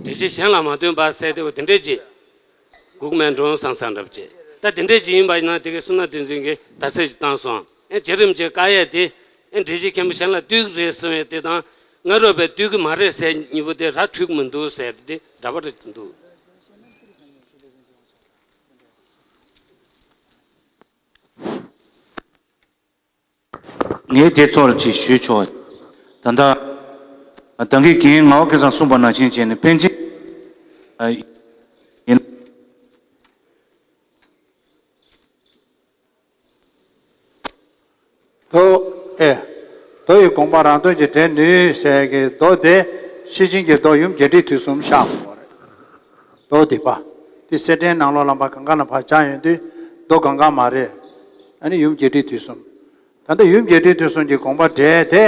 བྱེད་གཞན་ལ་མ་ལྟོས་པ་ཟེར་དེ་འོ་དེ་འདྲས་ཅིག་སྒུག་མེད་འགྲོ་སང་སང་འདྲ་བྱེད། ད་དེ་འདྲས་ཅིག་ཡིན་པ་ཡིན་ན་དེ་གའི་བསོད་ནམས་བསྟན་འཛིན་གྱིས་ད་གསེར་ཅིག་བཏང་སོང་། ཨེ་བྱེད་རིམ་གྱི་བཀག་ཡས་དེ་ཨེ་འགྲེལ་བྱེད་མཁན་པོ་གཞན་ལ་ལྟོས་ཀྱི་རེད་གསུང་ཡས་དེ་དང་། སྔ་རོལ་པས་ལྟོས་ཀྱི་མ་རེད་ཟེར་གཉིས་པོ་དེ་ར་འཁྲུག་མི་འདུག་ཟེར་དེ་འདྲ་བ་རེད་འདུག་ངས་དེ་ཚོར་ཅིག་ཞུས་ཆོག་ད་ལྟ་ད་གིན་རྒན་ངག་དབང་སྐལ་བཟང་གསུངས་པ་ནང་བཞིན་བྱས་ནས་པཎ་ཆེན་ཡིན། མདོ། ཨེ། མདོ་ཡི་དགོངས་པ་རང་དོན་གྱི་འགྲེལ་ནུས་ཟེར་གྱི་མདོ་དེ་ཤེར་ཕྱིན་གྱི་མདོ་ཡུམ་བརྒྱད་ཁྲི་དུས་གསུམ་བཞག་དགོས་པ་རེད། མདོ་འདི་པ། དེ་གསེར་ཕྲེང་ནང་ལོགས་ལ་མ་གང་ག་ན་ཕར་སྦྱར་ཡོང་དུས་མདོ་གང་ག་མ་རེད། ཨ་ནི་ཡུམ་བརྒྱད་ཁྲི་དུས་གསུམ། ད་ལྟ་ཡུམ་བརྒྱད་ཁྲི་དུས་གསུམ་གྱི་དགོངས་པ་འགྲེལ་ཏེ།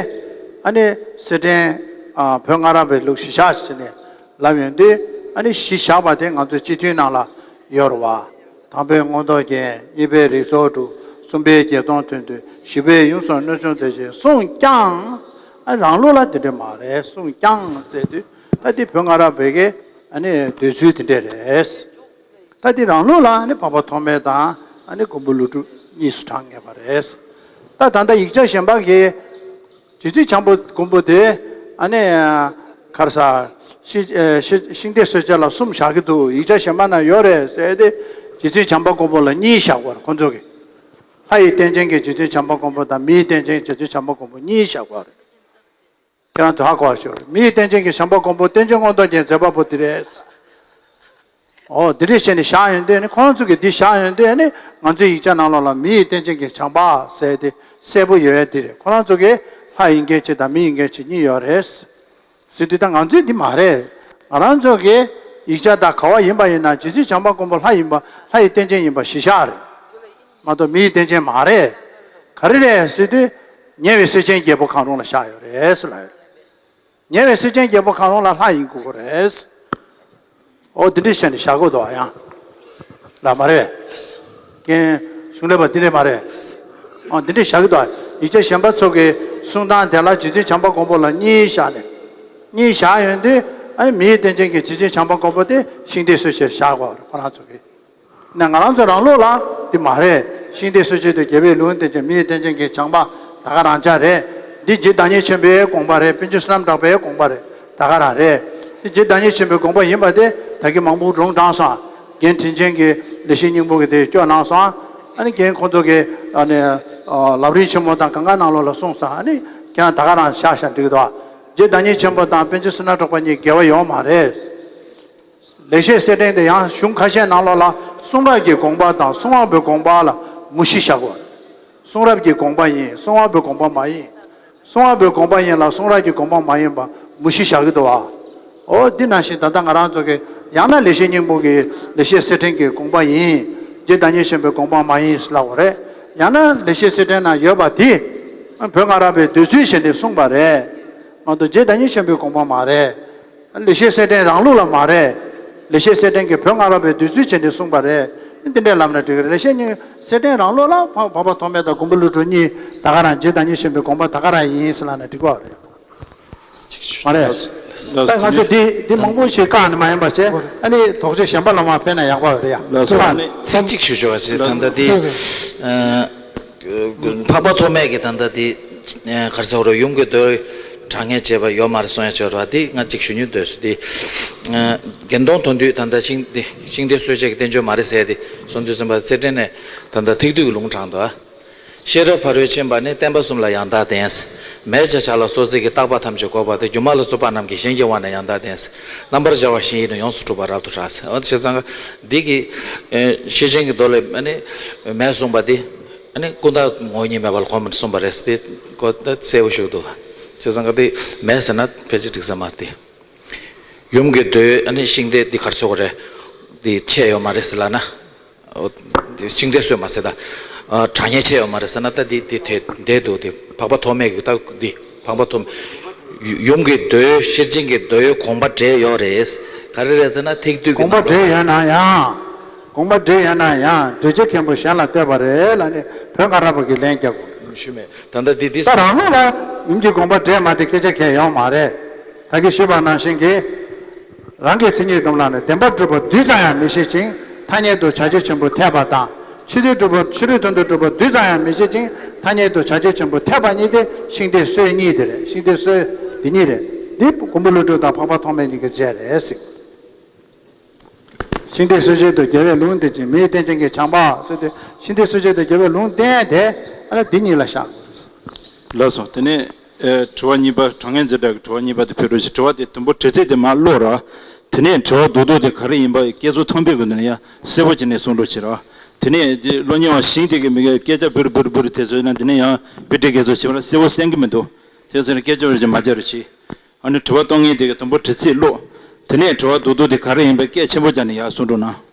ཨ་ནི་གསེར་ཕྲེང་། ཨ། བོད་སྔ་རབས་པའི་ལུགས་གཞི་བཞག་ཟེར་ནས་ལབ་ཡོང་དུས། ཨ་ནི་གཞི་བཞག་པ་དེ་ང་ཚོའི་སྤྱི་འཐུས་ནང་ལ་ཡོད་རེད་བ། དང་པོའི་མངོན་རྟོགས་རྒྱན། གཉིས་པའི་རིགས་ཚོགས་དྲུག་གསུམ་པའི་བརྒྱད་སྟོང་དོན་བསྡུས། བཞི་པའི་ཡུམ་གསུམ་སྣོད་བྱུང་དེ་བཞིན་གསུངས་ཀྱང་། ཨ། རང་ལུགས་ལ་དེ་འདྲ་མ་རེད། གསུངས་ཀྱང་ཟེར་དུས་ད་དེ་བོད་སྔ་རབས་པའི་གི་ཨ་ནི་འདོད་ཚུལ་དེ་འདྲ་རེད། ད་འདི་རང་ལུགས་ལ་ནི་འཕགས་པ་ཐོགས་མེད་དང་ཨ་ནི་མགོན་པོ་ཀླུ་སྒྲུབ་གཉིས་སུ་གྲངས་ངེས་པ་རེད། ད་ད་ལྟ་ཡིག་ཆ་གཞན་པ་གི་རྗེ་བཙུན་བྱམས་པ་མགོན་པོ་དེ་ཨ་ནི་ག་རེ་ཟ། ཤི་ཤི་ཤིང་རྟའི་སྲོལ་འཆད་ལ་གསུམ་བཞག་གི་འདུག་ཡིག་ཆ་གཞན་པ་ན་ཡོད་རེད་ཟེར་ཏེ། རྗེ་བཙུན་བྱམས་པ་མགོན་པོ་ལ་གཉིས་བཞག་པ་རེད་ཁོང་ཚོ་གིས། ལྷ་ཡི་རྟེན་ཅན་གྱི་རྗེ་བཙུན་བྱམས་པ་མགོན་པོ་དང་མི་ཡི་རྟེན་ཅན་རྗེ་བཙུན་བྱམས་པ་མགོན་པོ་གཉིས་བཞག་པ་རེད། ཁྱེད་རང་ཚོ་ཧ་གོ་བ་ཞུ། མི་ཡི་རྟེན་ཅན་གྱི་བྱམས་པ་མགོན་པོ་རྟེན་ཅིང་མངོན་རྟོགས་རྒྱན་མཛད་པ་པོ་དེ་རེད། འོ་དེ་འདྲས་བྱས་ནས་བཞག་ཡོང་དུས་ནི་ཁོང་ཚོ་གིས་འདི་བཞག་ཡོང་དུས་ནི་ང་ཚོའི་ཡིག་ཆ་ནང་ལོགས་ལ་མི་ཡི་རྟེན་ཅན་གྱི་བྱམས་པ་ཟེར་དེ་གསལ་པོ་ཡོད་ཡ་དེ་རེད། ཁོ་རང་ཚོ་གིས་ལྷ་ཡིན་མཁན་གཅིག་དང་མི་ཡིན་མཁན་གཅིག་གཉིས་ཡོད་རེད། ཟེར་དུས་ད་ང་ཚོས་འདི་མ་རེད། ང་རང་ཚོ་གི་ཡིག་ཆ་དང་ག་བ་ཡིན་པ་ཡིན་ན་རྗེ་བཙུན་བྱམས་པ་མགོན་པོ་ལྷ་ཡིན་པ་ལྷ་ཡི་རྟེན་ཅན་ཡིན་པ་གཞི་བཞག་རེད། མ་གཏོགས་མི་ཡི་རྟེན་ཅན་མ་རེད། ག་རེ་རེད་ཟེར་དུས་ཉེ་བའི་སེམས་ཅན་བརྒྱད་པོ་གང་རུང་ལ་བཞག་ཡོད་རེད་ཟེར་ལབ་ཡོད་རེད། ཉེ་བའི་སེམས་ཅན་བརྒྱད་པོ་གང་རུང་ལ་ལྷ་ཡིན་དགོས་ཀྱི་རེད། འོ་འདི་འདྲས་བྱས་ནས་བཞག་དགོས་འདུག་ཨ་ཡང་། ལ་མ་རེད། རྒན་གཞུང་ལས་པ་འདི་འདྲས་མ་རེད། ཨ་འདི་འདྲས་བཞག་གི་འདུག་ཨ། ཡིག་ཆ་གཞན་པ་ཚོ་གི་གསུང་སྟངས་དེ་ལ་རྗེ་བཙུན་བྱམས་པ་མགོན་པོ་ལ་གཉིས་བཞག་ནས། གཉིས་བཞག་ཡོང་དུས་ཨ་ནི་མི་ཡི་རྟེན་ཅན་གྱི་རྗེ་བཙུན་བྱམས་པ་མགོན་པོ་དེ་ཤིང་རྟའི་སྲོལ་འཆད་བཞག་དགོས་ཁོ་རང་ཚོ་གི། ན་ང་རང་ཚོ་རང་ལུགས་ལ་འདི་མ་རེད། ཤིང་རྟའི་སྲོལ་འཆད་དུ་རྒྱལ་བའི་ལུང་བསྟན་ཅིང་མི་ཡི་རྟེན་ཅན་གྱི་བྱམས་པ་ད་ག་རང་ཅག་རེད། འདི་རྗེ་བདག་ཉིད་ཆེན་པོའི་དགོངས་པ་རེད། པཎ་ཆེན་བསོད་ནམས་གྲགས་པའི་དགོངས་པ་རེད། ད་ག་རང་རེད། འདི་རྗེ་བདག་ཉིད་ཆེན་པོའི་དགོངས་པ་ཡིན་པ་དེ་ད་གིན་མང་པོ་སྒྲུང་དྲངས་སོང་། རྒན་དྲིན་ཅན་གྱིས་ལེགས་བཤད་སྙིང་པོ་གི་དེ་སྐྱོར་གནང་སོང་། ཨ་ནི་རྒན་ཁོང་ཚོ་གིས་ཨ་ནི་ལམ་རིམ་ཆེན་མོ་དང་གང་ག་ནང་ལོགས་ལ་གསུངས་སོང་། ཨ་ནི་ཁྱེད་རང་ད་ག་རང་བཞག་བཞག་འགྲིག་གི་འདུག་རྗེ་བདག་ཉིད་ཆེན་པོ་དང་པཎ་ཆེན་བསོད་ནམས་གྲགས་པ་གཉིས་འགལ་བ་ཡོད་མ་རེད། ལེགས་བཤད་གསེར་ཕྲེང་དེ་ཡང་གཞུང་ཁ་ཤས་ནང་ལོགས་ལ་གསུང་རབ་ཀྱི་དགོངས་པ་དང་གསང་བ་པོའི་དགོངས་པ་ལ་མུ་བཞི་བཞག་གོ། གསུང་རབ་ཀྱི་དགོངས་པ་ཡིན། གསང་བ་པོའི་དགོངས་པ་མ་ཡིན། གསང་བ་པོའི་དགོངས་པ་ཡིན་ལ་གསུང་རབ་ཀྱི་དགོངས་པ་མ་ཡིན་པ་མུ་བཞི་བཞག་གི་འདུག་བ། འོ་འདི་ནང་བཞིན་ད་ལྟ་ང་རང་ཚོ་གི་ཡང་ན་ལེགས་བཤད་སྙིང་པོ་གི་ལེགས་བཤད་གསེར་ཕྲེང་གི་དགོངས་པ་ཡིན། རྗེ་བདག་ཉིད་ཆེན་པོའི་དགོངས་པ་མ་ཡིན་ལབ་དགོས་རེད། ཡང་ན་ལེགས་བཤད་གསེར་ཕྲེང་ནང་ཡོད་པ་དེ་བོད་སྔ་རབས་པའི་འདོད་ཚུལ་བྱས་ནས་གསུངས་པ་རེད། མ་གཏོགས་རྗེ་བདག་ཉིད་ཆེན་པོའི་དགོངས་པ་མ་རེད། ལེགས་བཤད་གསེར་ཕྲེང་རང་ལུགས་ལ་མ་རེད། ལེགས་བཤད་གསེར་ཕྲེང་གིས་བོད་སྔ་རབས་པའི་འདོད་ཚུལ་བྱས་ནས་གསུངས་པ་རེད། འདི་འདྲའི་ལབ་ན་འགྲིག་གི་རེད། ལེགས་བཤད་སྙིང་པོའི་གསེར་ཕྲེང་རང་ལུགས་ལ་འཕགས་འཕགས་པ་ཐོགས་མེད་དང་མགོན་པོ་ཀླུ་སྒྲུབ་གཉིས་ད་ག་རང་རྗེ་བདག་ཉིད་ཆེན་པོའི་དགོངས་པ་ད་ག་རང་ཡིན་ཟེར་ལབ་ན་འགྲིག་གི་རེད། མ་རེད། ད་ང་ཚོས་འདི་འདི་མང་པོ་ཞིག་བཀག་ནས་མ་ཡིན་པ་བྱས། ཨ་ནི་དོགས་གཅོད་གཞན་པ་ལ་མ་ཕེབས་ན་ཡག་པོ་རེད་ཡ། ལགས་སོ། ཨ་ནི་ཚིག་གཅིག་ཞུ་ཆོག་ག་ཅིག་ད་ལྟ་འདི། འཕགས་པ་ཐོགས་མེད་ཀྱིས་ད་ལྟ་འདི། ག་རེ་ཟེར་རོ། ཡུམ་གྱི་མདོའི་གྲངས་ངེས་བྱས་པ་ཡོད་མ་རེད་གསུང་ཡ་ཆོག་ར། འདི་ང་གཅིག་ཞུ་སྙིང་འདོད་སོང་། འདི། དགེ་འདུན་དོན་བསྡུས་ད་ལྟ་ཤིང་འདི་ཤིང་རྟའི་སྲོལ་འབྱེད་ཀྱི་བསྟན་བཅོས་མ་རེད་ཟེར་ཏེ་གསུང་དུས་ཙམ་པ་ཚེ་བརྟན་ནས་ད་ལྟ་ཐེག་བསྡུས་ཀྱི་ལུང་དྲངས་འདུག་ཨ། ཤེས་རབ་ཕ་རོལ་ཕྱིན་པ་ནི། བསྟན་པ་གསུམ་ལ་ཡང་དག་ལྡན། མལ་ཆ་བྱ་ལ་སོགས་ཚིག་གིས། བརྟག་པ་ཐམས་ཅད་འགོག་པ་སྟེ། སྒྱུ་མ་ལ་སོགས་པ་རྣམས་ཀྱིས། གཞན་གྱི་དབང་ནི་ཡང་དག་ལྡན། རྣམ་པར་སྦྱར་བ་བཞི་ཡིས་ནི། ཡོངས་སུ་གྲུབ་པ་རབ་ཏུ་གྲགས། འོ་བྱས་ཙང་འདི་གི་ཤེར་ཕྱིན་གྱི་མདོ་ལས་ནི་མལ་གསུངས་པ་འདི་ནི་ཀུན་བརྟགས་ངོ་བོ་ཉིད་མེད་པ་ལ་གོམས་པར་གསུངས་པ་རེད། འདི་གོ་ད་གསལ་པོ་ཞིག་འདུག་བྱས་ཙང་འདི་མལ་ཟེར་ན་ཕལ་ཆེར་འགྲིག་ས་མ་རེད། ཡུམ་གྱི་མདོའི་ཤིང་རྟའི་འདི་ག་རེ་ཟེར་དགོས་རེད། འདི་ཆད་ཡོད་མ་རེད་ཟེར་ལབ་ན། ཤིང་རྟའི་སྲོལ་མ་ཟེར་ད། གྲངས་ངེས་ཆད་ཡོད་མ་རེད་ཟེར་ན་ད་འདི་འདི་དེ་འདྲ་འདུག་འདི་འཕགས་པ་ཐོགས་མེད་ཀྱི་ད་འདི་འཕགས་པ་ཐོགས། ཡུམ་གྱི་མདོའི་ཤེར་ཕྱིན་གྱི་མདོའི་དགོངས་པ་འགྲེལ་ཡོད་རེད། ག་རེ་རེད་ཟེར་ན་ཐེག་བསྡུས་ཀྱི་དགོངས་པ་ནང་ལོགས་འགྲེལ་ཡོད་ན་ཡང་། དགོངས་པ་འགྲེལ་ཡོད་ན་ཡང་འགྲེལ་བྱེད་མཁན་པོ་གཞན་ལ་ལྟོས་པ་རེད་ལབ་ནས་བོད་སྔ་རབས་པ་གི་ལན་རྒྱབ། ཞུས་མེད། ད་ལྟ་འདི་འདི། ད་རང་ལུགས་ལ་ཡུམ་གྱི་དགོངས་པ་འགྲེལ་མ་འགྲེལ་སྐད་ཆ་གང་ཡང་ཡོད་མ་རེད། ད་གིན་ཞུས་པ་ནང་བཞིན་གྱི། རང་གི་མཚན་ཉིད་སྒྲུབ་ལམ་ནི། བདེན་པར་གྲུབ་པ་རྡུལ་ཙམ་ཡང་མི་ཤེས་ཅིང་། ཐ་སྙད་དུ་བྱ་རྒྱུད་ཆེན་པོ་འཐད་པ་དང་། ཕྱི་རོལ་གྲུབ་པ་ཕྱི་རོལ་དོན་དུ་གྲུབ་པ་རྡུལ་ཙམ་ཡང་མི་ཤེས་ཅིང་། ཐ་སྙད་དུ་བྱ་རྒྱུད་ཆེན་པོ་འཐད་པ་གཉིས་དེ་ཤིང་རྟའི་སྲོལ་གཉིས་དེ་རེད། ཤིང་རྟའི་སྲོལ་འདི་གཉིས་རེད། འདི་མགོན་པོ་ཀླུ་སྒྲུབ་དང་འཕགས་པ་ཐོགས་མེད་གཉིས་ཀྱི་རྗེས་རེད་ཟེར། ཤིང་རྟའི་སྲོལ་འབྱེད་དུ་རྒྱལ་བས་ལུང་བསྟན་ཅིང་། མི་ཡི་རྟེན་ཅན་གྱི་བྱམས་པ་ཟེར་དུས་ཤིང་རྟའི་སྲོལ་འབྱེད་དུ་རྒྱལ་བས་ལུང་བསྟན་དེ་ཨ་ལ་འདི་གཉིས་ལ་བཞག་དགོས་རེད། ལགས་སོ། དེ་ནས། ཨེ། དྲི་བ་གཉིས་པ། གྲངས་ངེས་འཛིན་གྲྭ་གི་དྲི་བ་གཉིས་པ་དེ་ཕུལ་རོགས་ཞེས། དྲི་བ་དེ་དུམ་བུ་འགྲེལ་ཚིག་དེ་མར་ཀློག་ར། དེ་ནས་དྲི་བ་རྡོག་རྡོག་དེ་ག་རེ་ཡིན་པ་བསྐྱེད་རྫོགས་ཐོན་པའི་སྒོ་ནས་ཡང་གསལ་པོ་བྱས་ནས་གསུང་རོགས་བྱེད་ར། དེ་ནས་དེ་ཀློག་མཁན་བ་ཞིང་དེ་གི་མི་གི་སྐད་ཆ་འབུར་འབུར་འབུར་དེ་ཚོ་ཡིན་ན་དེ་ནས་ཡང་དཔེ་ཁྲིད་དགེ་ཚོ་བྱེད་པ་ལ་གསལ་པོ་གསན་གི་མི་འདུག་དེ་ཚོ་ནི་སྐད་ཆ་རོ་ཅིག་མ་བྱ་རོགས་བྱེད། ཨ་ནི་དྲི་བ་གཏོང་མཁན་དེ་གི་དུམ་བུ་འགྲེལ་ཚིག་ཀློག་དེ་ནས་དྲི་བ་རྡོག་རྡོག་དེ་ག་རེ་ཡིན་པ་སྐད་ཆེན་པོ་བརྒྱབ་ནས་ཡར་གསུང་རོགས་གནང་།